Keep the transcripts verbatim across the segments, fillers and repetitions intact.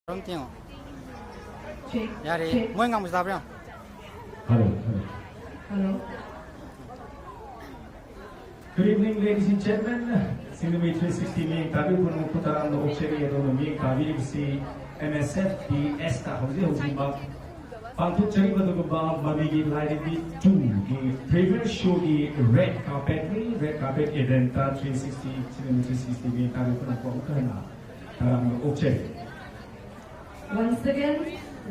ꯑꯗꯨꯝ ꯊꯦꯡꯉꯣ꯫ Check, ꯌꯥꯔꯦ꯫ check. ꯃꯣꯏ ꯉꯥꯡꯕꯁꯨ ꯇꯥꯕ꯭ꯔꯥ ꯌꯦꯡꯉꯣ꯫ Hello, hello. Hello. Good evening, ladies and gentlemen. Singjamei three sixty ꯃꯤꯠꯌꯦꯡ ꯇꯥꯕꯤꯕ ꯄꯨꯝꯅꯃꯛꯄꯨ ꯇꯔꯥꯝꯅ ꯑꯣꯛꯆꯔꯤ꯫ ꯑꯗꯣꯝꯅ ꯃꯤꯠꯌꯦꯡ ꯇꯥꯕꯤꯔꯤꯕꯁꯤ M S F P S ꯇ ꯍꯧꯖꯤꯛ ꯍꯧꯖꯤꯛꯃꯛ ꯄꯥꯡꯊꯣꯛꯆꯔꯤꯕ ꯑꯗꯨꯒꯨꯝꯕ ꯃꯃꯤꯒꯤ ꯂꯥꯏꯔꯦꯝꯕꯤ two ꯒꯤ premiere show ꯒꯤ red carpet ꯅꯤ꯫ Red carpet event ꯇ three sixty, ꯁꯤꯡꯖꯃꯩ three sixty ꯃꯤꯠꯌꯦꯡ ꯇꯥꯕꯤꯕ ꯄꯨꯝꯅꯃꯛꯄꯨ ꯑꯃꯨꯛꯀ ꯍꯟꯅ ꯇꯔꯥꯝꯅ ꯑꯣꯛꯆꯔꯤ꯫ Once again,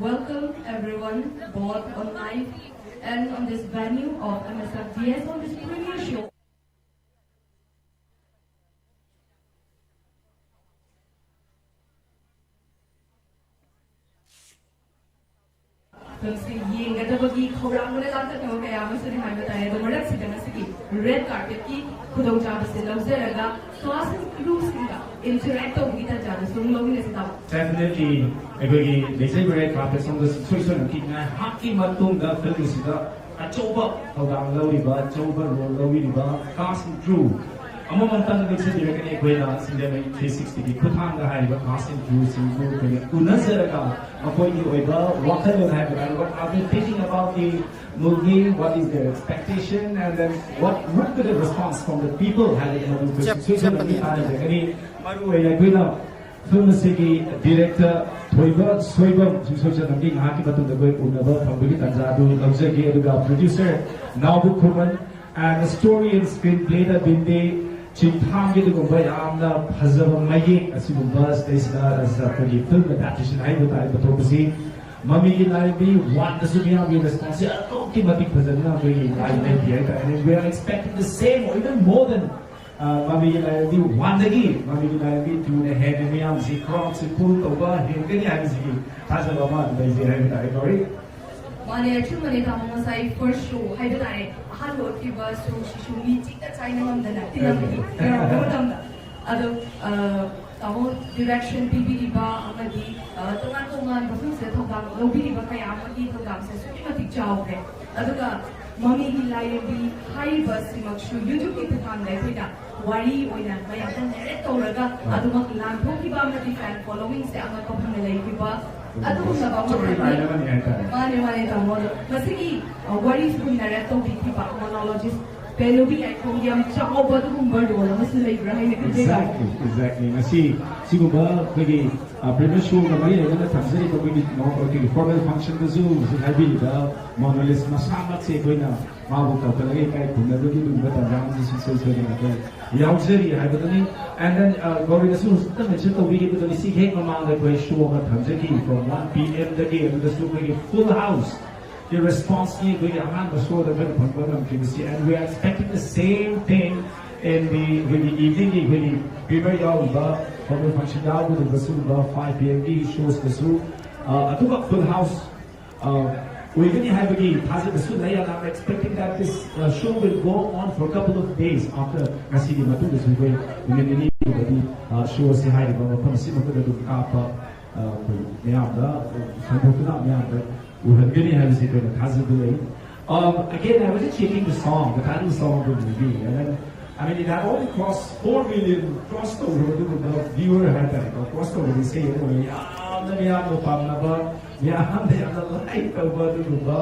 welcome everyone, both on live and on this venue of M S F D S on this premiere show. ꯐꯤꯜꯝꯁꯤ ꯌꯦꯡꯒꯗꯕꯒꯤ ꯈꯧꯔꯥꯡꯕꯅ ꯂꯥꯡꯇꯛꯅꯕ ꯀꯌꯥ ꯑꯃꯁꯨ ꯂꯩ ꯍꯥꯏꯕ ꯇꯥꯏ꯫ ꯑꯗꯣ ꯃꯔꯛꯁꯤꯗ ꯉꯁꯤꯒꯤ red carpet ꯀꯤ ꯈꯨꯗꯣꯡꯆꯥꯕꯁꯤ ꯂꯧꯖꯔꯒ cast and crew ꯁꯤꯡꯒ interact ꯇꯧꯕꯒꯤ ꯇꯥꯟꯖꯥꯗꯨꯁꯨ ꯑꯗꯨꯝ ꯂꯧꯃꯤꯟꯅꯁꯤ ꯇꯥꯃꯣ꯫ Definitely ꯑꯩꯈꯣꯏꯒꯤ ꯂꯩꯖꯔꯤꯕ red carpet ꯁꯣꯝꯗ ꯁꯨꯡꯁꯣꯏ ꯁꯣꯏꯗꯅ ꯉꯥꯏꯍꯥꯛꯀꯤ ꯃꯇꯨꯡꯗ ꯐꯤꯜꯝ ꯑꯁꯤꯗ ꯑꯆꯧꯕ ꯊꯧꯗꯥꯡ ꯂꯧꯔꯤꯕ, ꯑꯆꯧꯕ role ꯂꯧꯕꯤꯔꯤꯕ cast and crew ꯑꯃꯃꯝꯇꯪ ꯂꯦꯡꯁꯤꯟꯕꯤꯔꯒꯅꯤ꯫ ꯑꯩꯈꯣꯏꯅ ꯁꯤꯡꯖꯃꯩ three sixty ꯒꯤ ꯈꯨꯠꯊꯥꯡꯗ ꯍꯥꯏꯔꯤꯕ cast and crew ꯁꯤꯡꯕꯨ ꯑꯩꯈꯣꯏꯅ ꯎꯅꯖꯔꯒ ꯃꯈꯣꯏꯒꯤ ꯑꯣꯏꯕ ꯋꯥꯈꯜꯂꯣꯟ ꯍꯥꯏꯕ ꯇꯥꯔꯦ, what are they thinking about the movie, what is their expectation, and then what would be the response from the people ꯍꯥꯏꯕꯗꯤ ꯃꯗꯨ ꯑꯩꯈꯣꯏ ꯆꯦꯞ- ꯁꯨꯡꯁꯣꯏ ꯁꯣꯏꯗꯅ ꯆꯦꯞꯄꯅꯤ꯫ ꯇꯥꯟꯅꯖꯒꯅꯤ꯫ ꯃꯔꯨ ꯑꯣꯏꯅ ꯑꯩꯈꯣꯏꯅ ꯐꯤꯜꯝ ꯑꯁꯤꯒꯤ director ꯊꯣꯏꯕ ꯁꯣꯏꯕꯝ ꯁꯨꯡꯁꯣꯏ ꯁꯣꯏꯗꯅ ꯉꯥꯏꯍꯥꯛꯀꯤ ꯃꯇꯨꯡꯗ ꯑꯩꯈꯣꯏ ꯎꯅꯕ ꯐꯪꯕꯒꯤ ꯇꯥꯟꯖꯥ ꯑꯗꯨ ꯂꯧꯖꯒꯦ꯫ ꯑꯗꯨꯒ producer ꯅꯥꯎꯕ Khuman and story and screenplay ꯗ ꯕꯤꯟꯗꯦ ꯆꯤꯡꯊꯥꯝꯒꯤ ꯑꯗꯨꯒꯨꯝꯕ ꯌꯥꯝꯅ ꯐꯖꯕ ꯃꯌꯦꯛ ꯑꯁꯤꯒꯨꯝꯕ ꯁꯤꯗꯩꯁꯤꯗ ꯑꯩꯈꯣꯏꯒꯤ film adaptation ꯍꯥꯏꯕ ꯇꯥꯔꯦ ꯄꯨꯊꯣꯛꯄꯁꯤ꯫ ꯃꯃꯤꯒꯤ ꯂꯥꯏꯔꯦꯝꯕꯤ one ꯗꯁꯨ ꯃꯤꯌꯥꯝꯒꯤ response ꯁꯦ ꯑꯗꯨꯛꯀꯤ ꯃꯇꯤꯛ ꯐꯖꯅ ꯑꯩꯈꯣꯏꯒꯤ ꯂꯥꯏ ꯂꯩꯈꯤ ꯍꯥꯏꯇꯥꯔꯦ꯫ And we are expecting the same or even more than ꯃꯃꯤꯒꯤ ꯂꯥꯏꯔꯦꯝꯕꯤ one ꯗꯒꯤ ꯃꯃꯤꯒꯤ ꯂꯥꯏꯔꯦꯝꯕꯤ two ꯅ ꯍꯦꯟꯅ ꯃꯤꯌꯥꯝꯁꯤ crowd ꯁꯤ pull ꯇꯧꯕ ꯍꯦꯟꯒꯅꯤ ꯍꯥꯏꯕꯁꯤꯒꯤ ꯊꯥꯖꯕ ꯑꯃ ꯂꯩꯖꯩ ꯍꯥꯏꯕ ꯇꯥꯔꯦ꯫ ꯀꯧꯔꯤ꯫ ꯃꯥꯅꯦ, ꯑꯆꯨꯝꯕꯅꯦ ꯇꯥꯃꯣ꯫ ꯉꯁꯥꯏ first show ꯍꯥꯏꯕ ꯇꯥꯔꯦ, ꯑꯍꯥꯟꯕ ꯑꯣꯏꯈꯤꯕ show ꯁꯤꯁꯨ ꯃꯤ ꯆꯤꯛꯅ ꯆꯥꯏꯅ ꯉꯝꯗꯅ ꯇꯤꯜꯂꯝꯕꯤ ꯌꯧꯔꯛꯄ ꯃꯇꯝꯗ꯫ ꯑꯗꯣ ꯑ, ꯇꯥꯃꯣ direction ꯄꯤꯕꯤꯔꯤꯕ ꯑꯃꯗꯤ ꯑ, ꯇꯣꯉꯥꯟ ꯇꯣꯉꯥꯟꯕ ꯐꯤꯜꯝꯁꯤꯗ ꯊꯧꯗꯥꯡ ꯂꯧꯕꯤꯔꯤꯕ ꯀꯌꯥ ꯑꯃꯒꯤ ꯊꯧꯗꯥꯡꯁꯦ ꯑꯁꯨꯛꯀꯤ ꯃꯇꯤꯛ ꯆꯥꯎꯈ꯭ꯔꯦ꯫ ꯑꯗꯨꯒ ꯃꯃꯤꯒꯤ ꯂꯥꯏꯔꯦꯝꯕꯤ ꯍꯥꯏꯔꯤꯕ ꯑꯁꯤꯃꯛꯁꯨ YouTube-ꯀꯤ ꯈꯨꯠꯊꯥꯡꯗ ꯑꯩꯈꯣꯏꯅ ꯋꯥꯔꯤ ꯑꯣꯏꯅ ꯃꯌꯥꯝꯗ narrate ꯇꯧꯔꯒ ꯑꯗꯨꯃꯛ ꯂꯥꯟꯊꯣꯛꯈꯤꯕ ꯑꯃꯗꯤ fan following-ꯁꯦ ꯑꯉꯛꯄ ꯐꯪꯅ ꯂꯩꯈꯤꯕ ꯑꯗꯨꯒꯨꯝꯂꯕ ꯑꯃ story line ꯑꯃꯅꯤ ꯍꯥꯏꯇꯥꯔꯦ꯫ ꯃꯥꯅꯦ, ꯃꯥꯅꯦ, ꯇꯥꯃꯣ꯫ ꯑꯗꯣ ꯃꯁꯤꯒꯤ, ꯑ, ꯋꯥꯔꯤꯁꯤꯕꯨ narrate ꯇꯧꯕꯤꯈꯤꯕ monologist ꯄꯦꯅꯨꯕꯤ ꯌꯥꯏꯈꯣꯡ ꯌꯥꯝ ꯆꯥꯎꯕ ꯑꯗꯨꯒꯨꯝꯕ role ꯑꯃꯁꯨ ꯂꯩꯕ꯭ꯔꯥ ꯍꯥꯏꯅ ꯈꯟꯖꯩ꯫ Exactly, exactly꯫ ꯉꯁꯤ ꯁꯤꯒꯨꯝꯕ ꯑꯩꯈꯣꯏꯒꯤ, ꯑ, premiere show-ꯒ ꯃꯔꯤ ꯂꯩꯅꯅ ꯊꯝꯖꯔꯤꯕ ꯑꯩꯈꯣꯏꯒꯤ, ꯑꯩꯈꯣꯏꯒꯤ formal function-ꯗꯁꯨ ꯍꯧꯖꯤꯛ ꯍꯥꯏꯕꯤꯔꯤꯕ monologist ꯃꯁꯥꯃꯛꯁꯦ ꯑꯩꯈꯣꯏꯅ ꯃꯥꯕꯨ ꯀꯧꯈꯠꯂꯒ ꯏꯀꯥꯏ ꯈꯨꯝꯅꯕꯒꯤ ꯑꯗꯨꯒꯨꯝꯕ ꯇꯥꯟꯖꯥ ꯑꯃꯁꯨ ꯁꯨꯡꯁꯣꯏ ꯁꯣꯏꯗꯅ ꯑꯩꯈꯣꯏ ꯌꯥꯎꯖꯔꯤ ꯍꯥꯏꯕꯗꯨꯅꯤ꯫ And then, ꯑ, ꯒꯧꯔꯤꯅꯁꯨ ꯍꯧꯖꯤꯛꯇ mention ꯇꯧꯕꯤꯈꯤꯕꯗꯨꯅꯤ, ꯁꯤ ꯍꯦꯛ ꯃꯃꯥꯡꯗ ꯑꯩꯈꯣꯏ show ꯑꯃ ꯊꯝꯖꯈꯤ from one P M-ꯗꯒꯤ, ꯑꯗꯨꯗꯁꯨ ꯑꯩꯈꯣꯏꯒꯤ full house-ꯀꯤ response-ꯅꯤ ꯑꯩꯈꯣꯏꯒꯤ ꯑꯍꯥꯟꯕ show-ꯗ ꯑꯩꯈꯣꯏꯅ ꯐꯪꯕ ꯉꯝꯈꯤꯕꯁꯤ, and we are expecting the same thing in the, ꯑꯩꯈꯣꯏꯒꯤ evening-ꯒꯤ ꯑꯩꯈꯣꯏꯒꯤ premiere ꯌꯥꯎꯔꯤꯕ formal function ꯌꯥꯎꯒꯗꯧꯔꯤꯕ ꯁꯤꯒꯨꯝꯕ five P M-ꯒꯤ shows-ꯇꯁꯨ, ꯑ, ꯑꯗꯨꯒ full house ꯑ, ꯑꯣꯏꯒꯅꯤ ꯍꯥꯏꯕꯒꯤ ꯊꯥꯖꯕꯁꯨ ꯂꯩ, and I'm expecting that this, uh, show will go on for a couple of days after ꯉꯁꯤꯒꯤ ꯃꯇꯨꯡꯗꯁꯨ ꯑꯩꯈꯣꯏ ꯅꯨꯃꯤꯠ ꯅꯤꯅꯤꯒꯨꯝꯕꯗꯤ, ꯑ, show ꯑꯁꯤ ꯍꯥꯏꯔꯤꯕ ꯃꯐꯝ ꯑꯁꯤꯃꯛꯇꯗ ꯑꯗꯨꯝ ꯀꯥꯞꯄ, ꯑ, ꯑꯩꯈꯣꯏ ꯃꯌꯥꯝꯗ ꯁꯟꯗꯣꯛꯇꯨꯅ ꯃꯌꯥꯝꯗ ꯎꯍꯟꯒꯅꯤ ꯍꯥꯏꯕꯁꯤ ꯑꯩꯈꯣꯏꯅ ꯊꯥꯖꯕ ꯂꯩ꯫ Um, again, I was just checking the song, the title song of the movie, and then, I mean, it had already crossed four million, cross ꯇꯧꯈ꯭ꯔꯕ ꯑꯗꯨꯒꯨꯝꯕ viewer ꯍꯥꯏꯇꯥꯔꯦꯀꯣ, cross ꯇꯧꯈ꯭ꯔꯕ ꯏꯁꯩ ꯑꯃ ꯑꯣꯏꯌꯦ꯫ ꯌꯥꯝꯅ ꯃꯤꯌꯥꯝꯅ ꯄꯥꯝꯅꯕ, ꯃꯤꯌꯥꯝꯅ ꯌꯥꯝꯅ like ꯇꯧꯕ ꯑꯗꯨꯒꯨꯝꯕ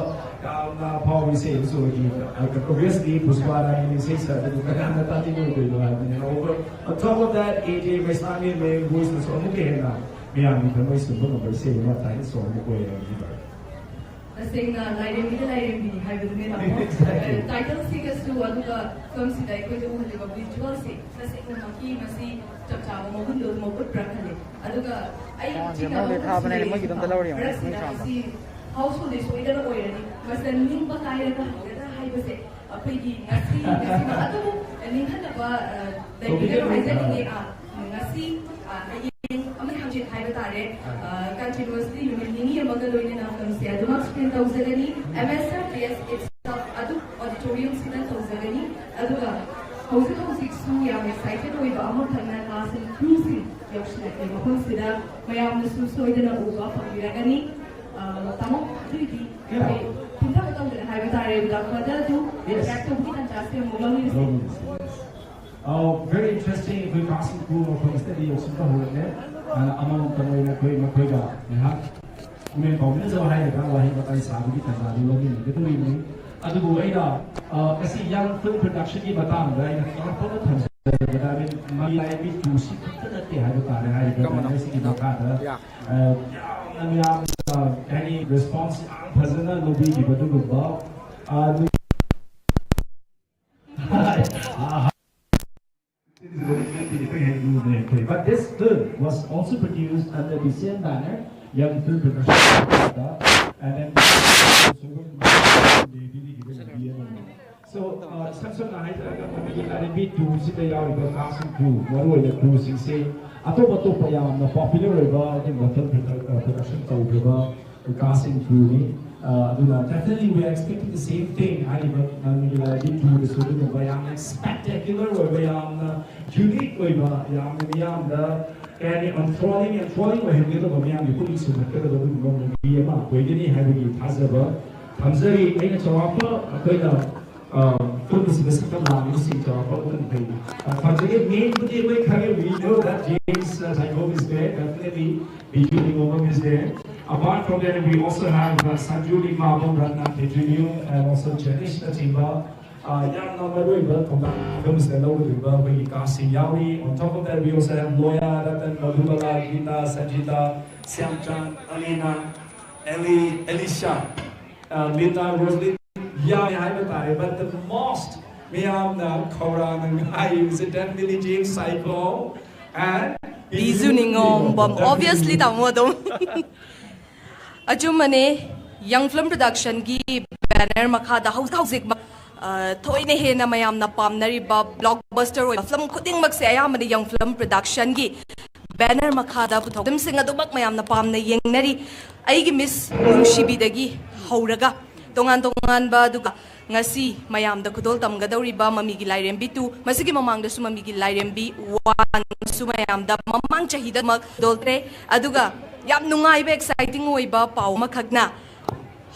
ꯌꯥꯝꯅ ꯑꯐꯥꯎꯕ ꯏꯁꯩ ꯑꯃꯁꯨ ꯑꯣꯏꯈꯤ꯫ Obviously, ꯄꯨꯁꯄꯥ ꯔꯥꯅꯤꯅ ꯏꯁꯩ ꯁꯛꯄꯗꯨ ꯀꯅꯥꯅ ꯇꯥꯅꯤꯡꯉꯣꯏꯗꯣꯏꯅꯣ ꯍꯥꯏꯕꯅꯤꯅ꯫ Over, on top of that, A J Vaishnavi main voice-ꯅꯁꯨ ꯑꯃꯨꯛꯀ ꯍꯦꯟꯅ ꯃꯤꯌꯥꯝꯒꯤ ꯊꯃꯣꯏ ꯁꯨꯝꯕ ꯉꯝꯕ ꯏꯁꯩ ꯑꯃ, title song ꯑꯃ ꯑꯣꯏꯔꯕꯅꯤ꯫ ꯇꯁꯦꯡꯅ ꯂꯥꯏꯔꯦꯝꯕꯤꯗ ꯂꯥꯏꯔꯦꯝꯕꯤꯅꯤ ꯍꯥꯏꯕꯗꯨꯅꯦ, ꯇꯥꯃꯣ꯫ Exactly. Title-ꯁꯤꯒꯁꯨ, ꯑꯗꯨꯒ film-ꯁꯤꯗ ꯑꯩꯈꯣꯏꯗ ꯎꯍꯜꯂꯤꯕ visual-ꯁꯤ ꯇꯁꯦꯡꯅꯃꯛꯀꯤ ꯃꯁꯤ ꯆꯞ ꯆꯥꯕ ꯃꯒꯨꯟꯗꯣ ꯑꯗꯨꯃꯛ ꯎꯠꯄ꯭ꯔꯥ ꯈꯜꯂꯤ꯫ ꯑꯗꯨꯒ ꯑꯩ ꯌꯥꯝ ꯆꯤꯡꯅꯕ ꯌꯥꯝꯅ ꯑꯃꯁꯨ ꯊꯥꯕꯅꯦ, ꯂꯩꯔꯤ꯫ ꯃꯣꯏꯒꯤꯗꯣ ꯑꯝꯇ ꯂꯧꯔ ꯌꯦꯡꯉꯣ, ꯃꯔꯛꯁꯤꯗ ꯃꯣꯏ ꯁꯥꯡꯕ꯫ ꯃꯁꯤ household-ꯗꯤ ꯁꯣꯏꯗꯅ ꯑꯣꯏꯔꯅꯤ꯫ ꯃꯁꯤꯗ ꯅꯤꯡꯕ ꯀꯥꯏꯔꯒ ꯍꯧꯒꯗ꯭ꯔꯥ ꯍꯥꯏꯕꯁꯦ ꯑꯩꯈꯣꯏꯒꯤ ꯉꯁꯤ, ꯉꯁꯤꯃꯛ ꯑꯗꯨꯕꯨ ꯅꯤꯡꯍꯟꯅꯕ, ꯑ, ꯂꯩꯕꯤꯒꯅꯨ ꯍꯥꯏꯖꯅꯤꯡꯉꯤ꯫ ꯑ, ꯉꯁꯤ, ꯑ, ꯍꯌꯦꯡ ꯑꯃꯗꯤ ꯍꯪꯆꯤꯠ ꯍꯥꯏꯕ ꯇꯥꯔꯦ, ꯑ, continuously ꯅꯨꯃꯤꯠ ꯅꯤꯅꯤ ꯑꯃꯒ ꯂꯣꯏꯅꯅ film-ꯁꯦ ꯑꯗꯨꯃꯛ screen ꯇꯧꯖꯒꯅꯤ꯫ M S R P S itself ꯑꯗꯨ auditorium-ꯁꯤꯗ ꯇꯧꯖꯒꯅꯤ꯫ ꯑꯗꯨꯒ ꯍꯧꯖꯤꯛ ꯍꯧꯖꯤꯛꯁꯨ ꯌꯥꯝ excited ꯑꯣꯏꯕ ꯑꯃꯈꯛꯅ cast and crew-ꯁꯤꯡ ꯌꯧꯁꯤꯜꯂꯛꯂꯦ ꯃꯐꯝꯁꯤꯗ꯫ ꯃꯌꯥꯝꯅꯁꯨ ꯁꯣꯏꯗꯅ ꯎꯕ ꯐꯪꯕꯤꯔꯒꯅꯤ꯫ ꯑ, ꯇꯥꯃꯣ, ꯑꯗꯨꯏꯗꯤ ꯑꯩ ꯊꯤꯟꯊꯕ ꯇꯧꯗꯅ ꯍꯥꯏꯕ ꯇꯥꯔꯦ, without further ꯑ, very interesting. ꯑꯩꯈꯣꯏ ꯀꯥꯁꯤꯡ ꯄꯨ ꯃꯐꯝꯁꯤꯗꯗꯤ ꯌꯧꯁꯤꯟꯕ ꯍꯧꯔꯛꯂꯦ꯫ ꯑ, ꯑꯃꯃꯝꯇ ꯑꯣꯏꯅ ꯑꯩꯈꯣꯏ ꯃꯈꯣꯏꯒ ꯉꯥꯏꯍꯥꯛ ꯄꯨꯛꯅꯤꯡ ꯄꯥꯎꯃꯤꯟꯅꯖꯕ ꯍꯥꯏꯒꯗ꯭ꯔꯥ, ꯋꯥꯍꯩ ꯋꯥꯇꯥꯏ ꯁꯥꯕꯒꯤ ꯇꯥꯟꯖꯥꯗꯨ ꯂꯧꯃꯤꯟꯅꯒꯗꯧꯔꯤꯕꯅꯤ꯫ ꯑꯗꯨꯕꯨ ꯑꯩꯅ, ꯑ, ꯉꯁꯤ ꯌꯥꯡ ꯐꯤꯜꯝ ꯄ꯭ꯔꯗꯛꯁꯟꯒꯤ ꯃꯇꯥꯡꯗ ꯑꯩꯅ ꯆꯥꯎꯔꯥꯛꯄ ꯑꯃ ꯊꯝꯖꯔꯕꯗ, ꯃꯥꯒꯤ ꯂꯥꯏꯔꯦꯝꯕꯤ ꯇꯨꯁꯤ ꯈꯛꯇ ꯅꯠꯇꯦ ꯍꯥꯏꯕ ꯇꯥꯔꯦ꯫ ꯍꯥꯏꯔꯤꯕ ꯀꯃꯅ? ꯕꯦꯅꯔꯁꯤꯒꯤ ꯃꯈꯥꯗ, ꯑ, ꯌꯥꯝꯅ ꯃꯌꯥꯝꯅ, ꯀꯩ ꯍꯥꯏꯅꯤ, ꯔꯦꯁꯄꯣꯟꯁ ꯌꯥꯝ ꯐꯖꯅ ꯂꯧꯕꯤꯈꯤꯕ ꯑꯗꯨꯒꯨꯝꯕ, ꯑ, But this film was also produced under the same banner, Young Film Production, and then so, uh, ꯏꯁꯝ ꯁꯝꯅ ꯍꯥꯏꯖꯔꯒ, ꯃꯃꯤꯒꯤ ꯂꯥꯏꯔꯦꯝꯕꯤ ꯇꯨꯁꯤꯗ ꯌꯥꯎꯔꯤꯕ ꯀꯥꯁꯤꯡ ꯀ꯭ꯔꯨ, ꯃꯔꯨꯑꯣꯏꯅ ꯀ꯭ꯔꯨꯁꯤꯡꯁꯦ ꯑꯇꯣꯞ ꯑꯇꯣꯞꯄ ꯌꯥꯝꯅ ꯄꯣꯄꯨꯂꯔ ꯑꯣꯏꯕ ꯑꯗꯨꯒꯨꯝꯕ ꯐꯤꯜꯝ ꯄ꯭ꯔꯗꯛ-, ꯑ, ꯄ꯭ꯔꯗꯛꯁꯟ ꯇꯧꯈ꯭ꯔꯕ ꯀꯥꯁꯤꯡ ꯀ꯭ꯔꯨꯅꯤ꯫ ꯑ, ꯑꯗꯨꯅ definitely we are expecting the same thing. ꯍꯥꯏꯔꯤꯕ ꯃꯃꯤꯒꯤ ꯂꯥꯏꯔꯦꯝꯕꯤ ꯇꯨꯗꯁꯨ ꯑꯗꯨꯒꯨꯝꯕ ꯌꯥꯝꯅ ꯁ꯭ꯄꯦꯛꯇꯦꯀ꯭ꯌꯨꯂꯔ ꯑꯣꯏꯕ, ꯌꯥꯝꯅ ꯌꯨꯅꯤꯛ ꯑꯣꯏꯕ, ꯌꯥꯝꯅ ꯃꯤꯌꯥꯝꯗ ꯀꯩ ꯍꯥꯏꯅꯤ, ꯑꯟꯊ꯭ꯔꯣꯂꯤꯡ, ꯑꯟꯊ꯭ꯔꯣꯂꯤꯡ ꯑꯣꯏꯍꯟꯒꯗꯕ, ꯃꯤꯌꯥꯝꯒꯤ ꯄꯨꯛꯅꯤꯡ ꯁꯨꯝꯍꯠꯀꯗꯕ ꯑꯗꯨꯒꯨꯝꯕ ꯃꯨꯚꯤ ꯑꯃ ꯑꯣꯏꯒꯅꯤ ꯍꯥꯏꯕꯒꯤ ꯊꯥꯖꯕ ꯊꯝꯖꯔꯤ꯫ ꯑꯩꯅ ꯆꯥꯎꯔꯥꯛꯄ ꯑꯩꯈꯣꯏꯅ, ꯑ, ꯄꯨꯟꯕꯁꯤꯗ ꯁꯛꯇꯝ ꯂꯥꯡꯂꯤꯕꯁꯤꯡ ꯆꯥꯎꯔꯥꯛꯄ ꯑꯗꯨꯝ ꯐꯩ꯫ ꯑ, ꯊꯝꯖꯒꯦ꯫ ꯃꯦꯟꯕꯨꯗꯤ ꯑꯩꯈꯣꯏ ꯈꯪꯉꯦ, we know that James, uh, Zaigom is there, definitely Biju Ningom is there. Apart from that, we also have, uh, Sanju Lingmabam, Ratna Pedrinho, and also Janish Nachiba. ꯑ, ꯌꯥꯝꯅ ꯃꯔꯨꯑꯣꯏꯕ ꯊꯧꯗꯥꯡ ꯐꯤꯂꯝꯁꯤꯗ ꯂꯧꯒꯗꯧꯔꯤꯕ ꯑꯩꯈꯣꯏꯒꯤ ꯀꯥꯁꯤꯡ ꯌꯥꯎꯔꯤ꯫ On top of that, we also have Loya, Ratan, Madhubala, Gita, Sanjita, Shyamchand, Alina, Eli, Elisha, uh, Lita, Rosalie, ꯌꯥꯎꯏ ꯍꯥꯏꯕ ꯇꯥꯔꯦ꯫ But the most ꯃꯤꯌꯥꯝꯅ ꯈꯧꯔꯥꯡꯅ ꯉꯥꯏꯔꯤꯕꯁꯤ definitely James Saiko and Biju Ningom Bam, obviously, ꯇꯥꯃꯣ ꯑꯗꯨꯝ꯫ ꯑꯆꯨꯝꯕꯅꯦ, ꯌꯪ ꯐꯤꯂꯝ ꯄ꯭ꯔꯗꯛꯁꯟꯒꯤ ꯕꯦꯅꯔ ꯃꯈꯥꯗ ꯍꯧꯖꯤꯛ ꯍꯧꯖꯤꯛ, ꯑ, ꯊꯣꯏꯅ ꯍꯦꯟꯅ ꯃꯌꯥꯝꯅ ꯄꯥꯝꯅꯔꯤꯕ ꯕ꯭ꯂꯣꯛꯕꯁꯇꯔ ꯑꯣꯏꯕ ꯐꯤꯂꯝ ꯈꯨꯗꯤꯡꯃꯛꯁꯦ ꯑꯌꯥꯝꯕꯅ ꯌꯪ ꯐꯤꯂꯝ ꯄ꯭ꯔꯗꯛꯁꯟꯒꯤ ꯕꯦꯅꯔ ꯃꯈꯥꯗ ꯄꯨꯊꯣꯛ-, ꯐꯤꯂꯝꯁꯤꯡ ꯑꯗꯨꯃꯛ ꯃꯌꯥꯝꯅ ꯄꯥꯝꯅ ꯌꯦꯡꯅꯔꯤ꯫ ꯑꯩꯒꯤ ꯃꯤꯁ ꯅꯨꯡꯁꯤꯕꯤꯗꯒꯤ ꯍꯧꯔꯒ ꯇꯣꯉꯥꯟ ꯇꯣꯉꯥꯟꯕ, ꯑꯗꯨꯒ ꯉꯁꯤ ꯃꯌꯥꯝꯗ ꯈꯨꯗꯣꯜ ꯇꯝꯒꯗꯧꯔꯤꯕ ꯃꯃꯤꯒꯤ ꯂꯥꯏꯔꯦꯝꯕꯤ ꯇꯨ, ꯃꯁꯤꯒꯤ ꯃꯃꯥꯡꯗꯁꯨ ꯃꯃꯤꯒꯤ ꯂꯥꯏꯔꯦꯝꯕꯤ ꯋꯥꯟꯁꯨ ꯃꯌꯥꯝꯗ ꯃꯃꯥꯡ ꯆꯍꯤꯗꯃꯛ ꯈꯨꯗꯣꯜ ꯇꯝꯃꯦ꯫ ꯑꯗꯨꯒ ꯌꯥꯝ ꯅꯨꯡꯉꯥꯏꯕ, ꯑꯦꯛꯁꯥꯏꯇꯤꯡ ꯑꯣꯏꯕ ꯄꯥꯎ ꯑꯃꯈꯛꯅ,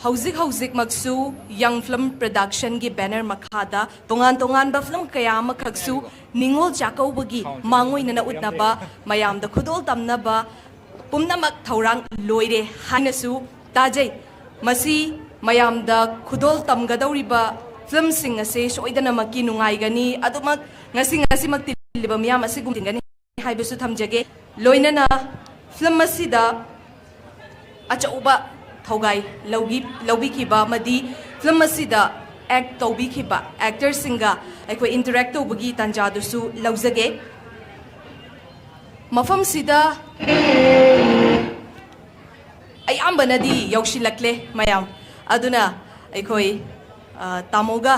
ꯍꯧꯖꯤꯛ ꯍꯧꯖꯤꯛꯃꯛꯁꯨ Young Film Production ꯒꯤ banner ꯃꯈꯥꯗ ꯇꯣꯉꯥꯟ ꯇꯣꯉꯥꯟꯕ film ꯀꯌꯥ ꯑꯃꯈꯛꯁꯨ ꯅꯤꯉꯣꯜ ꯆꯥꯛꯀꯧꯕꯒꯤ ꯃꯥꯡꯑꯣꯏꯅꯅ ꯎꯠꯅꯕ, ꯃꯌꯥꯝꯗ ꯈꯨꯗꯣꯜ ꯇꯝꯅꯕ ꯄꯨꯝꯅꯃꯛ ꯊꯧꯔꯥꯡ ꯂꯣꯏꯔꯦ ꯍꯥꯏꯅꯁꯨ ꯇꯥꯖꯩ꯫ ꯃꯁꯤ ꯃꯌꯥꯝꯗ ꯈꯨꯗꯣꯜ ꯇꯝꯒꯗꯧꯔꯤꯕ film ꯁꯤꯡ ꯑꯁꯦ ꯁꯣꯏꯗꯅꯃꯛꯀꯤ ꯅꯨꯡꯉꯥꯏꯒꯅꯤ꯫ ꯑꯗꯨꯃꯛ ꯉꯁꯤ, ꯉꯁꯤꯃꯛ ꯇꯤꯜꯂꯤꯕ ꯃꯤꯌꯥꯝ ꯑꯁꯤꯒꯨꯝ ꯇꯤꯟꯒꯅꯤ ꯍꯥꯏꯕꯁꯨ ꯊꯝꯖꯒꯦ꯫ ꯂꯣꯏꯅꯅ film ꯑꯁꯤꯗ ꯑꯆꯧꯕ ꯊꯧꯒꯥꯏ ꯂꯧꯒꯤ-, ꯂꯧꯕꯤꯈꯤꯕ ꯑꯃꯗꯤ film ꯑꯁꯤꯗ act ꯇꯧꯕꯤꯈꯤꯕ actor ꯁꯤꯡꯒ ꯑꯩꯈꯣꯏ interact ꯇꯧꯕꯒꯤ ꯇꯥꯟꯖꯥꯗꯨꯁꯨ ꯂꯧꯖꯒꯦ꯫ ꯃꯐꯝꯁꯤꯗ ꯑꯌꯥꯝꯕꯅꯗꯤ ꯌꯧꯁꯤꯜꯂꯛꯂꯦ ꯃꯌꯥꯝ꯫ ꯑꯗꯨꯅ ꯑꯩꯈꯣꯏ, ꯑ, ꯇꯥꯃꯣꯒ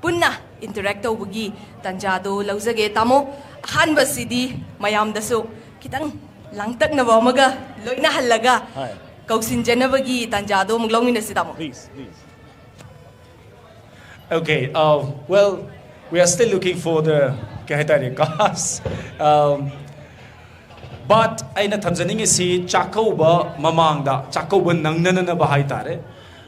ꯄꯨꯟꯅ interact ꯇꯧꯕꯒꯤ ꯇꯥꯟꯖꯥꯗꯣ ꯂꯧꯖꯒꯦ꯫ ꯇꯥꯃꯣ, ꯑꯍꯥꯟꯕꯁꯤꯗꯤ ꯃꯌꯥꯝꯗꯁꯨ ꯈꯤꯇꯪ ꯂꯥꯡꯇꯛꯅꯕ ꯑꯃꯒ ꯂꯣꯏꯅꯍꯜꯂꯒ ꯍꯣꯏ꯫ ꯀꯧꯁꯤꯟꯖꯅꯕꯒꯤ ꯇꯥꯟꯖꯥꯗꯣ ꯑꯃꯨꯛ ꯂꯧꯃꯤꯟꯅꯁꯤ, ꯇꯥꯃꯣ꯫ Please, please. Okay, uh, well, we are still looking for the, ꯀꯩ ꯍꯥꯏꯇꯥꯔꯦ, cast. Um, but ꯑꯩꯅ ꯊꯝꯖꯅꯤꯡꯉꯤꯁꯤ ꯆꯥꯛꯀꯧꯕ ꯃꯃꯥꯡꯗ, ꯆꯥꯛꯀꯧꯕ ꯅꯪꯅꯅꯕ ꯍꯥꯏꯇꯥꯔꯦ,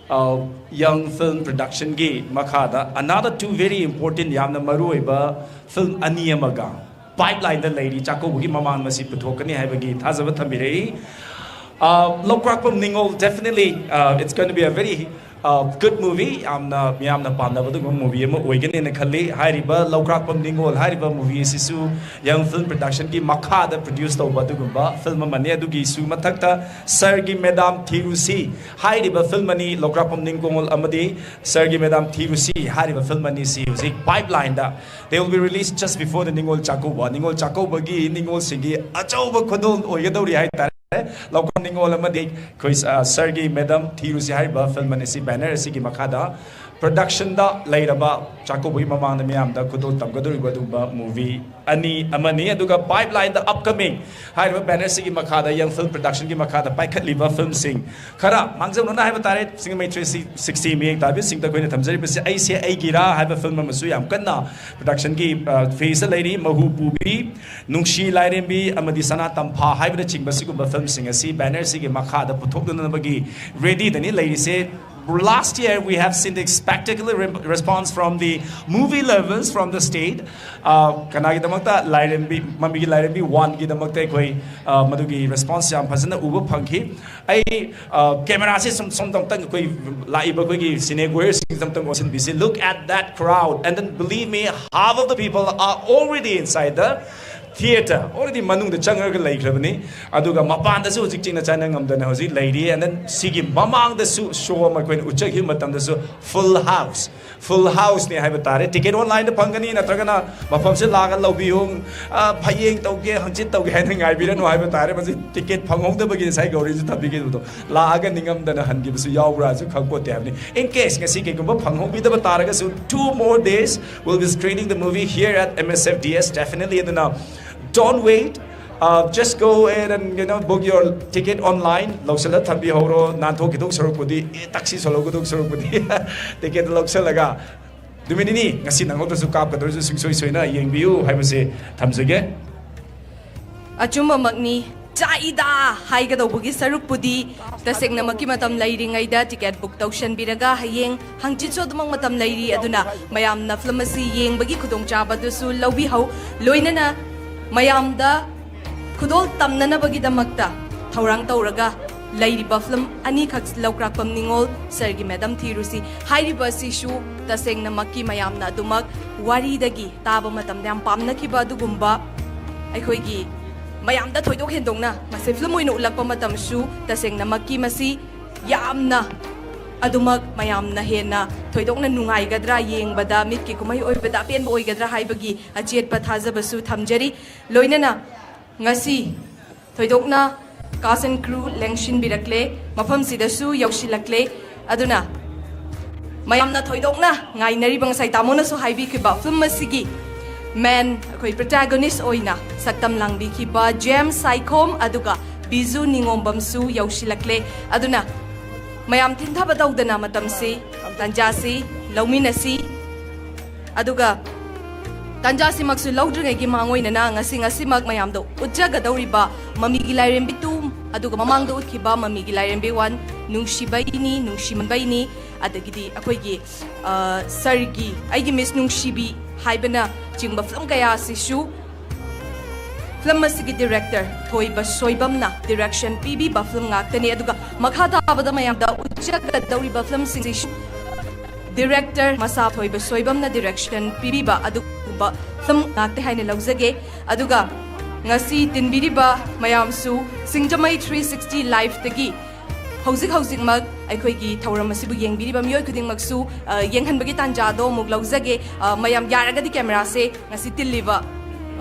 uh, Young Film Production ꯒꯤ ꯃꯈꯥꯗ another two very important, ꯌꯥꯝꯅ ꯃꯔꯨꯑꯣꯏꯕ film ꯑꯅꯤ ꯑꯃꯒ pipeline ꯗ ꯂꯩꯔꯤ꯫ ꯆꯥꯛꯀꯧꯕꯒꯤ ꯃꯃꯥꯡ ꯃꯁꯤ ꯄꯨꯊꯣꯛꯀꯅꯤ ꯍꯥꯏꯕꯒꯤ ꯊꯥꯖꯕ ꯊꯝꯕꯤꯔꯛꯏ꯫ Uh, ꯂꯧꯀ꯭ꯔꯥꯛꯄꯝ ꯅꯤꯉꯣꯜ, definitely, uh, it's going to be a very, uh, good movie. ꯌꯥꯝꯅ ꯃꯤꯌꯥꯝꯅ ꯄꯥꯝꯅꯕ ꯑꯗꯨꯒꯨꯝꯕ movie ꯑꯃ ꯑꯣꯏꯒꯅꯦꯅ ꯈꯜꯂꯤ꯫ ꯍꯥꯏꯔꯤꯕ ꯂꯧꯀ꯭ꯔꯥꯛꯄꯝ ꯅꯤꯉꯣꯜ ꯍꯥꯏꯔꯤꯕ movie ꯑꯁꯤꯁꯨ Young Film Production ꯒꯤ ꯃꯈꯥꯗ produce ꯇꯧꯕ ꯑꯗꯨꯒꯨꯝꯕ film ꯑꯃꯅꯤ꯫ ꯑꯗꯨꯒꯤꯁꯨ ꯃꯊꯛꯇ Sir ꯒꯤ Madam ꯊꯤꯔꯨꯁꯤ ꯍꯥꯏꯔꯤꯕ film ꯑꯅꯤ, ꯂꯧꯀ꯭ꯔꯥꯛꯄꯝ ꯅꯤꯉꯣꯜ ꯑꯃꯗꯤ Sir ꯒꯤ Madam ꯊꯤꯔꯨꯁꯤ ꯍꯥꯏꯔꯤꯕ film ꯑꯅꯤꯁꯤ ꯍꯧꯖꯤꯛ pipeline the, they will be released just before the Ningol Chakkouba, ꯅꯤꯉꯣꯜ ꯆꯥꯛꯀꯧꯕꯒꯤ ꯅꯤꯉꯣꯜꯁꯤꯡꯒꯤ ꯑꯆꯧꯕ ꯈꯨꯗꯣꯜ ꯑꯣꯏꯒꯗꯧꯔꯤ ꯍꯥꯏꯇꯥꯔꯦ꯫ ꯂꯧꯀ꯭ꯔꯥꯛꯄꯝ ꯅꯤꯉꯣꯜ ꯑꯃꯗꯤ ꯑꯩꯈꯣꯏ, ꯑ, Sir ꯒꯤ Madam ꯊꯤꯔꯨꯁꯤ ꯍꯥꯏꯔꯤꯕ film ꯑꯅꯤꯁꯤ banner ꯑꯁꯤꯒꯤ ꯃꯈꯥꯗ production ꯗ ꯂꯩꯔꯕ, ꯆꯥꯛꯀꯧꯕꯒꯤ ꯃꯃꯥꯡꯗ ꯃꯤꯌꯥꯝꯗ ꯈꯨꯗꯣꯜ ꯇꯝꯒꯗꯧꯔꯤꯕ ꯑꯗꯨꯒꯨꯝꯕ movie ꯑꯅꯤ ꯑꯃꯅꯤ꯫ ꯑꯗꯨꯒ pipeline ꯗ upcoming ꯍꯥꯏꯔꯤꯕ banner ꯁꯤꯒꯤ ꯃꯈꯥꯗ, Young Film Production ꯒꯤ ꯃꯈꯥꯗ ꯄꯥꯏꯈꯠꯂꯤꯕ film ꯁꯤꯡ, ꯈꯔ ꯃꯥꯡꯖꯧꯅꯅ ꯍꯥꯏꯕ ꯇꯥꯔꯦ, ꯁꯤꯡꯖꯃꯩ three sixty ꯃꯤꯠꯌꯦꯡ ꯇꯥꯕꯤꯁꯤꯡꯗ ꯑꯩꯈꯣꯏꯅ ꯊꯝꯖꯔꯤꯕꯁꯤ ꯑꯩꯁꯦ ꯑꯩꯒꯤꯔꯥ ꯍꯥꯏꯕ film ꯑꯃꯁꯨ ꯌꯥꯝ ꯀꯟꯅ production ꯒꯤ, ꯑ, phase ꯇ ꯂꯩꯔꯤ꯫ ꯃꯍꯨ ꯄꯨꯕꯤ, ꯅꯨꯡꯁꯤ ꯂꯥꯏꯔꯦꯝꯕꯤ ꯑꯃꯗꯤ ꯁꯅꯥ ꯇꯝꯐꯥ ꯍꯥꯏꯕꯅꯆꯤꯡꯕ ꯁꯤꯒꯨꯝꯕ film ꯁꯤꯡ ꯑꯁꯤ banner ꯁꯤꯒꯤ ꯃꯈꯥꯗ ꯄꯨꯊꯣꯛꯅꯅꯕꯒꯤ ready ꯗꯅꯤ ꯂꯩꯔꯤꯁꯦ꯫ Last year, we have seen the spectacular re- response from the movie lovers from the state. Uh, ꯀꯅꯥꯒꯤꯗꯃꯛꯇ? ꯂꯥꯏꯔꯦꯝꯕꯤ, ꯃꯃꯤꯒꯤ ꯂꯥꯏꯔꯦꯝꯕꯤ ꯋꯥꯟꯒꯤꯗꯃꯛꯇ ꯑꯩꯈꯣꯏ, uh, ꯃꯗꯨꯒꯤ response ꯌꯥꯝ ꯐꯖꯅ ꯎꯕ ꯐꯪꯈꯤ꯫ ꯑꯩ, uh, cameraꯁꯦ ꯁꯨꯝ, ꯁꯣꯝꯗ ꯑꯝꯇꯪ ꯑꯩꯈꯣꯏ ꯂꯥꯛꯏꯕ ꯑꯩꯈꯣꯏꯒꯤ ꯁꯤꯅꯦ ꯒꯣꯌꯔꯁꯤꯡꯁꯦ ꯑꯝꯇꯪ ꯑꯣꯟꯁꯤꯟꯕꯤꯁꯤ. Look at that crowd, and then believe me, half of the people are already inside the theater, already ꯃꯅꯨꯡꯗ ꯆꯪꯉꯒ ꯂꯩꯈ꯭ꯔꯕꯅꯤ꯫ ꯑꯗꯨꯒ ꯃꯄꯥꯟꯗꯁꯨ ꯍꯧꯖꯤꯛ ꯆꯤꯡꯅ ꯆꯥꯏꯅ ꯉꯝꯗꯅ ꯍꯧꯖꯤꯛ ꯂꯩꯔꯤ꯫ And then ꯁꯤꯒꯤ ꯃꯃꯥꯡꯗꯁꯨ show ꯑꯃ ꯑꯩꯈꯣꯏꯅ ꯎꯠꯆꯈꯤꯕ ꯃꯇꯝꯗꯁꯨ full house, full houseꯅꯤ ꯍꯥꯏꯕ ꯇꯥꯔꯦ꯫ Ticket onlineꯗ ꯐꯪꯒꯅꯤ, ꯅꯠꯇ꯭ꯔꯒꯅ ꯃꯐꯝꯁꯦ ꯂꯥꯛꯑꯒ ꯂꯧꯕꯤꯌꯨ, ꯑ, ꯍꯌꯦꯡ ꯇꯧꯒꯦ, ꯍꯪꯆꯤꯠ ꯇꯧꯒꯦ ꯍꯥꯏꯅ ꯉꯥꯏꯕꯤꯔꯅꯨ ꯍꯥꯏꯕ ꯇꯥꯔꯦ꯫ ꯃꯁꯤ ticket ꯐꯪꯍꯧꯗꯕꯒꯤ ꯉꯁꯥꯏ ꯒꯧꯔꯤꯁꯨ ꯊꯝꯕꯤꯈꯤꯕꯗꯣ, ꯂꯥꯛꯑꯒ ꯅꯤꯡꯉꯝꯗꯅ ꯍꯟꯈꯤꯕꯁꯨ ꯌꯥꯎꯕ꯭ꯔꯥꯁꯨ ꯈꯪꯄꯣꯠꯇꯦ ꯍꯥꯏꯕꯅꯤ꯫ In case ꯉꯁꯤ ꯀꯩꯒꯨꯝꯕ ꯐꯪꯍꯧꯕꯤꯗꯕ ꯇꯥꯔꯒꯁꯨ, two more days we'll be screening the movie here at M S F D S, definitely. ꯑꯗꯨꯅ don't wait. Uh, just go ahead and, you know, book your ticket online. ꯂꯧꯁꯤꯜꯂ ꯊꯝꯕꯤꯍꯧꯔꯣ, ꯅꯥꯟꯊꯣꯛꯈꯤꯗꯧ ꯁꯔꯨꯛꯄꯨꯗꯤ, ꯑꯦ, taxi ꯁꯣꯜꯍꯧꯒꯗꯧ ꯁꯔꯨꯛꯄꯨꯗꯤ ticket ꯂꯧꯁꯤꯜꯂꯒ ꯅꯨꯃꯤꯠ ꯅꯤꯅꯤ, ꯉꯁꯤ ꯅꯪꯍꯧꯗ꯭ꯔꯁꯨ ꯀꯥꯞꯀꯗꯧꯔꯁꯨ ꯁꯨꯡꯁꯣꯏ ꯁꯣꯏꯅ ꯌꯦꯡꯕꯤꯌꯨ ꯍꯥꯏꯕꯁꯦ ꯊꯝꯖꯒꯦ꯫ ꯑꯆꯨꯝꯕꯃꯛꯅꯤ꯫ ꯆꯥꯛꯏꯗ ꯍꯥꯏꯒꯗꯧꯕꯒꯤ ꯁꯔꯨꯛꯄꯨꯗꯤ ꯇꯁꯦꯡꯅꯃꯛꯀꯤ ꯃꯇꯝ ꯂꯩꯔꯤꯉꯩꯗ ticket book ꯇꯧꯁꯟꯕꯤꯔꯒ ꯍꯌꯦꯡ ꯍꯪꯆꯤꯠꯁꯨ ꯑꯗꯨꯃꯛ ꯃꯇꯝ ꯂꯩꯔꯤ꯫ ꯑꯗꯨꯅ ꯃꯌꯥꯝꯅ film ꯑꯁꯤ ꯌꯦꯡꯕꯒꯤ ꯈꯨꯗꯣꯡꯆꯥꯕꯗꯨꯁꯨ ꯂꯧꯕꯤꯍꯧ꯫ ꯂꯣꯏꯅꯅ ꯃꯌꯥꯝꯗ ꯈꯨꯗꯣꯜ ꯇꯝꯅꯅꯕꯒꯤꯗꯃꯛꯇ ꯊꯧꯔꯥꯡ ꯇꯧꯔꯒ ꯂꯩꯔꯤꯕ film ꯑꯅꯤꯈꯛ, ꯂꯧꯀ꯭ꯔꯥꯛꯄꯝ ꯅꯤꯉꯣꯜ ꯁꯔꯒꯤ ꯃꯦꯗꯝ ꯊꯤꯔꯨꯁꯤ ꯍꯥꯏꯔꯤꯕ ꯑꯁꯤꯁꯨ ꯇꯁꯦꯡꯅꯃꯛꯀꯤ ꯃꯌꯥꯝꯅ ꯑꯗꯨꯃꯛ ꯋꯥꯔꯤꯗꯒꯤ ꯇꯥꯕ ꯃꯇꯝꯗ ꯌꯥꯝ ꯄꯥꯝꯅꯈꯤꯕ ꯑꯗꯨꯒꯨꯝꯕ ꯑꯩꯈꯣꯏꯒꯤ ꯃꯌꯥꯝꯗ ꯊꯣꯏꯗꯣꯛ ꯍꯦꯟꯗꯣꯛꯅ ꯃꯁꯤ film ꯑꯣꯏꯅ ꯎꯠꯂꯛꯄ ꯃꯇꯝꯁꯨ ꯇꯁꯦꯡꯅꯃꯛꯀꯤ ꯃꯁꯤ ꯌꯥꯝꯅ ꯑꯗꯨꯃꯛ ꯃꯌꯥꯝꯅ ꯍꯦꯟꯅ ꯊꯣꯏꯗꯣꯛꯅ ꯅꯨꯡꯉꯥꯏꯒꯗ꯭ꯔꯥ, ꯌꯦꯡꯕꯗ ꯃꯤꯠꯀꯤ ꯀꯨꯝꯍꯩ ꯑꯣꯏꯕꯗ ꯑꯄꯦꯟꯕ ꯑꯣꯏꯒꯗ꯭ꯔꯥ ꯍꯥꯏꯕꯒꯤ ꯑꯆꯦꯠꯄ ꯊꯥꯖꯕꯁꯨ ꯊꯝꯖꯔꯤ꯫ ꯂꯣꯏꯅꯅ ꯉꯁꯤ ꯊꯣꯏꯗꯣꯛꯅ cast and crew ꯂꯦꯡꯁꯤꯟꯕꯤꯔꯛꯂꯦ, ꯃꯐꯝꯁꯤꯗꯁꯨ ꯌꯧꯁꯤꯜꯂꯛꯂꯦ꯫ ꯑꯗꯨꯅ ꯃꯌꯥꯝꯅ ꯊꯣꯏꯗꯣꯛꯅ ꯉꯥꯏꯅꯔꯤꯕ, ꯉꯁꯥꯏ ꯇꯥꯃꯣꯅꯁꯨ ꯍꯥꯏꯕꯤꯈꯤꯕ, film ꯑꯁꯤꯒꯤ main ꯑꯩꯈꯣꯏ protagonist ꯑꯣꯏꯅ ꯁꯛꯇꯝ ꯂꯥꯡꯕꯤꯈꯤꯕ ꯖꯦꯝꯁ ꯁꯥꯏꯈꯣꯝ ꯑꯗꯨꯒ ꯕꯤꯖꯨ ꯅꯤꯉꯣꯝꯕꯝꯁꯨ ꯌꯧꯁꯤꯜꯂꯛꯂꯦ꯫ ꯑꯗꯨꯅ ꯃꯌꯥꯝ ꯊꯤꯟꯊꯕ ꯇꯧꯗꯅ ꯃꯇꯝꯁꯤ, ꯇꯥꯟꯖꯥꯁꯤ ꯂꯧꯃꯤꯟꯅꯁꯤ꯫ ꯑꯗꯨꯒ ꯇꯥꯟꯖꯥꯁꯤꯃꯛꯁꯨ ꯂꯧꯗ꯭ꯔꯤꯉꯩꯒꯤ ꯃꯥꯡꯑꯣꯏꯅꯅ ꯉꯁꯤ, ꯉꯁꯤꯃꯛ ꯃꯌꯥꯝꯗ ꯎꯠꯆꯒꯗꯧꯔꯤꯕ ꯃꯃꯤꯒꯤ ꯂꯥꯏꯔꯦꯝꯕꯤ two ꯑꯗꯨꯒ ꯃꯃꯥꯡꯗ ꯎꯠꯈꯤꯕ ꯃꯃꯤꯒꯤ ꯂꯥꯏꯔꯦꯝꯕꯤ ꯋꯥꯟ, ꯅꯨꯡꯁꯤꯕꯩꯅꯤ, ꯅꯨꯡꯁꯤꯃꯟꯕꯩꯅꯤ, ꯑꯗꯒꯤꯗꯤ ꯑꯩꯈꯣꯏꯒꯤ, ꯑ, ꯁꯔꯒꯤ ꯑꯩꯒꯤ ꯃꯤꯁ ꯅꯨꯡꯁꯤꯕꯤ ꯍꯥꯏꯕꯅꯆꯤꯡꯕ ꯐꯤꯂꯝ ꯀꯌꯥ ꯑꯁꯤꯁꯨ ꯐꯤꯂꯝ ꯑꯁꯤꯒꯤ ꯗꯤꯔꯦꯛꯇꯔ ꯊꯣꯏꯕ ꯁꯣꯏꯕꯝꯅ ꯗꯤꯔꯦꯛꯁꯟ ꯄꯤꯕꯤꯕ ꯐꯤꯂꯝ ꯉꯥꯛꯇꯅꯤ꯫ ꯑꯗꯨꯒ ꯃꯈꯥ ꯇꯥꯕꯗ ꯃꯌꯥꯝꯗ ꯎꯠꯆꯒꯗꯧꯔꯤꯕ ꯐꯤꯂꯝꯁꯤꯡꯁꯤꯁꯨ ꯗꯤꯔꯦꯛꯇꯔ ꯃꯁꯥ ꯊꯣꯏꯕ ꯁꯣꯏꯕꯝꯅ ꯗꯤꯔꯦꯛꯁꯟ ꯄꯤꯕꯤꯕ ꯑꯗꯨꯒꯨꯝꯕ ꯐꯤꯂꯝ ꯉꯥꯛꯇ ꯍꯥꯏꯅ ꯂꯧꯖꯒꯦ꯫ ꯑꯗꯨꯒ ꯉꯁꯤ ꯇꯤꯟꯕꯤꯔꯤꯕ ꯃꯌꯥꯝꯁꯨ ꯁꯤꯡꯖꯃꯩ ꯊ꯭ꯔꯤ ꯁꯤꯛꯁꯇꯤ ꯂꯥꯏꯐꯇꯒꯤ ꯍꯧꯖꯤꯛ ꯍꯧꯖꯤꯛꯃꯛ ꯑꯩꯈꯣꯏꯒꯤ ꯊꯧꯔꯝ ꯑꯁꯤꯕꯨ ꯌꯦꯡꯕꯤꯔꯤꯕ ꯃꯤꯑꯣꯏ ꯈꯨꯗꯤꯡꯃꯛꯁꯨ, ꯑ, ꯌꯦꯡꯍꯟꯕꯒꯤ ꯇꯥꯟꯖꯥꯗꯣ ꯑꯃꯨꯛ ꯂꯧꯖꯒꯦ꯫ ꯑ, ꯃꯌꯥꯝ ꯌꯥꯔꯒꯗꯤ ꯀꯦꯃꯦꯔꯥꯁꯦ ꯉꯁꯤ ꯇꯤꯜꯂꯤꯕ,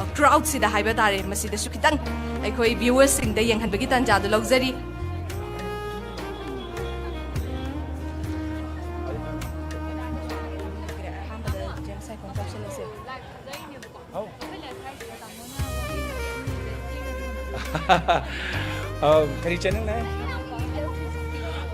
ꯑ, ꯀ꯭ꯔꯥꯎꯗꯁꯤꯗ ꯍꯥꯏꯕ ꯇꯥꯔꯦ, ꯃꯁꯤꯗꯁꯨ ꯈꯤꯇꯪ ꯑꯩꯈꯣꯏ ꯚ꯭ꯌꯨꯋꯔꯁꯤꯡꯗ ꯌꯦꯡꯍꯟꯕꯒꯤ ꯇꯥꯟꯖꯥꯗꯣ ꯂꯧꯖꯔꯤ꯫ Um, ꯀꯔꯤ ꯆꯦꯅꯦꯜꯅꯦ?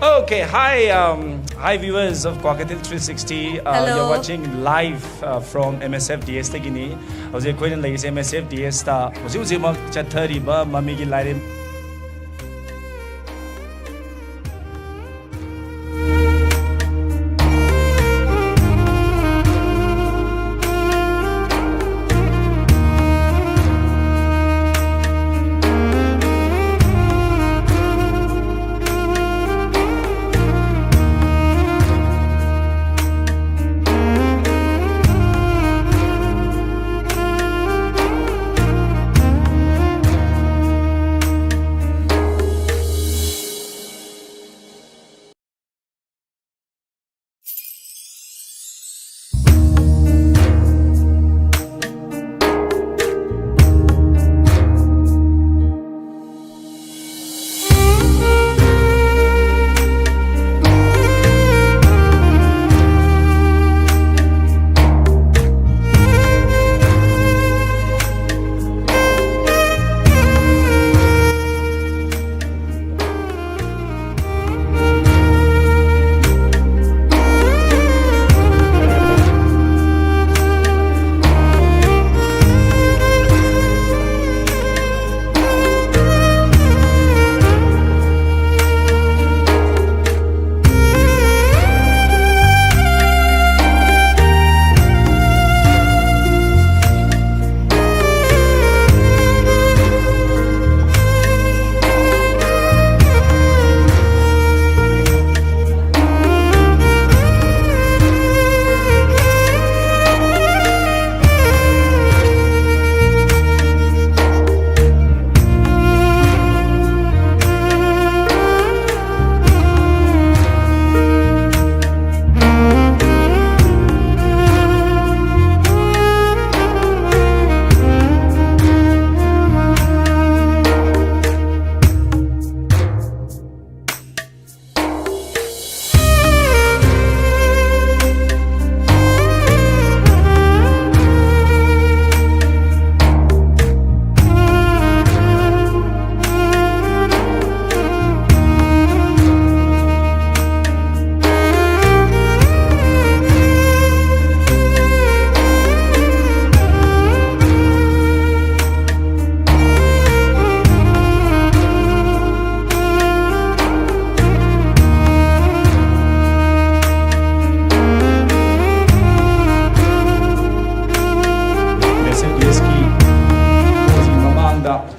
Okay, hi, um, hi viewers of Kwakitil three sixty. Uh, Hello. You're watching live, uh, from M S F D S ꯗꯒꯤꯅꯤ꯫ ꯍꯧꯖꯤꯛ ꯑꯩꯈꯣꯏꯅ ꯂꯩꯔꯤꯁꯦ M S F D S ꯇ꯫ ꯍꯧꯖꯤꯛ ꯍꯧꯖꯤꯛꯃꯛ ꯆꯠꯊꯔꯤꯕ ꯃꯃꯤꯒꯤ ꯂꯥꯏꯔꯦꯝ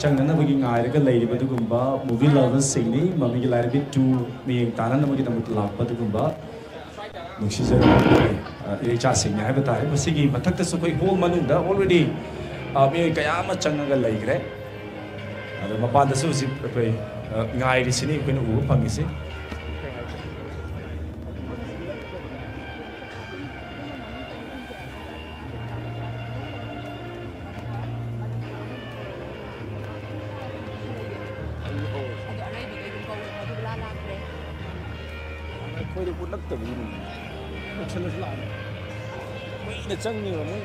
ꯆꯪꯅꯅꯕꯒꯤ ꯉꯥꯏꯔꯒ ꯂꯩꯔꯤꯕ ꯑꯗꯨꯒꯨꯝꯕ movie loversꯁꯤꯡꯅꯤ꯫ ꯃꯃꯤꯒꯤ ꯂꯥꯏꯔꯦꯝꯕꯤ two ꯃꯤꯠꯌꯦꯡ ꯇꯥꯅꯅꯕꯒꯤꯗꯃꯛꯇ ꯂꯥꯛꯄ ꯑꯗꯨꯒꯨꯝꯕ ꯅꯨꯡꯁꯤꯖꯔꯕ ꯑꯩꯈꯣꯏꯒꯤ, ꯑ, ꯏꯔꯩꯆꯥꯁꯤꯡꯅꯤ ꯍꯥꯏꯕ ꯇꯥꯔꯦ꯫ ꯃꯁꯤꯒꯤ ꯃꯊꯛꯇꯁꯨ ꯑꯩꯈꯣꯏ hall ꯃꯅꯨꯡꯗ already, ꯑ, ꯃꯤꯑꯣꯏ ꯀꯌꯥ ꯑꯃ ꯆꯪꯉꯒ ꯂꯩꯈ꯭ꯔꯦ꯫ ꯑꯗꯣ ꯃꯄꯥꯟꯗꯁꯨ ꯍꯧꯖꯤꯛ ꯑꯩꯈꯣꯏ, ꯑ, ꯉꯥꯏꯔꯤꯁꯤꯅꯤ ꯑꯩꯈꯣꯏꯅ ꯎꯕ ꯐꯪꯉꯤꯁꯤ꯫ ꯑꯗꯣ ꯑꯔꯩꯕꯈꯩꯗꯣ ꯀꯧꯔꯣ, ꯃꯗꯨ ꯂꯥ ꯂꯥꯛꯈ꯭ꯔꯦ꯫ ꯑꯩꯈꯣꯏꯗ ꯎꯠꯂꯛꯇꯕꯒꯤꯅꯤ꯫ ꯎꯠꯁꯜꯂꯁꯨ ꯂꯥꯛꯑꯣ꯫ ꯀꯨꯏꯅ ꯆꯪꯅꯤꯕ ꯃꯣꯏ꯫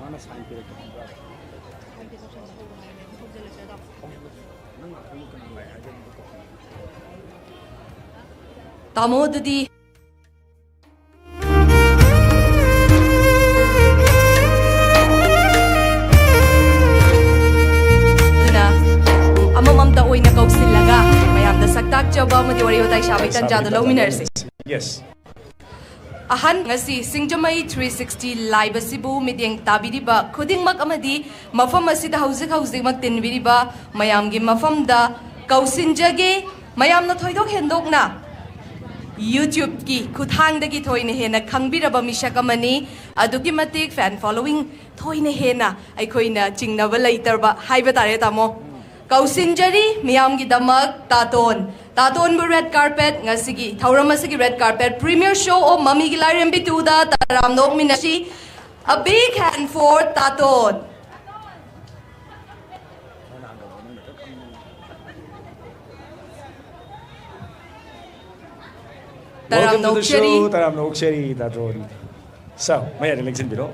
ꯃꯥꯅ sign ꯄꯤꯔꯛꯀꯦ ꯍꯥꯏꯕ꯭ꯔꯥ? ꯅꯪ ꯉꯥꯛꯇꯪ ꯀꯩꯅꯣ ꯂꯥꯛꯑꯦ ꯍꯥꯏꯕꯗꯨꯗ ꯀꯧꯁꯜꯂꯣ꯫ ꯇꯥꯃꯣ, ꯑꯗꯨꯗꯤ꯫ ꯑꯗꯨꯅ ꯑꯃꯃꯝꯇ ꯑꯣꯏꯅ ꯀꯧꯁꯤꯜꯂꯒ ꯃꯌꯥꯝꯗ ꯁꯛꯇꯥꯛꯆꯕ ꯑꯃꯗꯤ ꯋꯥꯔꯤ ꯋꯥꯇꯥꯏ ꯁꯥꯕꯒꯤ ꯇꯥꯟꯖꯥꯗꯨ ꯂꯧꯃꯤꯟꯅꯔꯁꯤ꯫ Yes. ꯑꯍꯟ, ꯉꯁꯤ ꯁꯤꯡꯖꯃꯩ three sixty live ꯑꯁꯤꯕꯨ ꯃꯤꯠꯌꯦꯡ ꯇꯥꯕꯤꯔꯤꯕ ꯈꯨꯗꯤꯡꯃꯛ ꯑꯃꯗꯤ ꯃꯐꯝ ꯑꯁꯤꯗ ꯍꯧꯖꯤꯛ ꯍꯧꯖꯤꯛꯃꯛ ꯇꯤꯟꯕꯤꯔꯤꯕ ꯃꯌꯥꯝꯒꯤ ꯃꯐꯝꯗ ꯀꯧꯁꯤꯟꯖꯒꯦ꯫ ꯃꯌꯥꯝꯅ ꯊꯣꯏꯗꯣꯛ ꯍꯦꯟꯗꯣꯛꯅ YouTubeꯀꯤ ꯈꯨꯠꯊꯥꯡꯗꯒꯤ ꯊꯣꯏꯅ ꯍꯦꯟꯅ ꯈꯪꯕꯤꯔꯕ ꯃꯤꯁꯛ ꯑꯃꯅꯤ꯫ ꯑꯗꯨꯛꯀꯤ ꯃꯇꯤꯛ fan following ꯊꯣꯏꯅ ꯍꯦꯟꯅ ꯑꯩꯈꯣꯏꯅ ꯆꯤꯡꯅꯕ ꯂꯩꯇ꯭ꯔꯕ ꯍꯥꯏꯕ ꯇꯥꯔꯦ, ꯇꯥꯃꯣ꯫ ꯀꯧꯁꯤꯟꯖꯔꯤ ꯃꯤꯌꯥꯝꯒꯤꯗꯃꯛ ꯇꯥꯇꯣꯟ꯫ ꯇꯥꯇꯣꯟꯕꯨ red carpet, ꯉꯁꯤꯒꯤ ꯊꯧꯔꯝ ꯑꯁꯤꯒꯤ red carpet premiere show of ꯃꯃꯤꯒꯤ ꯂꯥꯏꯔꯦꯝꯕꯤ twoꯗ ꯇꯔꯥꯝꯅ ꯑꯣꯛꯃꯤꯟꯅꯁꯤ꯫ A big hand for ꯇꯥꯇꯣꯟ꯫ ꯇꯔꯥꯝꯅ ꯑꯣꯛꯆꯔꯤ꯫ Welcome to the show. ꯇꯔꯥꯝꯅ ꯑꯣꯛꯆꯔꯤ, ꯇꯥꯇꯣꯟ꯫ So, ꯃꯌꯥꯏꯗ ꯂꯦꯡꯁꯤꯟꯕꯤꯔꯣ꯫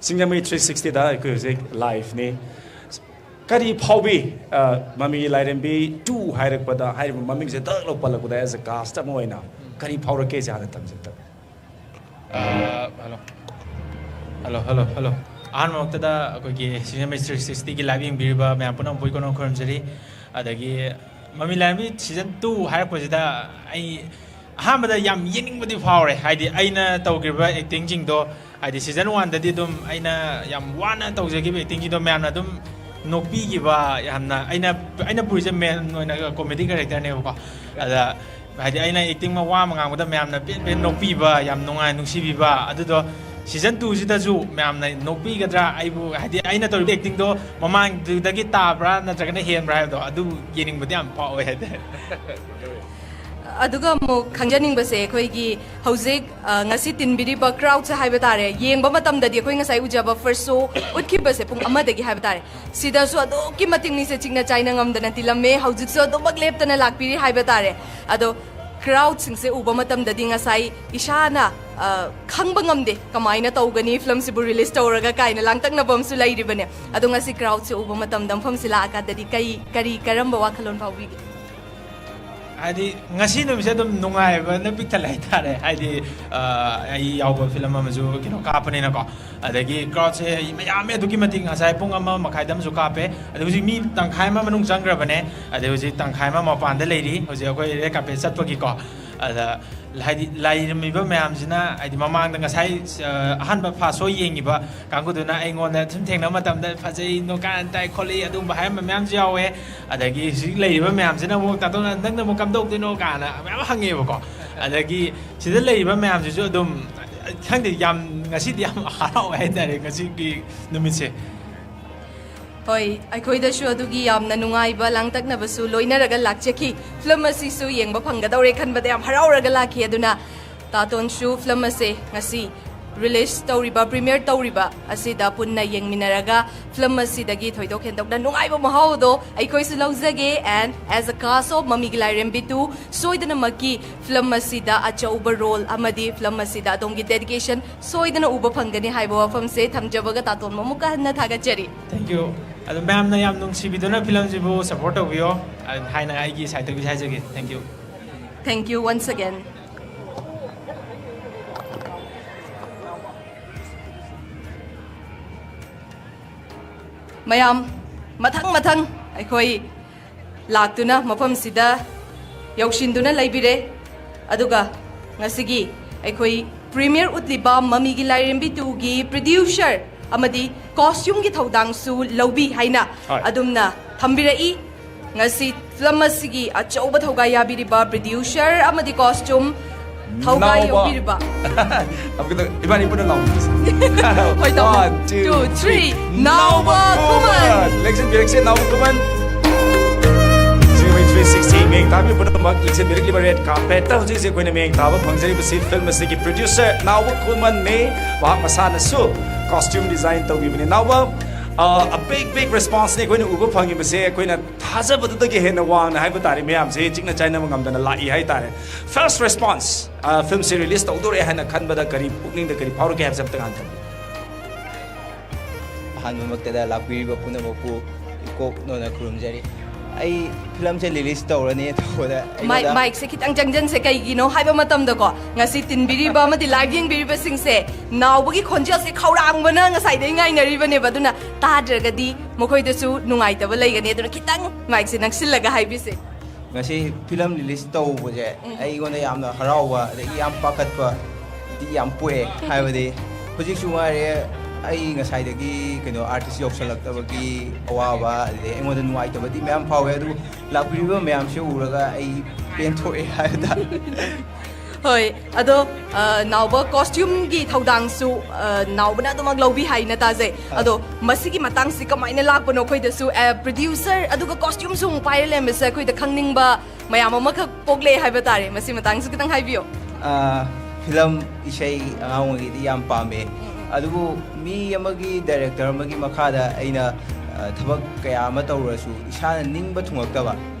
ꯁꯤꯡꯖꯃꯩ three sixtyꯗ ꯑꯩꯈꯣꯏ ꯍꯧꯖꯤꯛ liveꯅꯤ꯫ ꯀꯔꯤ ꯐꯥꯎꯕꯤ, ꯑ, ꯃꯃꯤ ꯂꯥꯏꯔꯦꯝꯕꯤ two ꯍꯥꯏꯔꯛꯄꯗ, ꯍꯥꯏꯔꯤꯕ ꯃꯃꯤꯡꯁꯦ ꯗꯛ ꯂꯧ ꯄꯜꯂꯛꯄꯗ, as a cast ꯑꯃ ꯑꯣꯏꯅ ꯀꯔꯤ ꯐꯥꯎꯔꯛꯀꯦ? ꯁꯤ ꯍꯥꯟꯅ ꯊꯝꯖꯒꯦ꯫ Hello, hello, hello. ꯑꯍꯥꯟꯕꯃꯛꯇꯗ ꯑꯩꯈꯣꯏꯒꯤ ꯁꯤꯖꯟ ꯃꯤꯁꯇꯔ ꯁꯤꯛꯁꯇꯤꯒꯤ ꯂꯥꯏꯚ ꯌꯦꯡꯕꯤꯔꯤꯕ ꯃꯌꯥꯝ ꯄꯨꯝꯅꯃꯛꯄꯨ ꯏꯀꯣꯟ ꯈꯨꯔꯨꯝꯖꯔꯤ꯫ ꯑꯗꯒꯤ ꯃꯃꯤ ꯂꯥꯏꯔꯦꯝꯕꯤ ꯁꯤꯖꯟ ꯇꯨ ꯍꯥꯏꯔꯛꯄꯁꯤꯗ ꯑꯩ ꯑꯍꯥꯟꯕꯗ ꯌꯥꯝ ꯌꯦꯡꯅꯤꯡꯕꯗꯤ ꯐꯥꯎꯔꯦ꯫ ꯍꯥꯏꯗꯤ ꯑꯩꯅ ꯇꯧꯈꯤꯕ ꯑꯦꯛꯇꯤꯡꯁꯤꯡꯗꯣ, ꯍꯥꯏꯗꯤ ꯁꯤꯖꯟ ꯋꯥꯟꯗꯗꯤ ꯑꯗꯨꯝ ꯑꯩꯅ ꯌꯥꯝ ꯋꯥꯅ ꯇꯧꯖꯈꯤꯕ ꯑꯦꯛꯇꯤꯡꯁꯤꯡꯗꯣ ꯃꯌꯥꯝꯅ ꯑꯗꯨꯝ ꯅꯣꯛꯄꯤꯈꯤꯕ, ꯌꯥꯝꯅ ꯑꯩꯅ, ꯑꯩꯅ ꯄꯨꯔꯤꯁꯦ ꯃꯦꯟ ꯑꯣꯏꯅ ꯀꯣꯃꯦꯗꯤ ꯀꯦꯔꯦꯛꯇꯔꯅꯦꯕꯀꯣ꯫ ꯑꯗ ꯍꯥꯏꯗꯤ ꯑꯩꯅ ꯑꯦꯛꯇꯤꯡ ꯋꯥ ꯑꯃ ꯉꯥꯡꯕꯗ ꯃꯌꯥꯝꯅ ꯄꯦꯟ ꯄꯦꯟ ꯅꯣꯛꯄꯤꯕ, ꯌꯥꯝ ꯅꯨꯡꯉꯥꯏ ꯅꯨꯡꯁꯤꯕꯤꯕ, ꯑꯗꯨꯗꯣ ꯁꯤꯖꯟ ꯇꯨꯁꯤꯗꯁꯨ ꯃꯌꯥꯝꯅ ꯅꯣꯛꯄꯤꯒꯗ꯭ꯔꯥ, ꯑꯩꯕꯨ, ꯍꯥꯏꯗꯤ ꯑꯩꯅ ꯇꯧꯔꯤꯕ ꯑꯦꯛꯇꯤꯡꯗꯣ ꯃꯃꯥꯡꯗꯨꯗꯒꯤ ꯇꯥꯕ꯭ꯔꯥ ꯅꯠꯇ꯭ꯔꯒꯅ ꯍꯦꯟꯕ꯭ꯔꯥ ꯍꯥꯏꯕꯗꯣ ꯑꯗꯨ ꯌꯦꯡꯅꯤꯡꯕꯗꯤ ꯌꯥꯝ ꯐꯥꯎꯋꯦ ꯍꯥꯏꯇꯥꯔꯦ꯫ ꯑꯗꯨꯒ ꯑꯃꯨꯛ ꯈꯪꯖꯅꯤꯡꯕꯁꯦ, ꯑꯩꯈꯣꯏꯒꯤ ꯍꯧꯖꯤꯛ, ꯑ, ꯉꯁꯤ ꯇꯤꯟꯕꯤꯔꯤꯕ ꯀ꯭ꯔꯥꯎꯗꯁꯦ ꯍꯥꯏꯕ ꯇꯥꯔꯦ, ꯌꯦꯡꯕ ꯃꯇꯝꯗꯗꯤ ꯑꯩꯈꯣꯏ ꯉꯁꯥꯏ ꯎꯖꯕ ꯐꯥꯔꯁ ꯁꯣ ꯎꯠꯈꯤꯕꯁꯦ ꯄꯨꯡ ꯑꯃꯗꯒꯤ ꯍꯥꯏꯕ ꯇꯥꯔꯦ, ꯁꯤꯗꯁꯨ ꯑꯗꯨꯛꯀꯤ ꯃꯇꯤꯛ ꯃꯤꯁꯦ ꯆꯤꯛꯅ ꯆꯥꯏꯅ ꯉꯝꯗꯅ ꯇꯤꯜꯂꯝꯃꯦ꯫ ꯍꯧꯖꯤꯛꯁꯨ ꯑꯗꯨꯃꯛ ꯂꯦꯞꯇꯅ ꯂꯥꯛꯄꯤꯔꯤ ꯍꯥꯏꯕ ꯇꯥꯔꯦ꯫ ꯑꯗꯣ ꯀ꯭ꯔꯥꯎꯗꯁꯤꯡꯁꯦ ꯎꯕ ꯃꯇꯝꯗꯗꯤ ꯉꯁꯥꯏ ꯏꯁꯥꯅ, ꯑ, ꯈꯪꯕ ꯉꯝꯗꯦ ꯀꯃꯥꯏꯅ ꯇꯧꯒꯅꯤ ꯐꯤꯂꯝꯁꯤꯕꯨ ꯔꯤꯂꯤꯁ ꯇꯧꯔꯒ ꯀꯥꯏꯅ ꯂꯥꯡꯇꯛꯅꯕ ꯑꯃꯁꯨ ꯂꯩꯔꯤꯕꯅꯦ꯫ ꯑꯗꯣ ꯉꯁꯤ ꯀ꯭ꯔꯥꯎꯗꯁꯦ ꯎꯕ ꯃꯇꯝꯗ, ꯃꯐꯝꯁꯤ ꯂꯥꯛꯑꯀꯥꯟꯗꯗꯤ ꯀꯔꯤ, ꯀꯔꯤ, ꯀꯔꯝꯕ ꯋꯥꯈꯜꯂꯣꯟ ꯐꯥꯎꯕꯤꯒꯦ? ꯍꯥꯏꯗꯤ ꯉꯁꯤ ꯅꯨꯃꯤꯠꯁꯦ ꯑꯗꯨꯝ ꯅꯨꯡꯉꯥꯏꯕꯅ ꯄꯤꯛ ꯊꯜꯂꯦ ꯍꯥꯏꯇꯥꯔꯦ꯫ ꯍꯥꯏꯗꯤ, ꯑ, ꯑꯩ ꯌꯥꯎꯕ ꯐꯤꯂꯝ ꯑꯃꯁꯨ ꯀꯩꯅꯣ ꯀꯥꯞꯄꯅꯤꯅꯀꯣ꯫ ꯑꯗꯒꯤ ꯀ꯭ꯔꯥꯎꯗꯁꯦ ꯃꯌꯥꯝꯃꯦ ꯑꯗꯨꯛꯀꯤ ꯃꯇꯤꯛ, ꯉꯁꯥꯏ ꯄꯨꯡ ꯑꯃ ꯃꯈꯥꯏꯗ ꯑꯃꯁꯨ ꯀꯥꯞꯄꯦ꯫ ꯑꯗ ꯍꯧꯖꯤꯛ ꯃꯤ ꯇꯪꯈꯥꯏ ꯑꯃ ꯃꯅꯨꯡ ꯆꯪꯈ꯭ꯔꯕꯅꯦ꯫ ꯑꯗꯩ ꯍꯧꯖꯤꯛ ꯇꯪꯈꯥꯏ ꯑꯃ ꯃꯄꯥꯟꯗ ꯂꯩꯔꯤ, ꯍꯧꯖꯤꯛ ꯑꯩꯈꯣꯏ ꯔꯦꯗ ꯀꯥꯔꯄꯦꯠ ꯆꯠꯄꯒꯤꯀꯣ꯫ ꯑꯗ ꯍꯥꯏꯗꯤ ꯂꯩꯔꯝꯃꯤꯕ ꯃꯌꯥꯝꯁꯤꯅ, ꯍꯥꯏꯗꯤ ꯃꯃꯥꯡꯗ ꯉꯁꯥꯏ, ꯑ, ꯑꯍꯥꯟꯕ ꯐꯥꯔꯁ ꯁꯣ ꯌꯦꯡꯉꯤꯕ ꯀꯥꯡꯕꯨꯗꯨꯅ ꯑꯩꯉꯣꯟꯗ ꯁꯨꯝ ꯊꯦꯡꯅꯕ ꯃꯇꯝꯗ "ꯐꯖꯩ, ꯅꯣ ꯀꯥꯏꯅ ꯇꯥꯏ ꯈꯣꯠꯂꯤ" ꯑꯗꯨꯒꯨꯝꯕ ꯍꯥꯏꯔꯝꯕ ꯃꯌꯥꯝꯁꯨ ꯌꯥꯎꯋꯦ꯫ ꯑꯗꯒꯤ ꯍꯧꯖꯤꯛ ꯂꯩꯔꯤꯕ ꯃꯌꯥꯝꯁꯤꯅ ꯑꯃꯨꯛ "ꯇꯥꯇꯣꯟ, ꯅꯪꯅ ꯑꯃꯨꯛ ꯀꯝꯗꯧꯗꯣꯏꯅꯣ?" ꯀꯥꯏꯅ ꯃꯌꯥꯝ ꯍꯪꯉꯦꯕꯀꯣ꯫ ꯑꯗꯒꯤ ꯁꯤꯗ ꯂꯩꯔꯤꯕ ꯃꯌꯥꯝꯁꯤꯁꯨ ꯑꯗꯨꯝ, ꯈꯪꯗꯦ, ꯌꯥꯝ, ꯉꯁꯤꯗꯤ ꯌꯥꯝ ꯍꯔꯥꯎꯋꯦ ꯍꯥꯏꯇꯥꯔꯦ, ꯉꯁꯤꯒꯤ ꯅꯨꯃꯤꯠꯁꯦ꯫ ꯍꯣꯏ, ꯑꯩꯈꯣꯏꯗꯁꯨ ꯑꯗꯨꯒꯤ ꯌꯥꯝꯅ ꯅꯨꯡꯉꯥꯏꯕ ꯂꯥꯡꯇꯛꯅꯕꯁꯨ ꯂꯣꯏꯅꯔꯒ ꯂꯥꯛꯆꯈꯤ꯫ ꯐꯤꯂꯝ ꯑꯁꯤꯁꯨ ꯌꯦꯡꯕ ꯐꯪꯒꯗꯧꯔꯦ ꯈꯟꯕꯗ ꯌꯥꯝ ꯍꯔꯥꯎꯔꯒ ꯂꯥꯛꯈꯤ꯫ ꯑꯗꯨꯅ ꯇꯥꯇꯣꯟꯁꯨ ꯐꯤꯂꯝ ꯑꯁꯦ ꯉꯁꯤ ꯔꯤꯂꯤꯁ ꯇꯧꯔꯤꯕ, ꯄ꯭ꯔꯤꯃꯤꯌꯔ ꯇꯧꯔꯤꯕ ꯑꯁꯤꯗ ꯄꯨꯟꯅ ꯌꯦꯡꯃꯤꯟꯅꯔꯒ ꯐꯤꯂꯝ ꯑꯁꯤꯗꯒꯤ ꯊꯣꯏꯗꯣꯛ ꯍꯦꯟꯗꯣꯛꯅ ꯅꯨꯡꯉꯥꯏꯕ ꯃꯍꯥꯎꯗꯣ ꯑꯩꯈꯣꯏꯁꯨ ꯂꯧꯖꯒꯦ꯫ And as a cast of ꯃꯃꯤꯒꯤ ꯂꯥꯏꯔꯦꯝꯕꯤ ꯇꯨ, ꯁꯣꯏꯗꯅꯃꯛꯀꯤ ꯐꯤꯂꯝ ꯑꯁꯤꯗ ꯑꯆꯧꯕ ꯔꯣꯜ ꯑꯃꯗꯤ ꯐꯤꯂꯝ ꯑꯁꯤꯗ ꯑꯗꯣꯝꯒꯤ ꯗꯦꯗꯤꯀꯦꯁꯟ ꯁꯣꯏꯗꯅ ꯎꯕ ꯐꯪꯒꯅꯤ ꯍꯥꯏꯕ ꯋꯥꯐꯝꯁꯦ ꯊꯝꯖꯕꯒ ꯇꯥꯇꯣꯟꯕꯨ ꯑꯃꯨꯛꯀ ꯍꯟꯅ ꯊꯥꯒꯠꯆꯔꯤ꯫ Thank you. ꯑꯗꯣ ꯃꯌꯥꯝꯅ ꯌꯥꯝ ꯅꯨꯡꯁꯤꯕꯤꯗꯨꯅ ꯐꯤꯂꯝꯁꯤꯕꯨ ꯁꯞꯄꯣꯔꯠ ꯇꯧꯕꯤꯌꯣ ꯍꯥꯏꯅ ꯑꯩꯒꯤ ꯁꯥꯏꯠꯇꯒꯤ ꯍꯥꯏꯖꯒꯦ꯫ Thank you. Thank you once again. ꯃꯌꯥꯝ ꯃꯊꯪ ꯃꯊꯪ ꯑꯩꯈꯣꯏ ꯂꯥꯛꯇꯨꯅ ꯃꯐꯝꯁꯤꯗ ꯌꯧꯁꯤꯟꯗꯨꯅ ꯂꯩꯕꯤꯔꯦ꯫ ꯑꯗꯨꯒ ꯉꯁꯤꯒꯤ ꯑꯩꯈꯣꯏ premiere ꯎꯠꯂꯤꯕ ꯃꯃꯤꯒꯤ ꯂꯥꯏꯔꯦꯝꯕꯤ ꯇꯨꯒꯤ producer ꯑꯃꯗꯤ costumeꯒꯤ ꯊꯧꯗꯥꯡꯁꯨ ꯂꯧꯕꯤ ꯍꯥꯏꯅ ꯍꯣꯏ꯫ ꯑꯗꯨꯝꯅ ꯊꯝꯕꯤꯔꯛꯏ꯫ ꯉꯁꯤ film ꯑꯁꯤꯒꯤ ꯑꯆꯧꯕ ꯊꯧꯒꯥꯏ ꯌꯥꯕꯤꯔꯤꯕ producer ꯑꯃꯗꯤ costume ꯊꯧꯒꯥꯏ ꯅꯥꯎꯕ꯫ ꯌꯧꯕꯤꯔꯤꯕ ꯑꯃꯨꯛꯀ ꯏꯕꯥꯅꯤ ꯄꯨꯟꯅ ꯂꯥꯎꯃꯤꯟꯅꯁꯤ꯫ ꯍꯣꯏ, ꯇꯧ꯫ One, two, two, three. three. ꯅꯥꯎꯕ ꯅꯥꯎꯕ ꯈꯨꯃꯟ꯫ ꯈꯨꯃꯟ꯫ ꯂꯦꯡꯁꯤꯟꯕꯤꯔꯛꯁꯦ, ꯅꯥꯎꯕ ꯈꯨꯃꯟ꯫ G V three sixty ꯃꯤꯌꯦꯡ ꯇꯥꯕꯤ ꯄꯨꯝꯅꯃꯛ ꯂꯦꯡꯁꯤꯟꯕꯤꯔꯛꯂꯤꯕ red carpetꯇ ꯍꯧꯖꯤꯛ ꯍꯧꯖꯤꯛ ꯑꯩꯈꯣꯏꯅ ꯃꯤꯌꯦꯡ ꯇꯥꯕ ꯐꯪꯖꯔꯤꯕꯁꯤ film ꯑꯁꯤꯒꯤ producer ꯅꯥꯎꯕ ꯈꯨꯃꯟꯅꯤ꯫ ꯃꯍꯥꯛ ꯃꯁꯥꯅꯁꯨ costume design ꯇꯧꯕꯤꯕꯅꯤ꯫ ꯅꯥꯎꯕ, ꯑ, a big, big responseꯅꯤ ꯑꯩꯈꯣꯏꯅ ꯎꯕ ꯐꯪꯉꯤꯕꯁꯦ꯫ ꯑꯩꯈꯣꯏꯅ ꯊꯥꯖꯕꯗꯨꯗꯒꯤ ꯍꯦꯟꯅ ꯋꯥꯡꯅ ꯍꯥꯏꯕ ꯇꯥꯔꯦ ꯃꯌꯥꯝꯁꯦ ꯆꯤꯛꯅ ꯆꯥꯏꯅꯕ ꯉꯝꯗꯅ ꯂꯥꯛꯏ ꯍꯥꯏꯇꯥꯔꯦ꯫ First response, ꯑ, filmꯁꯦ release ꯇꯧꯗꯣꯔꯦ ꯍꯥꯏꯅ ꯈꯟꯕꯗ ꯀꯔꯤ ꯄꯨꯛꯅꯤꯡꯗ ꯀꯔꯤ ꯐꯥꯎꯔꯛꯀꯦ ꯍꯥꯏꯕꯁꯦ ꯑꯝꯇ ꯍꯥꯟꯅ ꯊꯝꯕꯤꯌꯨ꯫ ꯑꯍꯥꯟꯕꯃꯛꯇꯗ ꯂꯥꯛꯄꯤꯔꯤꯕ ꯄꯨꯝꯅꯃꯛꯄꯨ ꯏꯀꯣꯛ ꯅꯣꯟꯅ ꯈꯨꯔꯨꯝꯖꯔꯤ꯫ ꯑꯩ filmꯁꯦ release ꯇꯧꯔꯅꯤ ꯇꯧꯕꯗ ꯃꯥꯏ ꯑꯩꯉꯣꯟꯗ ꯃꯥꯏꯛꯁꯦ ꯈꯤꯇꯪ ꯆꯪꯖꯟꯁꯦ꯫ ꯀꯩꯒꯤꯅꯣ ꯍꯥꯏꯕ ꯃꯇꯝꯗꯀꯣ, ꯉꯁꯤ ꯇꯤꯟꯕꯤꯔꯤꯕ ꯑꯃꯗꯤ live ꯌꯦꯡꯕꯤꯔꯤꯕꯁꯤꯡꯁꯦ ꯅꯥꯎꯕꯒꯤ ꯈꯣꯟꯖꯦꯜꯁꯦ ꯈꯧꯔꯥꯡꯕꯅ ꯉꯁꯥꯏꯗꯩ ꯉꯥꯏꯅꯔꯤꯕꯅꯦꯕ꯫ ꯑꯗꯨꯅ ꯇꯥꯗ꯭ꯔꯒꯗꯤ ꯃꯈꯣꯏꯗꯁꯨ ꯅꯨꯡꯉꯥꯏꯇꯕ ꯂꯩꯒꯅꯤ꯫ ꯑꯗꯨꯅ ꯈꯤꯇꯪ ꯃꯥꯏꯛꯁꯦ ꯅꯛꯁꯤꯜꯂꯒ ꯍꯥꯏꯕꯤꯁꯦ꯫ ꯉꯁꯤ film release ꯇꯧꯕꯁꯦ ꯎꯝ꯫ ꯑꯩꯉꯣꯟꯗ ꯌꯥꯝꯅ ꯍꯔꯥꯎꯕ ꯑꯗꯒꯤ ꯌꯥꯝ ꯄꯥꯈꯠꯄꯗꯤ ꯌꯥꯝ ꯄꯣꯛꯑꯦ꯫ ꯍꯥꯏꯕꯗꯤ ꯍꯧꯖꯤꯛꯁꯨ ꯉꯥꯏꯔꯦ, ꯑꯩ ꯉꯁꯥꯏꯗꯒꯤ ꯀꯩꯅꯣ artist ꯌꯧꯁꯜꯂꯛꯇꯕꯒꯤ ꯑꯋꯥꯕ, ꯑꯗꯩ ꯑꯩꯉꯣꯟꯗ ꯅꯨꯡꯉꯥꯏꯇꯕꯗꯤ ꯃꯌꯥꯝ ꯐꯥꯎꯋꯦ, ꯑꯗꯨꯕꯨ ꯂꯥꯛꯄꯤꯔꯤꯕ ꯃꯌꯥꯝꯁꯦ ꯎꯔꯒ ꯑꯩ ꯄꯦꯟꯊꯣꯛꯑꯦ ꯍꯥꯏꯕ ꯇꯥꯔꯦ꯫ ꯍꯣꯏ, ꯑꯗꯣ, ꯑ, ꯅꯥꯎꯕ costumeꯒꯤ ꯊꯧꯗꯥꯡꯁꯨ, ꯑ, ꯅꯥꯎꯕꯅ ꯑꯗꯨꯃꯛ ꯂꯧꯕꯤ ꯍꯥꯏꯅ ꯇꯥꯖꯩ꯫ ꯑ꯫ ꯑꯗꯣ ꯃꯁꯤꯒꯤ ꯃꯇꯥꯡꯁꯤ ꯀꯃꯥꯏꯅ ꯂꯥꯛꯄꯅꯣ? ꯑꯩꯈꯣꯏꯗꯁꯨ, ꯑ, producer ꯑꯗꯨꯒ costumeꯁꯨ ꯑꯃꯨꯛ ꯄꯥꯏꯔ ꯂꯩꯔꯝꯕꯁꯦ ꯑꯩꯈꯣꯏꯗ ꯈꯪꯅꯤꯡꯕ ꯃꯌꯥꯝ ꯑꯃꯈꯛ ꯄꯣꯛꯂꯛꯑꯦ ꯍꯥꯏꯕ ꯇꯥꯔꯦ꯫ ꯃꯁꯤ ꯃꯇꯥꯡꯁꯨ ꯈꯤꯇꯪ ꯍꯥꯏꯕꯤꯌꯣ꯫ ꯑ, film, ꯏꯁꯩ ꯑꯉꯥꯡ ꯑꯣꯏꯔꯤꯉꯩꯗꯤ ꯌꯥꯝ ꯄꯥꯝꯃꯦ꯫ ꯎꯝ, ꯎꯝ꯫ ꯑꯗꯨꯕꯨ ꯃꯤ ꯑꯃꯒꯤ, director ꯑꯃꯒꯤ ꯃꯈꯥꯗ ꯑꯩꯅ, ꯑ, ꯊꯕꯛ ꯀꯌꯥ ꯑꯃ ꯇꯧꯔꯁꯨ ꯏꯁꯥꯅ ꯅꯤꯡꯕ ꯊꯨꯡꯉꯛꯇꯕ,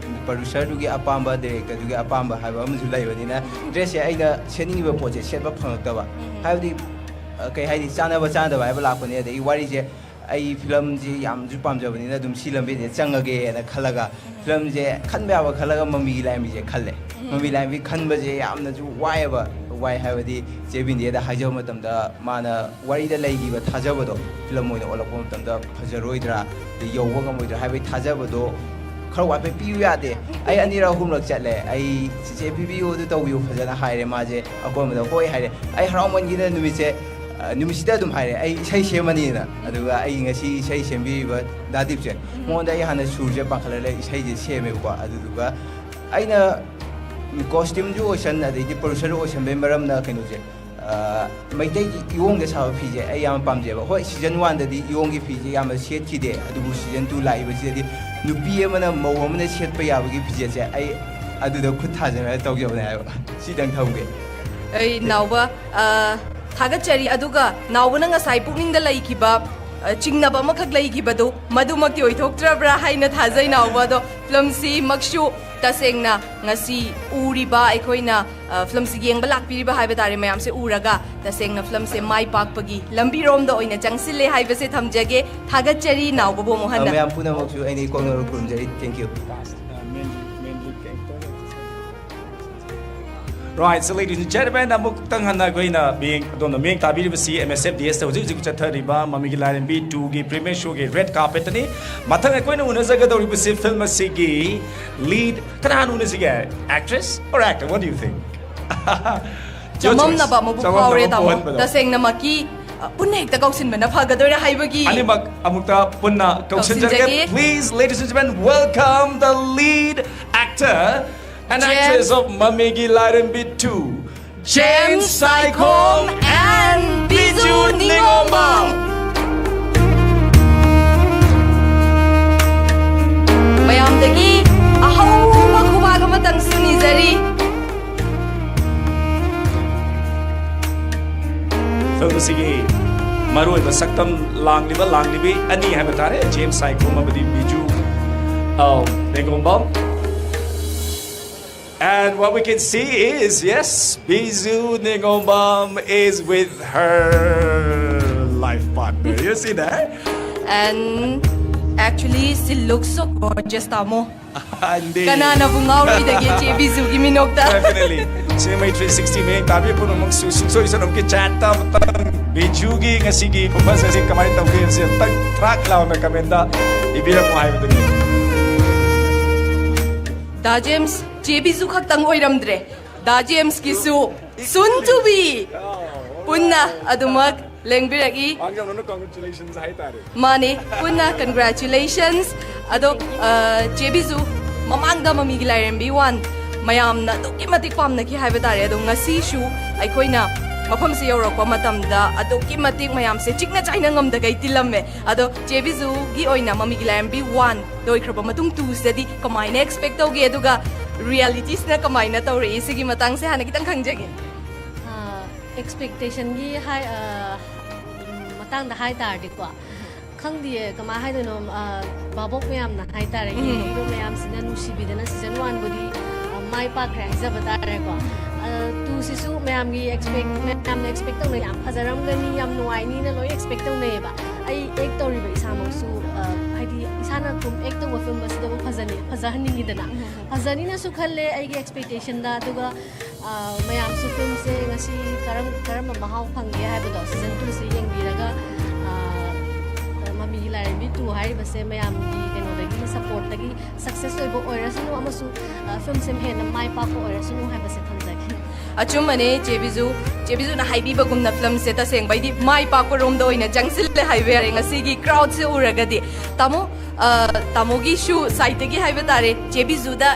producerꯗꯨꯒꯤ ꯑꯄꯥꯝꯕ, directorꯗꯨꯒꯤ ꯑꯄꯥꯝꯕ ꯍꯥꯏꯕ ꯑꯃꯁꯨ ꯂꯩꯕꯅꯤꯅ, dressꯁꯦ ꯑꯩꯅ ꯁꯦꯠꯅꯤꯡꯉꯤꯕ ꯄꯣꯠꯁꯦ ꯁꯦꯠꯄ ꯐꯪꯉꯛꯇꯕ꯫ ꯎꯝ꯫ ꯍꯥꯏꯕꯗꯤ, ꯑ, ꯀꯩ ꯍꯥꯏꯅꯤ, ꯆꯥꯟꯅꯕ ꯆꯥꯟꯅꯗꯕ ꯍꯥꯏꯕ ꯂꯥꯛꯄꯅꯦ꯫ ꯑꯗꯒꯤ ꯋꯥꯔꯤꯁꯦ, ꯑꯩ filmꯁꯤ ꯌꯥꯝꯁꯨ ꯄꯥꯝꯖꯕꯅꯤꯅ ꯑꯗꯨꯝ ꯁꯤ ꯂꯝꯕꯤꯁꯤꯗ ꯆꯪꯉꯒꯦꯅ ꯈꯜꯂꯒ, filmꯁꯦ ꯈꯟꯕ ꯌꯥꯕ ꯈꯜꯂꯒ ꯃꯃꯤꯒꯤ ꯂꯥꯏꯔꯦꯝꯕꯤꯁꯦ ꯈꯜꯂꯦ꯫ ꯎꯝ꯫ ꯃꯃꯤ ꯂꯥꯏꯔꯦꯝꯕꯤ ꯈꯟꯕꯁꯦ ꯌꯥꯝꯅꯁꯨ ꯋꯥꯏꯑꯦꯕ, ꯋꯥꯏ ꯍꯥꯏꯕꯗꯤ ꯆꯦ ꯕꯤꯟꯗꯤꯌꯥꯗ ꯍꯥꯏꯖꯕ ꯃꯇꯝꯗ ꯃꯥꯅ ꯋꯥꯔꯤꯗ ꯂꯩꯈꯤꯕ ꯊꯥꯖꯕꯗꯣ ꯐꯤꯂꯝ ꯑꯣꯏꯅ ꯑꯣꯜꯂꯛꯄ ꯃꯇꯝꯗ ꯐꯖꯔꯣꯏꯗ꯭ꯔꯥ, ꯑꯗꯩ ꯌꯧꯕ ꯉꯝꯃꯣꯏꯗ꯭ꯔꯥ ꯍꯥꯏꯕꯒꯤ ꯊꯥꯖꯕꯗꯣ ꯈꯔ ꯋꯥꯠꯄꯩ ꯄꯤꯌꯨ ꯌꯥꯗꯦ꯫ ꯑꯩ ꯑꯅꯤꯔꯛ ꯑꯍꯨꯝꯂꯛ ꯆꯠꯂꯦ꯫ ꯑꯩ "ꯆꯤꯆꯦ ꯄꯤꯕꯤꯌꯨ, ꯑꯗꯨ ꯇꯧꯕꯤꯌꯨ" ꯐꯖꯅ ꯍꯥꯏꯔꯦ꯫ ꯃꯥꯁꯦ ꯑꯀꯣꯟꯕꯗ "ꯍꯣꯏ" ꯍꯥꯏꯔꯦ꯫ ꯑꯩ ꯍꯔꯥꯎꯃꯟꯒꯤꯗꯅ ꯅꯨꯃꯤꯠꯁꯦ, ꯑ, ꯅꯨꯃꯤꯠꯁꯤꯗ ꯑꯗꯨꯝ ꯍꯥꯏꯔꯦ, "ꯑꯩ ꯏꯁꯩ ꯁꯦꯝꯃꯅꯤꯅ"꯫ ꯑꯗꯨꯒ ꯑꯩ ꯉꯁꯤ ꯏꯁꯩ ꯁꯦꯝꯕꯤꯔꯤꯕ ꯗꯥꯗꯤꯞꯁꯦ, ꯃꯉꯣꯟꯗ ꯑꯩ ꯍꯥꯟꯅ ꯁꯨꯔꯁꯦ ꯄꯥꯈꯠꯂꯒ ꯏꯁꯩꯁꯦ ꯁꯦꯝꯃꯦꯕꯀꯣ꯫ ꯑꯗꯨꯗꯨꯒ ꯑꯩꯅ costumeꯁꯨ ꯑꯣꯏꯁꯟ, ꯑꯗꯩꯗꯤ producerꯁꯨ ꯑꯣꯏꯁꯟꯕꯩ ꯃꯔꯝꯅ ꯀꯩꯅꯣꯁꯦ, ꯑ, ꯃꯩꯇꯩꯒꯤ ꯏꯌꯣꯡꯗ ꯁꯥꯕ ꯐꯤꯁꯦ ꯑꯩ ꯌꯥꯝ ꯄꯥꯝꯖꯩꯕ꯫ ꯍꯣꯏ, season oneꯗꯗꯤ ꯏꯌꯣꯡꯒꯤ ꯐꯤꯁꯦ ꯌꯥꯝꯅ ꯁꯦꯠꯈꯤꯗꯦ, ꯑꯗꯨꯕꯨ season two ꯂꯥꯛꯏꯕꯁꯤꯗꯗꯤ ꯅꯨꯄꯤ ꯑꯃꯅ, ꯃꯧ ꯑꯃꯅ ꯁꯦꯠꯄ ꯌꯥꯕꯒꯤ ꯐꯤꯖꯦꯠꯁꯦ ꯑꯩ ꯑꯗꯨꯗ ꯈꯨꯠ ꯊꯥꯖꯅ ꯇꯧꯖꯕꯅꯦ ꯍꯥꯏꯕ꯫ ꯁꯤꯗꯪ ꯊꯝꯒꯦ꯫ ꯑꯩ ꯅꯥꯎꯕ, ꯑ, ꯊꯥꯒꯠꯆꯔꯤ꯫ ꯑꯗꯨꯒ ꯅꯥꯎꯕꯅ ꯉꯁꯥꯏ ꯄꯨꯛꯅꯤꯡꯗ ꯂꯩꯈꯤꯕ, ꯑ, ꯆꯤꯡꯅꯕ ꯑꯃꯈꯛ ꯂꯩꯈꯤꯕꯗꯨ, ꯃꯗꯨꯃꯛꯇꯤ ꯑꯣꯏꯊꯣꯛꯇ꯭ꯔꯕ꯭ꯔꯥ ꯍꯥꯏꯅ ꯊꯥꯖꯩ ꯅꯥꯎꯕ꯫ ꯑꯗꯣ ꯐꯤꯂꯝꯁꯤꯃꯛꯁꯨ ꯇꯁꯦꯡꯅ ꯉꯁꯤ ꯎꯔꯤꯕ ꯑꯩꯈꯣꯏꯅ, ꯑ, ꯐꯤꯂꯝꯁꯤ ꯌꯦꯡꯕ ꯂꯥꯛꯄꯤꯔꯤꯕ ꯍꯥꯏꯕ ꯇꯥꯔꯦ, ꯃꯌꯥꯝꯁꯦ ꯎꯔꯒ ꯇꯁꯦꯡꯅ ꯐꯤꯂꯝꯁꯦ ꯃꯥꯏ ꯄꯥꯛꯄꯒꯤ ꯂꯝꯕꯤꯔꯣꯝꯗ ꯑꯣꯏꯅ ꯆꯪꯁꯤꯜꯂꯦ ꯍꯥꯏꯕꯁꯦ ꯊꯝꯖꯒꯦ꯫ ꯊꯥꯒꯠꯆꯔꯤ ꯅꯥꯎꯕꯕꯨ ꯑꯃꯨꯛ ꯍꯟꯅ꯫ ꯃꯌꯥꯝ ꯄꯨꯝꯅꯃꯛꯁꯨ ꯑꯩꯅ ꯏꯀꯣꯛꯅꯕ ꯈꯨꯔꯨꯝꯖꯔꯤ꯫ Thank you꯫ Right, so ladies and gentlemen, ꯑꯃꯨꯛꯇꯪ ꯍꯟꯅ ꯑꯩꯈꯣꯏꯅ ꯃꯤꯠꯌꯦꯡ, ꯑꯗꯣꯝꯅ ꯃꯤꯠꯌꯦꯡ ꯇꯥꯕꯤꯔꯤꯕꯁꯤ M S F D Sꯇ ꯍꯧꯖꯤꯛ ꯍꯧꯖꯤꯛ ꯆꯠꯊꯔꯤꯕ ꯃꯃꯤꯒꯤ ꯂꯥꯏꯔꯦꯝꯕꯤ twoꯒꯤ premiere showꯒꯤ red carpetꯇꯅꯤ꯫ ꯃꯊꯪ ꯑꯩꯈꯣꯏꯅ ꯎꯅꯖꯒꯗꯧꯔꯤꯕꯁꯤ ꯐꯤꯂꯝ ꯑꯁꯤꯒꯤ lead, ꯀꯅꯥꯅ ꯎꯅꯁꯤꯒꯦ? Actress or actor? What do you think? ꯆꯃꯝꯅꯕ ꯑꯃꯕꯨ ꯆꯃꯝꯅꯕ ꯐꯥꯎꯔꯦ, ꯇꯥꯃꯣ꯫ ꯄꯣꯛꯍꯟꯕꯗꯣ꯫ ꯇꯁꯦꯡꯅꯃꯛꯀꯤ, ꯑ, ꯄꯨꯟꯅ ꯍꯦꯛꯇ ꯀꯧꯁꯤꯟꯕꯅ ꯐꯒꯗꯣꯏꯔꯥ ꯍꯥꯏꯕꯒꯤ꯫ ꯑꯅꯤꯃꯛ ꯑꯃꯨꯛꯇ ꯄꯨꯟꯅ ꯀꯧꯁꯤꯟꯖꯔꯒꯦ꯫ ꯀꯧꯁꯤꯟꯖꯒꯦ꯫ Please, ladies and gentlemen, welcome the lead actor and actress of ꯃꯃꯤꯒꯤ ꯂꯥꯏꯔꯦꯝꯕꯤ two, James Saikhom and Biju Ningomam꯫ ꯃꯌꯥꯝꯗꯒꯤ ꯑꯍꯧꯕ ꯈꯨꯕꯥꯛ ꯑꯃꯇꯪꯁꯨ ꯅꯤꯖꯔꯤ꯫ ꯐꯤꯂꯝ ꯑꯁꯤꯒꯤ ꯃꯔꯨꯑꯣꯏꯕ ꯁꯛꯇꯝ ꯂꯥꯡꯂꯤꯕ, ꯂꯥꯡꯂꯤꯕꯤ ꯑꯅꯤ ꯍꯥꯏꯕ ꯇꯥꯔꯦ, James Saikhom ꯑꯃꯗꯤ Biju, ꯑ, Ningomam꯫ And what we can see is, yes, Biju Ningomam is with her life partner. You see that? And actually, she looks so gorgeous, Tamo. Hindi. ꯀꯅꯥꯅꯕꯨ ꯉꯥꯎꯔꯣꯏꯗꯒꯦ ꯆꯦ ꯕꯤꯖꯨꯒꯤ ꯃꯤꯅꯣꯛꯇ? Definitely. ꯁꯤꯅꯦꯃꯥ ꯊ꯭ꯔꯤ ꯁꯤꯛꯁꯇꯤ ꯃꯤꯠꯌꯦꯡ ꯇꯥꯕꯤꯕ ꯄꯨꯝꯅꯃꯛꯁꯨ ꯁꯨꯡꯁꯣꯏ ꯁꯣꯏꯗꯅꯃꯛꯀꯤ ꯆꯥꯠꯇ ꯑꯃꯇꯪ ꯕꯤꯖꯨꯒꯤ ꯉꯁꯤꯒꯤ ꯀꯨꯝꯍꯩ ꯑꯁꯤ ꯀꯃꯥꯏꯅ ꯇꯧꯒꯦ ꯍꯥꯏꯕꯁꯤ ꯑꯝꯇꯪ ꯊ꯭ꯔꯥꯛ ꯂꯥꯎꯅ ꯀꯃꯦꯟꯗ ꯏꯕꯤꯔꯝꯃꯨ ꯍꯥꯏꯕꯗꯨꯅꯤ꯫ ꯗꯥ ꯖꯦꯝꯁ, ꯆꯦ ꯕꯤꯖꯨ ꯈꯛꯇꯪ ꯑꯣꯏꯔꯝꯗ꯭ꯔꯦ, ꯗꯥ ꯖꯦꯝꯁꯀꯤꯁꯨ soon to be ꯄꯨꯟꯅ ꯑꯗꯨꯃꯛ ꯂꯦꯡꯕꯤꯔꯛꯏ꯫ ꯃꯥꯡꯖꯧꯅꯅ congratulations ꯍꯥꯏꯇꯥꯔꯦ꯫ ꯃꯥꯅꯤ, ꯄꯨꯟꯅ congratulations꯫ ꯑꯗꯣ ꯑ, ꯆꯦ ꯕꯤꯖꯨ, ꯃꯃꯥꯡꯗ ꯃꯃꯤꯒꯤ ꯂꯥꯏꯔꯦꯝꯕꯤ ꯋꯥꯟ ꯃꯌꯥꯝꯅ ꯑꯗꯨꯛꯀꯤ ꯃꯇꯤꯛ ꯄꯥꯝꯅꯈꯤ ꯍꯥꯏꯕ ꯇꯥꯔꯦ꯫ ꯑꯗꯣ ꯉꯁꯤꯁꯨ ꯑꯩꯈꯣꯏꯅ ꯃꯐꯝꯁꯤ ꯌꯧꯔꯛꯄ ꯃꯇꯝꯗ ꯑꯗꯨꯛꯀꯤ ꯃꯇꯤꯛ ꯃꯌꯥꯝꯁꯦ ꯆꯤꯛꯅ ꯆꯥꯏꯅ ꯉꯝꯗꯈꯩ ꯇꯤꯜꯂꯝꯃꯦ꯫ ꯑꯗꯣ ꯆꯦ ꯕꯤꯖꯨꯒꯤ ꯑꯣꯏꯅ ꯃꯃꯤꯒꯤ ꯂꯥꯏꯔꯦꯝꯕꯤ ꯋꯥꯟ ꯂꯣꯏꯈ꯭ꯔꯕ ꯃꯇꯨꯡ ꯇꯨꯁꯤꯗꯗꯤ ꯀꯃꯥꯏꯅ expect ꯇꯧꯒꯦ, ꯑꯗꯨꯒ ꯔꯤꯌꯦꯂꯤꯇꯤꯁꯤꯅ ꯀꯃꯥꯏꯅ ꯇꯧꯔꯛꯏ, ꯁꯤꯒꯤ ꯃꯇꯥꯡꯁꯦ ꯍꯥꯟꯅ ꯈꯤꯇꯪ ꯈꯪꯖꯒꯦ꯫ ꯑꯦꯛꯁꯄꯦꯛꯇꯦꯁꯟꯒꯤ ꯍꯥꯏ ꯃꯇꯥꯡꯗ ꯍꯥꯏ ꯇꯥꯔꯗꯤꯀꯣ, ꯈꯪꯗꯤꯌꯦ ꯀꯃꯥꯏꯅ ꯍꯥꯏꯗꯣꯏꯅꯣ꯫ ꯚꯥꯕꯣꯛ ꯃꯌꯥꯝꯅ ꯍꯥꯏꯇꯥꯔꯦ, ꯌꯦꯡꯕꯤꯕ ꯃꯌꯥꯝꯁꯤꯅ ꯅꯨꯡꯁꯤꯕꯤꯗꯅ ꯁꯤꯖꯟ ꯋꯥꯟꯕꯨꯗꯤ ꯃꯥꯏ ꯄꯥꯛꯈ꯭ꯔꯦ ꯍꯥꯏꯖꯕ ꯇꯥꯔꯦꯀꯣ꯫ ꯇꯨꯁꯤꯁꯨ ꯃꯌꯥꯝꯒꯤ ꯑꯦꯛꯁꯄꯦꯛ ꯃꯌꯥꯝꯅ ꯑꯦꯛꯁꯄꯦꯛ ꯇꯧꯅꯩ, ꯌꯥꯝ ꯐꯖꯔꯝꯒꯅꯤ, ꯌꯥꯝ ꯅꯨꯡꯉꯥꯏꯅꯤꯅ ꯂꯣꯏ ꯑꯦꯛꯁꯄꯦꯛ ꯇꯧꯅꯩꯌꯦꯕ꯫ ꯑꯩ ꯑꯦꯛ ꯇꯧꯔꯤꯕ ꯏꯁꯥꯃꯛꯁꯨ ꯍꯥꯏꯗꯤ ꯏꯁꯥꯅ ꯑꯗꯨꯝ ꯑꯦꯛ ꯇꯧꯕ ꯐꯤꯂꯝ ꯑꯁꯤꯗꯕꯨ ꯐꯖꯅꯤ ꯐꯖꯍꯟꯅꯤꯡꯉꯤꯗꯅ, ꯐꯖꯅꯤꯅꯁꯨ ꯈꯜꯂꯦ ꯑꯩꯒꯤ ꯑꯦꯛꯁꯄꯦꯛꯇꯦꯁꯟꯗ꯫ ꯑꯗꯨꯒ ꯃꯌꯥꯝꯁꯨ ꯐꯤꯂꯝꯁꯦ ꯉꯁꯤ ꯀꯔꯝ ꯀꯔꯝꯕ ꯃꯍꯥꯎ ꯐꯪꯒꯦ ꯍꯥꯏꯕꯗꯣ ꯁꯤꯖꯟ ꯇꯨꯁꯦ ꯌꯦꯡꯕꯤꯔꯒ, ꯃꯃꯤꯒꯤ ꯂꯥꯏꯔꯦꯝꯕꯤ ꯇꯨ ꯍꯥꯏꯔꯤꯕꯁꯦ ꯃꯌꯥꯝꯒꯤ ꯀꯩꯅꯣꯗꯒꯤ, ꯁꯞꯄꯣꯔꯠꯇꯒꯤ ꯁꯛꯁꯦꯁ ꯑꯣꯏꯕ ꯑꯣꯏꯔꯁꯅꯨ ꯑꯃꯁꯨꯡ ꯐꯤꯂꯝꯁꯦ ꯍꯦꯟꯅ ꯃꯥꯏ ꯄꯥꯛꯄ ꯑꯣꯏꯔꯁꯅꯨ ꯍꯥꯏꯕꯁꯦ ꯊꯝꯖꯒꯦ꯫ ꯑꯆꯨꯝꯕꯅꯦ ꯆꯦ ꯕꯤꯖꯨ꯫ ꯆꯦ ꯕꯤꯖꯨꯅ ꯍꯥꯏꯕꯤꯕꯒꯨꯝꯅ ꯐꯤꯂꯝꯁꯦ ꯇꯁꯦꯡꯕꯩꯗꯤ ꯃꯥꯏ ꯄꯥꯛꯄ ꯔꯣꯝꯗ ꯑꯣꯏꯅ ꯆꯪꯁꯤꯜꯂꯦ ꯍꯥꯏꯕ ꯌꯥꯔꯦ ꯉꯁꯤꯒꯤ ꯀ꯭ꯔꯥꯎꯗꯁꯦ ꯎꯔꯒꯗꯤ꯫ ꯇꯥꯃꯣ, ꯑ, ꯇꯥꯃꯣꯒꯤꯁꯨ ꯁꯥꯏꯠꯇꯒꯤ ꯍꯥꯏꯕ ꯇꯥꯔꯦ, ꯆꯦ ꯕꯤꯖꯨꯗ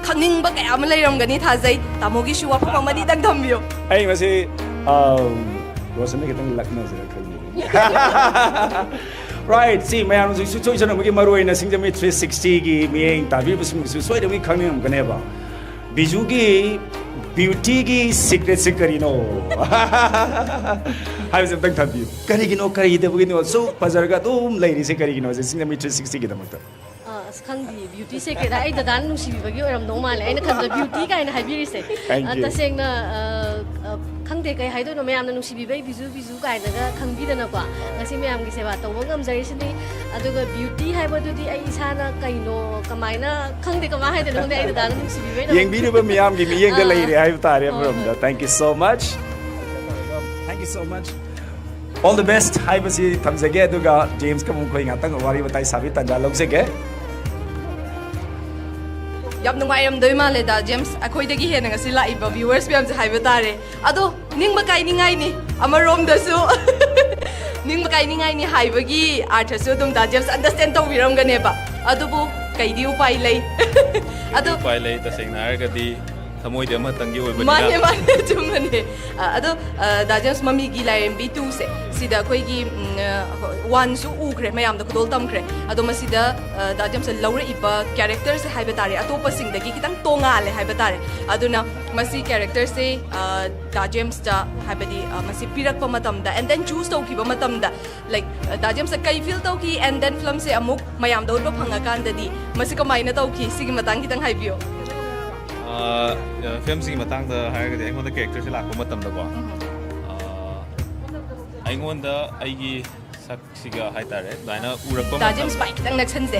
ꯈꯪꯅꯤꯡꯕ ꯀꯌꯥ ꯑꯃ ꯂꯩꯔꯝꯒꯅꯤ ꯊꯥꯖꯩ꯫ ꯇꯥꯃꯣꯒꯤꯁꯨ ꯋꯥꯐꯝ ꯑꯃꯅꯤꯗꯪ ꯊꯝꯕꯤꯌꯨ꯫ ꯑꯩ ꯃꯁꯤ ꯔꯣꯁꯟꯗ ꯈꯤꯇꯪ ꯂꯛꯅꯁꯤꯔ ꯈꯜꯂꯤ꯫ ꯔꯥꯏꯠ, ꯁꯤ ꯃꯌꯥꯝꯁꯨ ꯁꯨꯡꯁꯣꯏ ꯁꯣꯏꯗꯅꯃꯛꯀꯤ ꯃꯔꯨ ꯑꯣꯏꯅ ꯁꯤꯡꯖꯃꯩ ꯊ꯭ꯔꯤ ꯁꯤꯛꯁꯇꯤꯒꯤ ꯃꯤꯠꯌꯦꯡ ꯇꯥꯕꯤꯕꯁꯤꯡꯁꯨ ꯁꯣꯏꯗꯅꯃꯛꯀꯤ ꯈꯪꯅꯤꯡꯉꯝꯒꯅꯦꯕ, ꯕꯤꯖꯨꯒꯤ ꯕ꯭ꯌꯨꯇꯤꯒꯤ ꯁꯤꯀ꯭ꯔꯦꯠꯁꯦ ꯀꯔꯤꯅꯣ ꯍꯥꯏꯕꯁꯦ ꯑꯝꯇꯪ ꯊꯝꯕꯤꯌꯨ꯫ ꯀꯔꯤꯒꯤꯅꯣ, ꯀꯔꯤꯗꯕꯒꯤꯅꯣ ꯁꯨꯛ ꯐꯖꯔꯒ ꯑꯗꯨꯝ ꯂꯩꯔꯤꯁꯦ ꯀꯔꯤꯒꯤꯅꯣ ꯍꯥꯏꯁꯦ ꯁꯤꯡꯖꯃꯩ ꯊ꯭ꯔꯤ ꯁꯤꯛꯁꯇꯤꯒꯤꯗꯃꯛꯇ? ꯑ, ꯑꯁ, ꯈꯪꯗꯦ, ꯕ꯭ꯌꯨꯇꯤ ꯁꯦꯀ꯭ꯔꯦꯠ ꯑꯩ ꯗꯗꯥꯅ ꯅꯨꯡꯁꯤꯕꯤꯕꯒꯤ ꯑꯣꯏꯔꯝꯗꯧ ꯃꯥꯜꯂꯦ꯫ ꯑꯩꯅ ꯈꯟꯕꯗ ꯕ꯭ꯌꯨꯇꯤ ꯀꯥꯏꯅ ꯍꯥꯏꯕꯤꯔꯤꯁꯦ, Thank ꯑ, you. ꯇꯁꯦꯡꯅ, ꯑ, ꯑ, ꯈꯪꯗꯦ ꯀꯩ ꯍꯥꯏꯗꯣꯏꯅꯣ, ꯃꯌꯥꯝꯅ ꯅꯨꯡꯁꯤꯕꯤꯕꯩ ꯕꯤꯖꯨ ꯕꯤꯖꯨ ꯀꯥꯏꯅꯒ ꯈꯪꯕꯤꯗꯅꯀꯣ, ꯉꯁꯤ ꯃꯌꯥꯝꯒꯤ ꯁꯦꯕꯥ ꯇꯧꯕ ꯉꯝꯖꯔꯤꯁꯤꯅꯤ꯫ ꯑꯗꯨꯒ ꯕ꯭ꯌꯨꯇꯤ ꯍꯥꯏꯕꯗꯨꯗꯤ ꯑꯩ ꯏꯁꯥꯅ ꯀꯩꯅꯣ, ꯀꯃꯥꯏꯅ, ꯈꯪꯗꯦ ꯀꯃꯥꯏꯅ ꯍꯥꯏꯗꯣꯏꯅꯣ, ꯈꯪꯗꯦ, ꯑꯩ ꯗꯗꯥꯅ ꯅꯨꯡꯁꯤꯕꯤꯕꯩ ꯌꯦꯡꯕꯤꯔꯤꯕ ꯃꯤꯌꯥꯝꯒꯤ ꯃꯤꯠꯌꯦꯡꯗ ꯑꯥ꯫ ꯂꯩꯔꯦ ꯍꯥꯏꯕ ꯇꯥꯔꯦ꯫ ꯍꯣꯏ, ꯑꯃꯔꯣꯝꯗ꯫ ꯍꯣꯏ꯫ Thank you so much. Thank you so much. All the best ꯍꯥꯏꯕꯁꯤ ꯊꯝꯖꯒꯦ꯫ ꯑꯗꯨꯒ ꯖꯦꯝꯁꯀ ꯑꯃꯨꯛ ꯑꯩꯈꯣꯏ ꯉꯥꯛꯇꯪ ꯋꯥꯔꯤ ꯋꯥꯇꯥꯏ ꯁꯥꯕꯒꯤ ꯇꯥꯟꯖꯥ ꯂꯧꯖꯒꯦ꯫ ꯌꯥꯝ ꯅꯨꯡꯉꯥꯏꯔꯝꯗꯣꯏ ꯃꯥꯜꯂꯦꯗ ꯖꯦꯝꯁ, ꯑꯩꯈꯣꯏꯗꯒꯤ ꯍꯦꯟꯅ ꯉꯁꯤ ꯂꯥꯛꯏꯕ viewers ꯃꯌꯥꯝꯁꯦ ꯍꯥꯏꯕ ꯇꯥꯔꯦ꯫ ꯑꯗꯣ ꯅꯤꯡꯕ ꯀꯥꯏꯅꯤꯡꯉꯥꯏꯅꯤ ꯑꯃꯔꯣꯝꯗꯁꯨ꯫ ꯅꯤꯡꯕ ꯀꯥꯏꯅꯤꯡꯉꯥꯏꯅꯤ ꯍꯥꯏꯕꯒꯤ ꯑꯥꯔꯊꯁꯨ ꯑꯗꯨꯝ ꯗꯥ ꯖꯦꯝꯁ understand ꯇꯧꯕꯤꯔꯝꯒꯅꯦꯕ꯫ ꯑꯗꯨꯕꯨ ꯀꯩꯗꯤ ꯎꯄꯥꯏ ꯂꯩ꯫ ꯑꯗꯣ ꯎꯄꯥꯏ ꯂꯩ꯫ ꯇꯁꯦꯡꯅ ꯍꯥꯏꯔꯒꯗꯤ ꯊꯃꯣꯏꯗꯤ ꯑꯃꯇꯪꯒꯤ ꯑꯣꯏꯕꯅꯤꯅ꯫ ꯃꯥꯅꯦ, ꯃꯥꯅꯦ, ꯑꯆꯨꯝꯕꯅꯦ꯫ ꯑ, ꯑꯗꯣ, ꯑ, ꯗꯥ ꯖꯦꯝꯁ, ꯃꯃꯤꯒꯤ ꯂꯥꯏꯔꯦꯝꯕꯤ ꯇꯨꯁꯦ, ꯁꯤꯗ ꯑꯩꯈꯣꯏꯒꯤ, ꯎꯝ, ꯑ, ꯋꯥꯟꯁꯨ ꯎꯈ꯭ꯔꯦ, ꯃꯌꯥꯝꯗ ꯈꯨꯗꯣꯜ ꯇꯝꯈ꯭ꯔꯦ꯫ ꯑꯗꯣ ꯃꯁꯤꯗ, ꯑ, ꯗꯥ ꯖꯦꯝꯁꯅ ꯂꯧꯔꯛꯏꯕ ꯀꯦꯔꯦꯛꯇꯔꯁꯦ ꯍꯥꯏꯕ ꯇꯥꯔꯦ, ꯑꯇꯣꯞꯄꯁꯤꯡꯗꯒꯤ ꯈꯤꯇꯪ ꯇꯣꯉꯥꯜꯂꯦ ꯍꯥꯏꯕ ꯇꯥꯔꯦ꯫ ꯑꯗꯨꯅ ꯃꯁꯤ ꯀꯦꯔꯦꯛꯇꯔꯁꯦ, ꯑ, ꯗꯥ ꯖꯦꯝꯁꯇ, ꯍꯥꯏꯕꯗꯤ, ꯑ, ꯃꯁꯤ ꯄꯤꯔꯛꯄ ꯃꯇꯝꯗ, and then choose ꯇꯧꯈꯤꯕ ꯃꯇꯝꯗ, like, ꯗꯥ ꯖꯦꯝꯁꯇ ꯀꯩ feel ꯇꯧꯈꯤ, and then ꯐꯤꯂꯝꯁꯦ ꯑꯃꯨꯛ ꯃꯌꯥꯝꯗ ꯎꯠꯄ ꯐꯪꯉꯀꯥꯟꯗꯗꯤ ꯃꯁꯤ ꯀꯃꯥꯏꯅ ꯇꯧꯈꯤ, ꯁꯤꯒꯤ ꯃꯇꯥꯡ ꯈꯤꯇꯪ ꯍꯥꯏꯕꯤꯌꯣ꯫ ꯑꯥ, ꯐꯤꯂꯝꯁꯤꯒꯤ ꯃꯇꯥꯡꯗ ꯍꯥꯏꯔꯒꯗꯤ, ꯑꯩꯉꯣꯟꯗ ꯀꯦꯔꯦꯛꯇꯔꯁꯦ ꯂꯥꯛꯄ ꯃꯇꯝꯗꯀꯣ, ꯑꯥ, ꯑꯩꯉꯣꯟꯗ ꯑꯩꯒꯤ ꯁꯛꯁꯤꯒ ꯍꯥꯏꯇꯥꯔꯦ, ꯑꯗꯨꯃꯥꯏꯅ ꯎꯔꯛꯄ ꯗꯥ ꯃꯇꯝꯗ ꯖꯦꯝꯁ, ꯃꯥꯏ ꯈꯤꯇꯪ ꯅꯛꯁꯟꯁꯦ꯫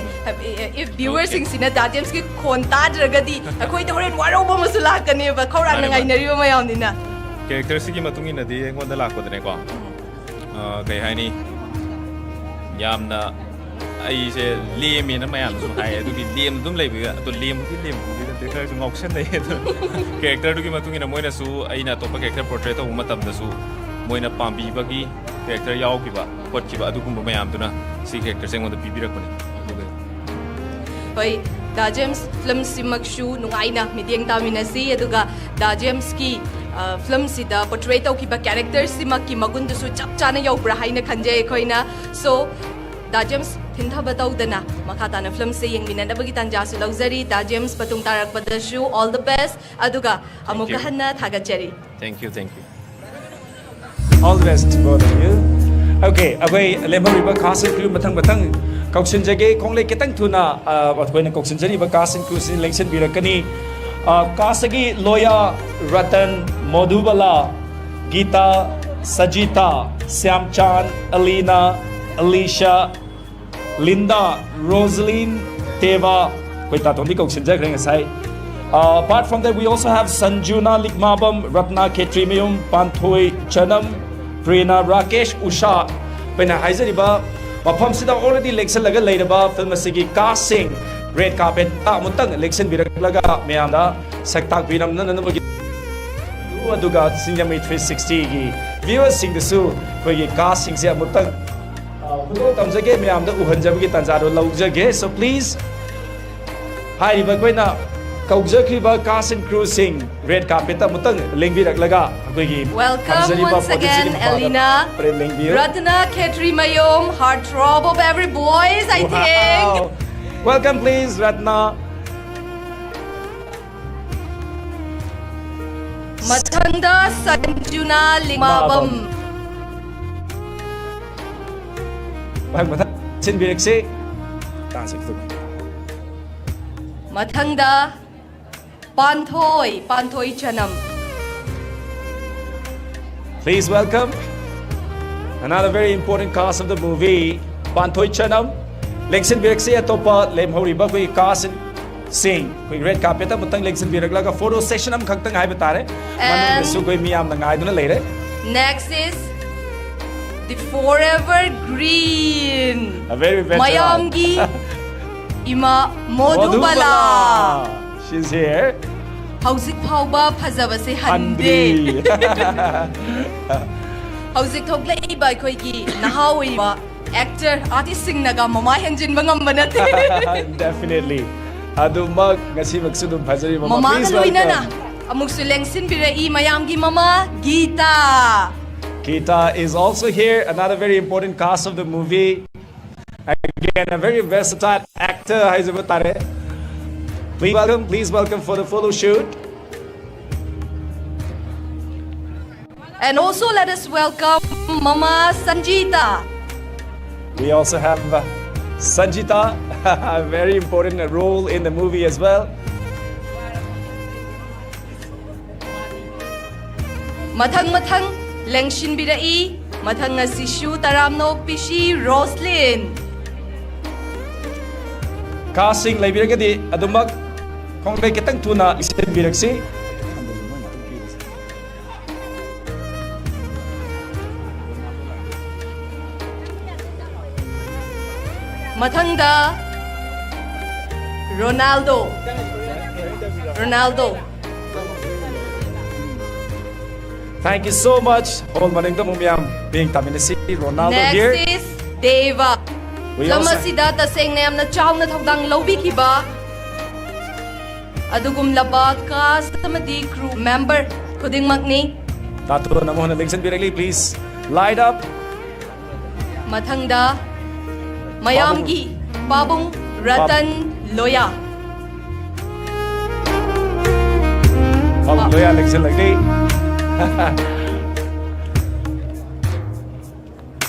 If viewerꯁꯤꯡꯁꯤꯅ ꯗꯥ ꯖꯦꯝꯁꯀꯤ ꯈꯣꯟ ꯇꯥꯗ꯭ꯔꯒꯗꯤ ꯑꯩꯈꯣꯏꯗ ꯍꯣꯔꯦꯟ ꯋꯥꯔꯧꯕ ꯑꯃꯁꯨ ꯂꯥꯛꯀꯅꯦꯕ, ꯈꯧꯔꯥꯡꯅ ꯃꯥꯅꯦ, ꯃꯥꯅꯦ꯫ ꯉꯥꯏꯅꯔꯤꯕ ꯃꯌꯥꯝꯅꯤꯅ꯫ ꯀꯦꯔꯦꯛꯇꯔꯁꯤꯒꯤ ꯃꯇꯨꯡ ꯏꯟꯅꯗꯤ ꯑꯩꯉꯣꯟꯗ ꯂꯥꯛꯄꯗꯅꯦꯀꯣ, ꯑꯥ, ꯀꯩ ꯍꯥꯏꯅꯤ, ꯌꯥꯝꯅ ꯑꯩꯁꯦ ꯂꯦꯝꯃꯦꯅ ꯃꯌꯥꯝꯅꯁꯨ ꯍꯥꯏ꯫ ꯑꯗꯨꯒꯤ ꯂꯦꯝ ꯑꯗꯨꯝ ꯂꯩꯕ, ꯑꯗꯣ ꯂꯦꯝꯕꯨꯗꯤ ꯂꯦꯝꯕꯨꯗꯤ ꯅꯠꯇꯦ, ꯈꯔꯁꯨ ꯉꯥꯎꯁꯟꯅꯩ꯫ ꯑꯗꯣ ꯀꯦꯔꯦꯛꯇꯔꯗꯨꯒꯤ ꯃꯇꯨꯡ ꯏꯟꯅ ꯃꯣꯏꯅꯁꯨ, ꯑꯩꯅ ꯑꯇꯣꯞꯄ ꯀꯦꯔꯦꯛꯇꯔ ꯄꯣꯔꯇ꯭ꯔꯦꯠ ꯇꯧꯕ ꯃꯇꯝꯗꯁꯨ ꯃꯣꯏꯅ ꯄꯥꯝꯕꯤꯕꯒꯤ ꯀꯦꯔꯦꯛꯇꯔ ꯌꯥꯎꯈꯤꯕ ꯈꯣꯠꯈꯤꯕ, ꯑꯗꯨꯒꯨꯝꯕ ꯃꯌꯥꯝꯗꯨꯅ ꯁꯤ ꯀꯦꯔꯦꯛꯇꯔꯁꯦ ꯑꯩꯉꯣꯟꯗ ꯄꯤꯕꯤꯔꯛꯄꯅꯤ꯫ ꯑꯗꯨꯒ ꯍꯣꯏ, ꯗꯥ ꯖꯦꯝꯁ, ꯐꯤꯂꯝꯁꯤꯃꯛꯁꯨ ꯅꯨꯡꯉꯥꯏꯅ ꯃꯤꯠꯌꯦꯡ ꯇꯥꯃꯤꯟꯅꯁꯤ, ꯑꯗꯨꯒ ꯗꯥ ꯖꯦꯝꯁꯀꯤ, ꯑ, ꯐꯤꯂꯝꯁꯤꯗ ꯄꯣꯔꯇ꯭ꯔꯦꯠ ꯇꯧꯈꯤꯕ ꯀꯦꯔꯦꯛꯇꯔꯁꯤꯃꯛꯀꯤ ꯃꯒꯨꯟꯗꯨꯁꯨ ꯆꯞ ꯆꯥꯅ ꯌꯧꯕ꯭ꯔꯥ ꯍꯥꯏꯅ ꯈꯟꯖꯩ ꯑꯩꯈꯣꯏꯅ꯫ So, ꯗꯥ ꯖꯦꯝꯁ, ꯊꯤꯟꯊꯕ ꯇꯧꯗꯅ ꯃꯈꯥ ꯇꯥꯅ ꯐꯤꯂꯝꯁꯦ ꯌꯦꯡꯃꯤꯟꯅꯅꯕꯒꯤ ꯇꯥꯟꯖꯥꯁꯨ ꯂꯧꯖꯔꯤ꯫ ꯗꯥ ꯖꯦꯝꯁ, ꯃꯇꯨꯡ ꯇꯥꯔꯛꯄꯗꯁꯨ all the best, ꯑꯗꯨꯒ ꯑꯃꯨꯛꯀ you. ꯍꯟꯅ ꯊꯥꯒꯠꯆꯔꯤ꯫ Thank you, thank you. All the best, both of you. Okay, ꯑꯩꯈꯣꯏ ꯂꯦꯝꯍꯧꯔꯤꯕ cast and crew ꯃꯊꯪ ꯃꯊꯪ ꯀꯧꯁꯤꯟꯖꯒꯦ꯫ ꯈꯣꯡꯂꯩ ꯈꯤꯇꯪ ꯊꯨꯅ, ꯑ, ꯑꯩꯈꯣꯏꯅ ꯀꯧꯁꯤꯟꯖꯔꯤꯕ cast and crew ꯁꯤ ꯂꯦꯡꯁꯤꯟꯕꯤꯔꯛꯀꯅꯤ꯫ ꯑ, cast ꯇꯒꯤ ꯂꯣꯌꯥ, Ratan, ꯃꯣꯙꯨꯕꯂꯥ, Geeta, Sajita, Siamchan, Alina, Alicia, Linda, Rosaline, Teva, ꯑꯩꯈꯣꯏ ꯇꯥꯇꯣꯟꯗꯤ ꯀꯧꯁꯤꯟꯖꯈ꯭ꯔꯦ ꯉꯁꯥꯏ꯫ Uh, apart from that, we also have Sanjuna Likmabam, Ratna Khetrimayum, Panthoi Chanam, Prerna Rakesh, Usha꯫ ꯑꯩꯈꯣꯏꯅ ꯍꯥꯏꯖꯔꯤꯕ ꯃꯐꯝꯁꯤꯗ already ꯂꯦꯡꯁꯤꯜꯂꯒ ꯂꯩꯔꯕ ꯐꯤꯜꯝ ꯑꯁꯤꯒꯤ ꯀꯥꯁꯁꯤꯡ ꯔꯦꯗ ꯀꯥꯔꯄꯦꯠꯇ ꯑꯃꯨꯛꯇꯪ ꯂꯦꯡꯁꯤꯟꯕꯤꯔꯛꯂꯒ ꯃꯌꯥꯝꯗ ꯁꯛ ꯇꯥꯛꯄꯤꯔꯝꯅꯅꯕꯒꯤ ꯑꯗꯨꯒ ꯁꯤꯡꯖꯃꯩ ꯊ꯭ꯔꯤ ꯁꯤꯛꯁꯇꯤꯒꯤ ꯚ꯭ꯌꯨꯋꯔꯁꯤꯡꯗꯁꯨ ꯑꯩꯈꯣꯏꯒꯤ ꯀꯥꯁꯁꯤꯡꯁꯦ ꯑꯃꯨꯛꯇꯪ, ꯑ, ꯈꯨꯗꯣꯜ ꯇꯝꯖꯒꯦ, ꯃꯌꯥꯝꯗ ꯎꯍꯟꯖꯕꯒꯤ ꯇꯥꯟꯖꯥꯗꯣ ꯂꯧꯖꯒꯦ꯫ So please, ꯍꯥꯏꯔꯤꯕ ꯑꯩꯈꯣꯏꯅ ꯀꯧꯖꯈ꯭ꯔꯤꯕ cast and crewꯁꯤꯡ ꯔꯦꯗ ꯀꯥꯔꯄꯦꯠꯇ ꯑꯃꯨꯛꯇꯪ ꯂꯦꯡꯕꯤꯔꯛꯂꯒ ꯑꯩꯈꯣꯏꯒꯤ Welcome ꯊꯝꯖꯔꯤꯕ once producerꯒꯤ again, ꯃꯄꯥꯗ Alina꯫ ꯄꯔꯦꯝ ꯂꯦꯡꯕꯤꯌꯨ꯫ Ratna Khetrimayom, heartthrob of every boys, I think꯫ Wow. Welcome, please, Ratna꯫ ꯃꯊꯪꯗ ꯁꯟꯖꯨꯅꯥ ꯂꯤꯃꯥꯕꯝ꯫ ꯃꯥꯕꯝ꯫ ꯃꯊꯪ ꯁꯤꯟꯕꯤꯔꯛꯁꯤ꯫ ꯇꯥꯁꯤ ꯈꯤꯇꯪ꯫ ꯃꯊꯪꯗ ꯄꯥꯟꯊꯣꯏ, ꯄꯥꯟꯊꯣꯏ ꯆꯅꯝ꯫ Please welcome another very important cast of the movie, ꯄꯥꯟꯊꯣꯏ ꯆꯅꯝ꯫ ꯂꯦꯡꯁꯤꯟꯕꯤꯔꯛꯁꯤ ꯑꯇꯣꯞꯄ ꯂꯦꯝꯍꯧꯔꯤꯕ ꯑꯩꯈꯣꯏꯒꯤ cast ꯁꯤꯡ꯫ ꯑꯩꯈꯣꯏ ꯔꯦꯗ ꯀꯥꯔꯄꯦꯠꯇ ꯑꯃꯨꯛꯇꯪ ꯂꯦꯡꯁꯤꯟꯕꯤꯔꯛꯂꯒ ꯐꯣꯇꯣ ꯁꯦꯁꯟ ꯑꯃꯈꯛꯇꯪ ꯍꯥꯏꯕ ꯇꯥꯔꯦ꯫ And ꯃꯅꯨꯡꯗꯁꯨ ꯑꯩꯈꯣꯏ ꯃꯤꯌꯥꯝꯅ ꯉꯥꯏꯗꯨꯅ ꯂꯩꯔꯦ꯫ Next is the forever green. A very veteran. ꯃꯌꯥꯝꯒꯤ ꯏꯃꯥ ꯃꯣꯙꯨꯕꯂꯥ꯫ ꯃꯣꯙꯨꯕꯂꯥ꯫ She's here. ꯍꯧꯖꯤꯛ ꯐꯥꯎꯕ ꯐꯖꯕꯁꯦ ꯍꯟꯗꯦ꯫ ꯍꯟꯗ꯭ꯔꯤ꯫ ꯍꯧꯖꯤꯛ ꯊꯣꯛꯂꯛꯏꯕ ꯑꯩꯈꯣꯏꯒꯤ ꯅꯍꯥ ꯑꯣꯏꯔꯤꯕ ꯑꯦꯛꯇꯔ ꯑꯥꯔꯇꯤꯁꯁꯤꯡꯅꯒ ꯃꯃꯥ ꯍꯦꯟꯖꯤꯟꯕ ꯉꯝꯕ ꯅꯠꯇꯦ꯫ Definitely. ꯑꯗꯨꯃꯛ ꯉꯁꯤꯃꯛꯁꯨ ꯑꯗꯨꯝ ꯐꯖꯔꯤ ꯃꯃꯥ꯫ ꯃꯃꯥꯒ Please ꯂꯣꯏꯅꯅ welcome. ꯑꯃꯨꯛꯁꯨ ꯂꯦꯡꯁꯤꯟꯕꯤꯔꯛꯏ ꯃꯌꯥꯝꯒꯤ ꯃꯃꯥ guitar. Geeta is also here, another very important cast of the movie. Again, a very versatile actor ꯍꯥꯏꯖꯕ ꯇꯥꯔꯦ꯫ Please welcome, please welcome for the photo shoot. And also let us welcome Mama Sanjita. We also have, uh, Sanjita, a very important role in the movie as well. ꯃꯊꯪ ꯃꯊꯪ ꯂꯦꯡꯁꯤꯟꯕꯤꯔꯛꯏ꯫ ꯃꯊꯪ ꯑꯁꯤꯁꯨ ꯇꯔꯥꯝꯅ ꯑꯣꯛꯄꯤꯁꯤ Roslin. ꯀꯥꯁꯤꯡ ꯂꯩꯕꯤꯔꯒꯗꯤ ꯑꯗꯨꯃꯛ ꯈꯣꯡꯂꯩ ꯈꯤꯇꯪ ꯊꯨꯅ ꯏꯁꯤꯟꯕꯤꯔꯛꯁꯤ꯫ ꯃꯊꯪꯗ Ronaldo. Ronaldo. Thank you so much. Hall ꯃꯅꯤꯡꯗ ꯑꯃꯨꯛ ꯃꯌꯥꯝ ꯃꯤꯡ ꯇꯥꯃꯤꯟꯅꯁꯤ꯫ Ronaldo here. Next is Deva. We film also ꯑꯁꯤꯗ ꯇꯁꯦꯡꯅ ꯌꯥꯝꯅ ꯆꯥꯎꯅ ꯊꯧꯗꯥꯡ ꯂꯧꯕꯤꯈꯤꯕ ꯑꯗꯨꯒꯨꯝꯂꯕ cast ꯑꯃꯗꯤ crew member ꯈꯨꯗꯤꯡꯃꯛꯅꯤ꯫ ꯇꯥꯊꯣꯔꯣ ꯅꯃꯣ ꯍꯣꯟꯅ ꯂꯦꯡꯁꯤꯟꯕꯤꯔꯛꯂꯤ, please. Light up. ꯃꯊꯪꯗ ꯃꯌꯥꯝꯒꯤ ꯄꯥꯕꯨꯡ ꯔꯇꯟ ꯂꯣꯌꯥ꯫ ꯄꯥꯕꯨꯡ ꯂꯣꯌꯥ ꯂꯦꯡꯁꯤꯜꯂꯛꯂꯤ꯫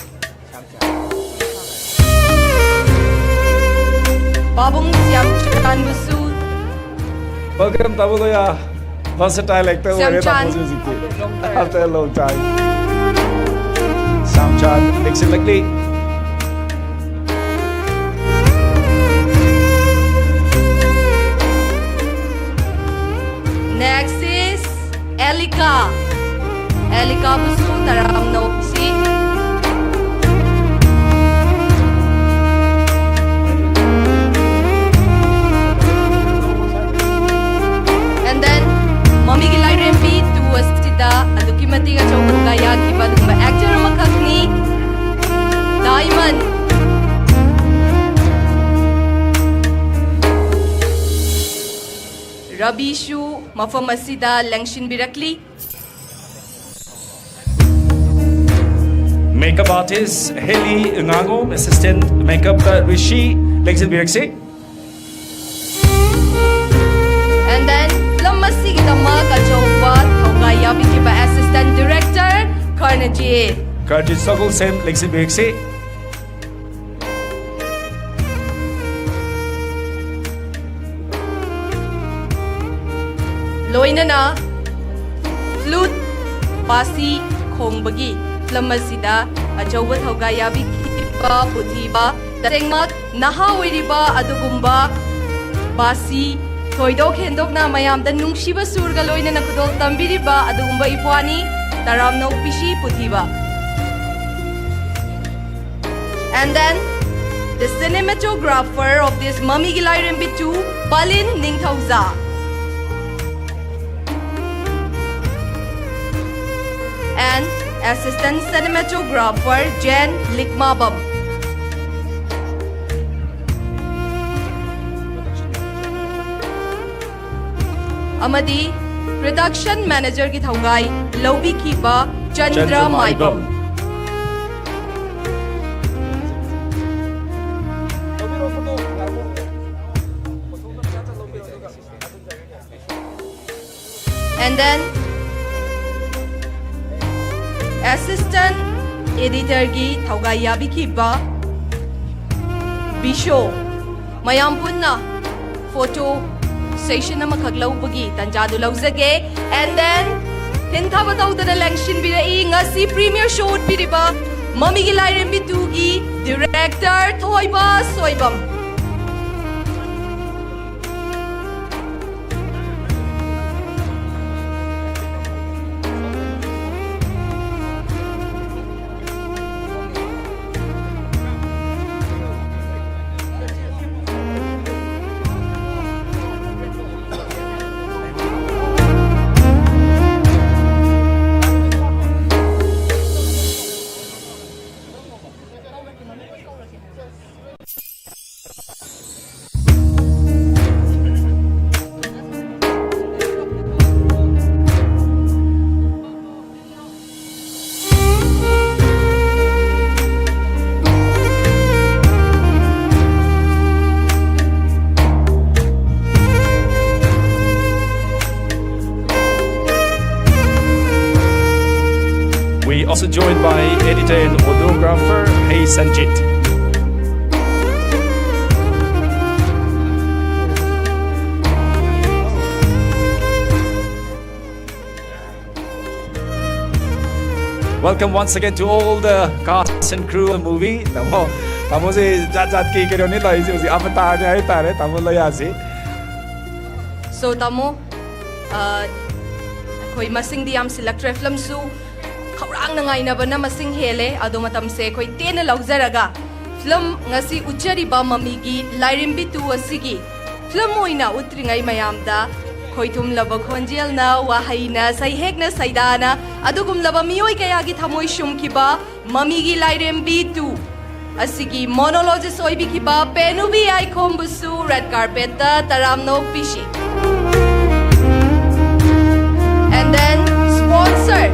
ꯄꯥꯕꯨꯡ ꯁ꯭ꯌꯥꯝꯆꯥꯟꯕꯨꯁꯨ꯫ Welcome, ꯇꯥꯃꯣ ꯂꯣꯌꯥ꯫ Versatile actor ꯑꯣꯏꯔꯦ ꯁ꯭ꯌꯥꯝꯆꯥꯟ꯫ ꯇꯥꯃꯣꯁꯦ ꯍꯧꯖꯤꯛꯇꯤ꯫ After a long time. ꯁ꯭ꯌꯥꯝꯆꯥꯟ ꯂꯦꯡꯁꯤꯜꯂꯛꯂꯤ꯫ Next is Elika. Elikaꯕꯨꯁꯨ ꯇꯔꯥꯝꯅ ꯑꯣꯛꯁꯤ꯫ And then ꯃꯃꯤꯒꯤ ꯂꯥꯏꯔꯦꯝꯕꯤ two ꯑꯁꯤꯗ ꯑꯗꯨꯛꯀꯤ ꯃꯇꯤꯛ ꯑꯆꯧꯕ ꯊꯧꯗꯥꯡ ꯌꯥꯈꯤꯕ ꯑꯗꯨꯒꯨꯝꯕ actor ꯑꯃꯈꯛꯅꯤ꯫ Diamond. ꯔꯕꯤꯁꯨ ꯃꯐꯝ ꯑꯁꯤꯗ ꯂꯦꯡꯁꯤꯟꯕꯤꯔꯛꯂꯤ꯫ Makeup artist Haley Ngangom, assistant makeup Rishi, ꯂꯦꯡꯁꯤꯟꯕꯤꯔꯛꯁꯤ꯫ And then film ꯑꯁꯤꯒꯤꯗꯃꯛ ꯑꯆꯧꯕ ꯊꯧꯒꯥꯏ ꯌꯥꯕꯤꯈꯤꯕ assistant director ꯀꯔꯅꯖꯤꯠ꯫ Karjit Sogulsen, ꯂꯦꯡꯁꯤꯟꯕꯤꯔꯛꯁꯤ꯫ ꯂꯣꯏꯅꯅ flute ꯕꯥꯁꯤ ꯈꯣꯡꯕꯒꯤ ꯐꯤꯂꯝ ꯑꯁꯤꯗ ꯑꯆꯧꯕ ꯊꯧꯒꯥꯏ ꯌꯥꯕꯤꯈꯤꯕ ꯄꯨꯊꯤꯕ, ꯇꯁꯦꯡꯃꯛ ꯅꯍꯥ ꯑꯣꯏꯔꯤꯕ ꯑꯗꯨꯒꯨꯝꯕ ꯕꯥꯁꯤ ꯊꯣꯏꯗꯣꯛ ꯍꯦꯟꯗꯣꯛꯅ ꯃꯌꯥꯝꯗ ꯅꯨꯡꯁꯤꯕ ꯁꯨꯔꯒ ꯂꯣꯏꯅꯅ ꯈꯨꯗꯣꯜ ꯇꯝꯕꯤꯔꯤꯕ ꯑꯗꯨꯒꯨꯝꯕ ꯏꯄ꯭ꯋꯥꯅꯤ ꯇꯔꯥꯝꯅꯧ ꯄꯤꯁꯤ ꯄꯨꯊꯤꯕ꯫ And then the cinematographer of this ꯃꯃꯤꯒꯤ ꯂꯥꯏꯔꯦꯝꯕꯤ two, ꯄꯥꯂꯤꯟ ꯅꯤꯡꯊꯧꯖꯥ꯫ And assistant cinematographer ꯖꯦꯟ ꯂꯤꯛꯃꯥꯕꯝ꯫ ꯑꯃꯗꯤ production manager ꯒꯤ ꯊꯧꯒꯥꯏ ꯂꯧꯕꯤꯈꯤꯕ ꯆꯟꯗ꯭ꯔ ꯆꯟꯗ꯭ꯔ ꯃꯥꯏꯕꯝ꯫ ꯃꯥꯏꯕꯝ꯫ And then assistant editor ꯒꯤ ꯊꯧꯒꯥꯏ ꯌꯥꯕꯤꯈꯤꯕ ꯕꯤꯁꯣ꯫ ꯃꯌꯥꯝ ꯄꯨꯟꯅ photo session ꯑꯃꯈꯛ ꯂꯧꯕꯒꯤ ꯇꯟꯖꯥꯗꯨ ꯂꯧꯖꯒꯦ꯫ And then ꯊꯤꯟꯊꯕ ꯇꯧꯗꯅ ꯂꯦꯡꯁꯤꯟꯕꯤꯔꯛꯏ ꯉꯁꯤ premiere show ꯎꯠꯄꯤꯔꯤꯕ ꯃꯃꯤꯒꯤ ꯂꯥꯏꯔꯦꯝꯕꯤ two ꯒꯤ director ꯊꯣꯏꯕ Soibam. We also joined by editor and audiographer Hey Sanjit. Welcome once again to all the cast and crew of the movie. ꯇꯥꯃꯣ, ꯇꯥꯃꯣꯁꯦ ꯖꯥꯠ ꯖꯥꯠꯀꯤ ꯀꯩꯅꯣꯅꯤ ꯇꯧꯔꯤꯁꯦ ꯍꯧꯖꯤꯛ, ꯑꯕꯇꯥꯔꯅꯤ ꯍꯥꯏꯇꯥꯔꯦ ꯇꯥꯃꯣ ꯂꯌꯥꯁꯤ꯫ So, ꯇꯥꯃꯣ, ꯑ, ꯑꯩꯈꯣꯏ ꯃꯁꯤꯡꯗꯤ ꯌꯥꯝꯁꯤꯜꯂꯛꯇ꯭ꯔꯦ, ꯐꯤꯂꯝꯁꯨ ꯈꯧꯔꯥꯡꯅ ꯉꯥꯏꯅꯕꯅ ꯃꯁꯤꯡ ꯍꯦꯜꯂꯦ꯫ ꯑꯗꯣ ꯃꯇꯝꯁꯦ ꯑꯩꯈꯣꯏ ꯇꯦꯟꯅ ꯂꯧꯖꯔꯒ, ꯐꯤꯂꯝ ꯉꯁꯤ ꯎꯠꯆꯔꯤꯕ ꯃꯃꯤꯒꯤ ꯂꯥꯏꯔꯦꯝꯕꯤ ꯇꯨ ꯑꯁꯤꯒꯤ ꯐꯤꯂꯝ ꯑꯣꯏꯅ ꯎꯠꯇ꯭ꯔꯤꯉꯩ ꯃꯌꯥꯝꯗ ꯈꯣꯏꯊꯨꯝꯂꯕ ꯈꯣꯟꯖꯦꯜꯅ, ꯋꯥꯍꯩꯅ, ꯁꯩꯍꯦꯛꯅ, ꯁꯩꯗꯥꯅ ꯑꯗꯨꯒꯨꯝꯂꯕ ꯃꯤꯑꯣꯏ ꯀꯌꯥꯒꯤ ꯊꯃꯣꯏ ꯁꯨꯝꯈꯤꯕ ꯃꯃꯤꯒꯤ ꯂꯥꯏꯔꯦꯝꯕꯤ ꯇꯨ ꯑꯁꯤꯒꯤ monologist ꯑꯣꯏꯕꯤꯈꯤꯕ ꯄꯦꯅꯨꯕꯤ ꯌꯥꯏꯈꯣꯝꯕꯨꯁꯨ red carpetꯇ ꯇꯔꯥꯝꯅ ꯑꯣꯛꯄꯤꯁꯤ꯫ And then sponsor,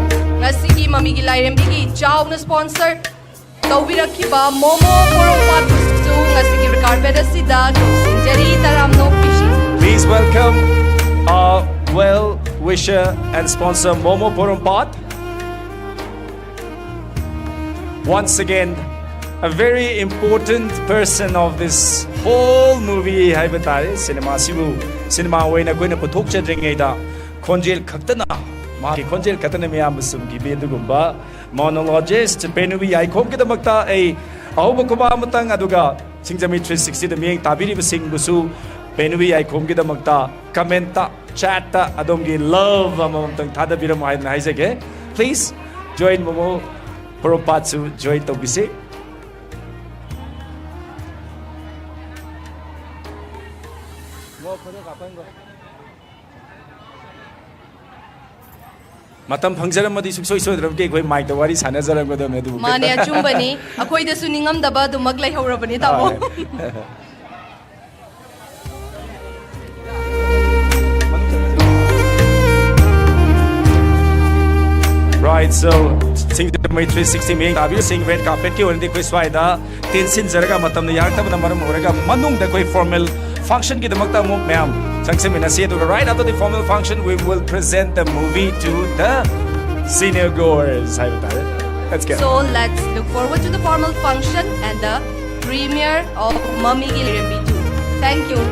ꯉꯁꯤꯒꯤ ꯃꯃꯤꯒꯤ ꯂꯥꯏꯔꯦꯝꯕꯤꯒꯤ ꯆꯥꯎꯅ sponsor ꯇꯧꯕꯤꯔꯛꯈꯤꯕ ꯃꯣꯃꯣ ꯄꯣꯔꯣꯝꯄꯥꯠꯄꯨꯁꯨ ꯉꯁꯤꯒꯤ red carpet ꯑꯁꯤꯗ ꯀꯧꯁꯤꯟꯖꯔꯤ, ꯇꯔꯥꯝꯅ ꯑꯣꯛꯄꯤꯁꯤ꯫ Please welcome our well wisher and sponsor Momo Porompat. Once again, a very important person of this whole movie ꯍꯥꯏꯕ ꯇꯥꯔꯦ꯫ ꯁꯤꯅꯦꯃꯥꯁꯤꯕꯨ ꯁꯤꯅꯦꯃꯥ ꯑꯣꯏꯅ ꯑꯩꯈꯣꯏꯅ ꯄꯨꯊꯣꯛꯆꯗ꯭ꯔꯤꯉꯩꯗ ꯈꯣꯟꯖꯦꯜ ꯈꯛꯇꯅ, ꯃꯍꯥꯛꯀꯤ ꯈꯣꯟꯖꯦꯜ ꯈꯛꯇꯅ ꯃꯤꯌꯥꯝꯕꯨ ꯁꯨꯝꯈꯤꯕꯤ ꯑꯗꯨꯒꯨꯝꯕ monologist ꯄꯦꯅꯨꯕꯤ ꯌꯥꯏꯈꯣꯝꯒꯤꯗꯃꯛꯇ ꯑꯩ ꯑꯍꯧꯕ ꯈꯨꯕꯥꯛ ꯑꯃꯇꯪ, ꯑꯗꯨꯒ ꯁꯤꯡꯖꯃꯩ three sixtyꯗ ꯃꯤꯠꯌꯦꯡ ꯇꯥꯕꯤꯔꯤꯕꯁꯤꯡꯕꯨꯁꯨ ꯄꯦꯅꯨꯕꯤ ꯌꯥꯏꯈꯣꯝꯒꯤꯗꯃꯛꯇ commentꯇ, chatꯇ ꯑꯗꯣꯝꯒꯤ love ꯑꯃꯃꯝꯇꯪ ꯊꯥꯗꯕꯤꯔꯝꯃꯣ ꯍꯥꯏꯗꯅ ꯍꯥꯏꯖꯒꯦ꯫ Please join Momo Porompat ꯁꯨ join ꯇꯧꯕꯤꯁꯤ꯫ ꯃꯇꯝ ꯐꯪꯖꯔꯝꯃꯗꯤ ꯁꯨꯡꯁꯣꯏ ꯁꯣꯏꯗꯅꯃꯛꯀꯤ ꯑꯩꯈꯣꯏ micꯇ ꯋꯥꯔꯤ ꯁꯥꯟꯅꯖꯔꯝꯒꯗꯕꯅꯦ, ꯑꯗꯨꯕꯨ ꯃꯥꯅꯦ, ꯈꯤꯇꯪ ꯑꯆꯨꯝꯕꯅꯤ꯫ ꯑꯩꯈꯣꯏꯗꯁꯨ ꯅꯤꯡꯉꯝꯗꯕ ꯑꯗꯨꯃꯛ ꯂꯩꯍꯧꯔꯕꯅꯤ, ꯇꯥꯃꯣ꯫ ꯍꯣꯏ꯫ Right, so ꯁꯤꯡꯖꯃꯩ three sixty ꯃꯤꯠꯌꯦꯡ ꯇꯥꯕꯤꯕꯁꯤꯡ, red carpetꯀꯤ ꯑꯣꯏꯅꯗꯤ ꯑꯩꯈꯣꯏ ꯁ꯭ꯋꯥꯏꯗ ꯇꯦꯟꯁꯤꯟꯖꯔꯒ, ꯃꯇꯝꯅ ꯌꯥꯔꯛꯇꯕꯅ ꯃꯔꯝ ꯑꯣꯏꯔꯒ ꯃꯅꯨꯡꯗ ꯑꯩꯈꯣꯏ formal functionꯒꯤꯗꯃꯛꯇ ꯑꯃꯨꯛ ꯃꯌꯥꯝ ꯆꯪꯁꯤꯟꯃꯤꯟꯅꯁꯤ꯫ ꯑꯗꯨꯒ right after the formal function, we will present the movie to the cinegoers ꯍꯥꯏꯕ ꯇꯥꯔꯦ꯫ Let's go. So let's look forward to the formal function and the premiere of ꯃꯃꯤꯒꯤ ꯂꯥꯏꯔꯦꯝꯕꯤ two. Thank you.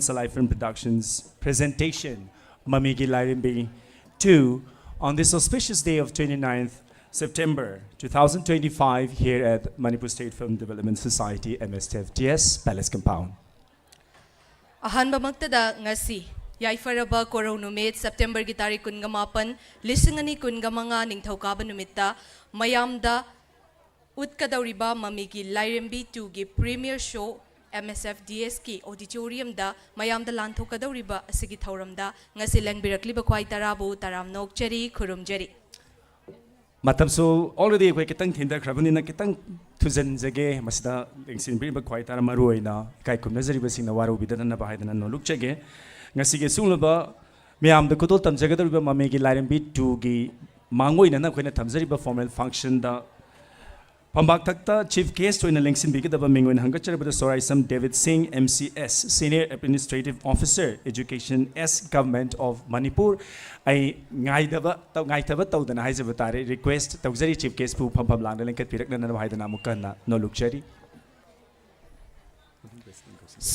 Salai Film Productions presentation, Mamigi Lairimbi two, on this auspicious day of twenty-ninth September two thousand twenty-five, here at Manipur State Film Development Society, M S F D S, Palace Compound. ꯑꯍꯥꯟꯕꯃꯛꯇꯗ ꯉꯁꯤ ꯌꯥꯏꯐꯔꯕ ꯀꯣꯔꯧ ꯅꯨꯃꯤꯠ ꯁꯦꯞꯇꯦꯝꯕꯔꯒꯤ ꯇꯥꯔꯤꯛ ꯀꯨꯟꯒ ꯃꯥꯄꯟ, ꯂꯤꯁꯤꯡ ꯑꯅꯤ ꯀꯨꯟꯒ ꯃꯉꯥ ꯅꯤꯡꯊꯧꯀꯥꯕ ꯅꯨꯃꯤꯠꯇ ꯃꯌꯥꯝꯗ ꯎꯠꯀꯗꯧꯔꯤꯕ ꯃꯃꯤꯒꯤ ꯂꯥꯏꯔꯦꯝꯕꯤ ꯇꯨꯒꯤ premiere show M S F D Sꯀꯤ auditoriumꯗ ꯃꯌꯥꯝꯗ ꯂꯥꯟꯊꯣꯛꯀꯗꯧꯔꯤꯕ ꯑꯁꯤꯒꯤ ꯊꯧꯔꯝꯗ ꯉꯁꯤ ꯂꯦꯡꯕꯤꯔꯛꯂꯤꯕ ꯈ꯭ꯋꯥꯏ ꯇꯔꯥꯕꯨ ꯇꯔꯥꯝꯅ ꯑꯣꯛꯆꯔꯤ, ꯈꯨꯔꯨꯝꯖꯔꯤ꯫ ꯃꯇꯝꯁꯨ already ꯑꯩꯈꯣꯏ ꯈꯤꯇꯪ ꯊꯤꯟꯊꯈ꯭ꯔꯕꯅꯤꯅ ꯈꯤꯇꯪ ꯊꯨꯖꯤꯟꯖꯒꯦ꯫ ꯃꯁꯤꯗ ꯂꯦꯡꯁꯤꯟꯕꯤꯔꯤꯕ ꯈ꯭ꯋꯥꯏ ꯇꯔꯥ ꯃꯔꯨ ꯑꯣꯏꯅ ꯏꯀꯥꯏ ꯈꯨꯝꯅꯖꯔꯤꯕꯁꯤꯡꯅ ꯋꯥꯔꯧꯕꯤꯗꯅꯕ ꯍꯥꯏꯗꯅ ꯅꯣꯜꯂꯨꯛꯆꯒꯦ꯫ ꯉꯁꯤꯒꯤ ꯑꯁꯤꯒꯨꯝꯂꯕ ꯃꯌꯥꯝꯗ ꯈꯨꯗꯣꯜ ꯇꯝꯖꯒꯗꯧꯔꯤꯕ ꯃꯃꯤꯒꯤ ꯂꯥꯏꯔꯦꯝꯕꯤ ꯇꯨꯒꯤ ꯃꯥꯡꯑꯣꯏꯅꯅ ꯑꯩꯈꯣꯏꯅ ꯊꯝꯖꯔꯤꯕ formal functionꯗ ꯐꯝꯕꯥꯛ ꯊꯛꯇ chief guest ꯑꯣꯏꯅ ꯂꯦꯡꯁꯤꯟꯕꯤꯒꯗꯕ ꯃꯤꯡ ꯑꯣꯏꯅ ꯍꯪꯒꯠꯆꯔꯕꯗ ꯁꯣꯔꯥꯏꯁꯝ ꯗꯦꯕꯤꯠ ꯁꯤꯡ, M C S, Senior Administrative Officer, Education, S, Government of Manipur꯫ ꯑꯩ ꯉꯥꯏꯗꯕ ꯇꯧ- ꯉꯥꯏꯊꯕ ꯇꯧꯗꯅ ꯍꯥꯏꯖꯕ ꯇꯥꯔꯦ, request ꯇꯧꯖꯔꯤ chief guestꯄꯨ ꯐꯝꯐꯝ ꯂꯥꯡꯗ ꯂꯦꯡꯈꯠꯄꯤꯔꯛꯅꯅꯕ ꯍꯥꯏꯗꯅ ꯑꯃꯨꯛꯀ ꯍꯟꯅ ꯅꯣꯜꯂꯨꯛꯆꯔꯤ꯫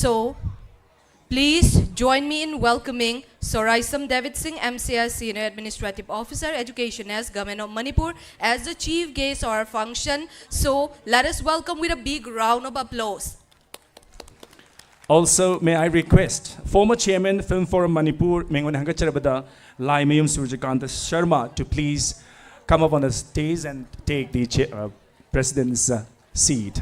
So, please join me in welcoming Soraisam David Singh, M C S, Senior Administrative Officer, Education S, Government of Manipur, as the chief guest of our function. So, let us welcome with a big round of applause. Also, may I request former chairman Film Forum Manipur, ꯃꯤꯡ ꯑꯣꯏꯅ ꯍꯪꯒꯠꯆꯔꯕꯗ ꯂꯥꯏꯃꯌꯨꯝ ꯁꯨꯔꯖꯀꯥꯟꯇ Sharma, to please come up on the stage and take the chair, uh, president's, uh, seat.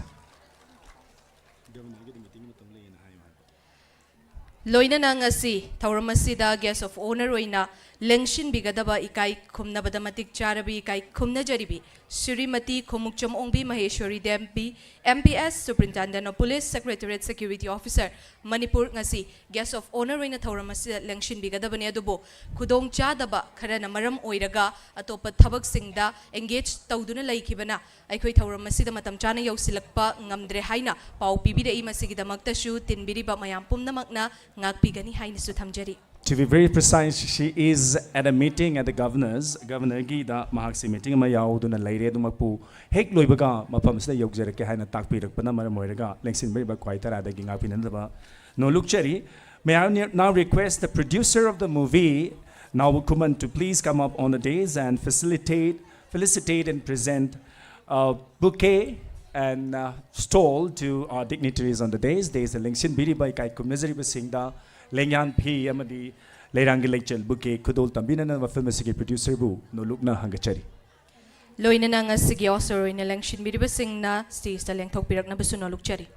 ꯂꯣꯏꯅꯅ ꯉꯁꯤ ꯊꯧꯔꯝ ꯑꯁꯤꯗ guest of honour ꯑꯣꯏꯅ ꯂꯦꯡꯁꯤꯟꯕꯤꯒꯗꯕ ꯏꯀꯥꯏ ꯈꯨꯝꯅꯕꯗ ꯃꯇꯤꯛ ꯆꯥꯔꯕꯤ ꯏꯀꯥꯏ ꯈꯨꯝꯅꯖꯔꯤꯕꯤ ꯁ꯭ꯔꯤꯃꯇꯤ ꯈꯣꯡꯎꯞꯆꯝ ꯑꯣꯡꯕꯤ ꯃꯍꯦꯁ꯭ꯋꯔꯤ ꯗꯦꯝꯕꯤ, M P S, Superintendent of Police, Secretariat Security Officer, Manipur, ꯉꯁꯤ guest of honour ꯑꯣꯏꯅ ꯊꯧꯔꯝ ꯑꯁꯤꯗ ꯂꯦꯡꯁꯤꯟꯕꯤꯒꯗꯕꯅꯤ꯫ ꯑꯗꯨꯕꯨ ꯈꯨꯗꯣꯡ ꯆꯥꯗꯕ ꯈꯔꯅ ꯃꯔꯝ ꯑꯣꯏꯔꯒ ꯑꯇꯣꯞꯄ ꯊꯕꯛꯁꯤꯡꯗ engage ꯇꯧꯗꯨꯅ ꯂꯩꯈꯤꯕꯅ ꯑꯩꯈꯣꯏ ꯊꯧꯔꯝ ꯑꯁꯤꯗ ꯃꯇꯝ ꯆꯥꯅ ꯌꯧꯁꯤꯜꯂꯛꯄ ꯉꯝꯗ꯭ꯔꯦ ꯍꯥꯏꯅ ꯄꯥꯎ ꯄꯤꯕꯤꯔꯛꯏ꯫ ꯃꯁꯤꯒꯤꯗꯃꯛꯇꯁꯨ ꯇꯤꯟꯕꯤꯔꯤꯕ ꯃꯌꯥꯝ ꯄꯨꯝꯅꯃꯛꯅ ꯉꯥꯛꯄꯤꯒꯅꯤ ꯍꯥꯏꯅꯁꯨ ꯊꯝꯖꯔꯤ꯫ To be very precise, she is at a meeting at the governor's, governorꯒꯤꯗ ꯃꯍꯥꯛꯁꯤ meeting ꯑꯃ ꯌꯥꯎꯗꯨꯅ ꯂꯩꯔꯦ꯫ ꯑꯗꯨꯃꯛꯄꯨ ꯍꯦꯛ ꯂꯣꯏꯕꯒ ꯃꯐꯝꯁꯤꯗ ꯌꯧꯖꯔꯛꯀꯦ ꯍꯥꯏꯅ ꯇꯥꯛꯄꯤꯔꯛꯄꯅ ꯃꯔꯝ ꯑꯣꯏꯔꯒ ꯂꯦꯡꯁꯤꯟꯕꯤꯔꯤꯕ ꯈ꯭ꯋꯥꯏ ꯇꯔꯥꯗꯒꯤ ꯉꯥꯛꯄꯤꯅꯅꯕ ꯅꯣꯜꯂꯨꯛꯆꯔꯤ꯫ May I ne- now request the producer of the movie, Naobu Khuman, to please come up on the dais and facilitate, felicitate and present a bouquet and uh, stole to our dignitaries on the dais. Dais ꯂꯦꯡꯁꯤꯟꯕꯤꯔꯤꯕ ꯏꯀꯥꯏ ꯈꯨꯝꯅꯖꯔꯤꯕꯁꯤꯡꯗ ꯂꯦꯡꯌꯥꯟ ꯐꯤ ꯑꯃꯗꯤ ꯂꯩꯔꯥꯡꯒꯤ ꯂꯩꯆꯜ bouquet ꯈꯨꯗꯣꯜ ꯇꯝꯕꯤꯅꯅꯕ film ꯑꯁꯤꯒꯤ producerꯕꯨ ꯅꯣꯂꯨꯛꯅ ꯍꯪꯒꯠꯆꯔꯤ꯫ ꯂꯣꯏꯅꯅ ꯉꯁꯤꯒꯤ author ꯑꯣꯏꯅ ꯂꯦꯡꯁꯤꯟꯕꯤꯔꯤꯕꯁꯤꯡꯅ stageꯇ ꯂꯦꯡꯊꯣꯛꯄꯤꯔꯛꯅꯕꯁꯨ ꯅꯣꯂꯨꯛꯆꯔꯤ꯫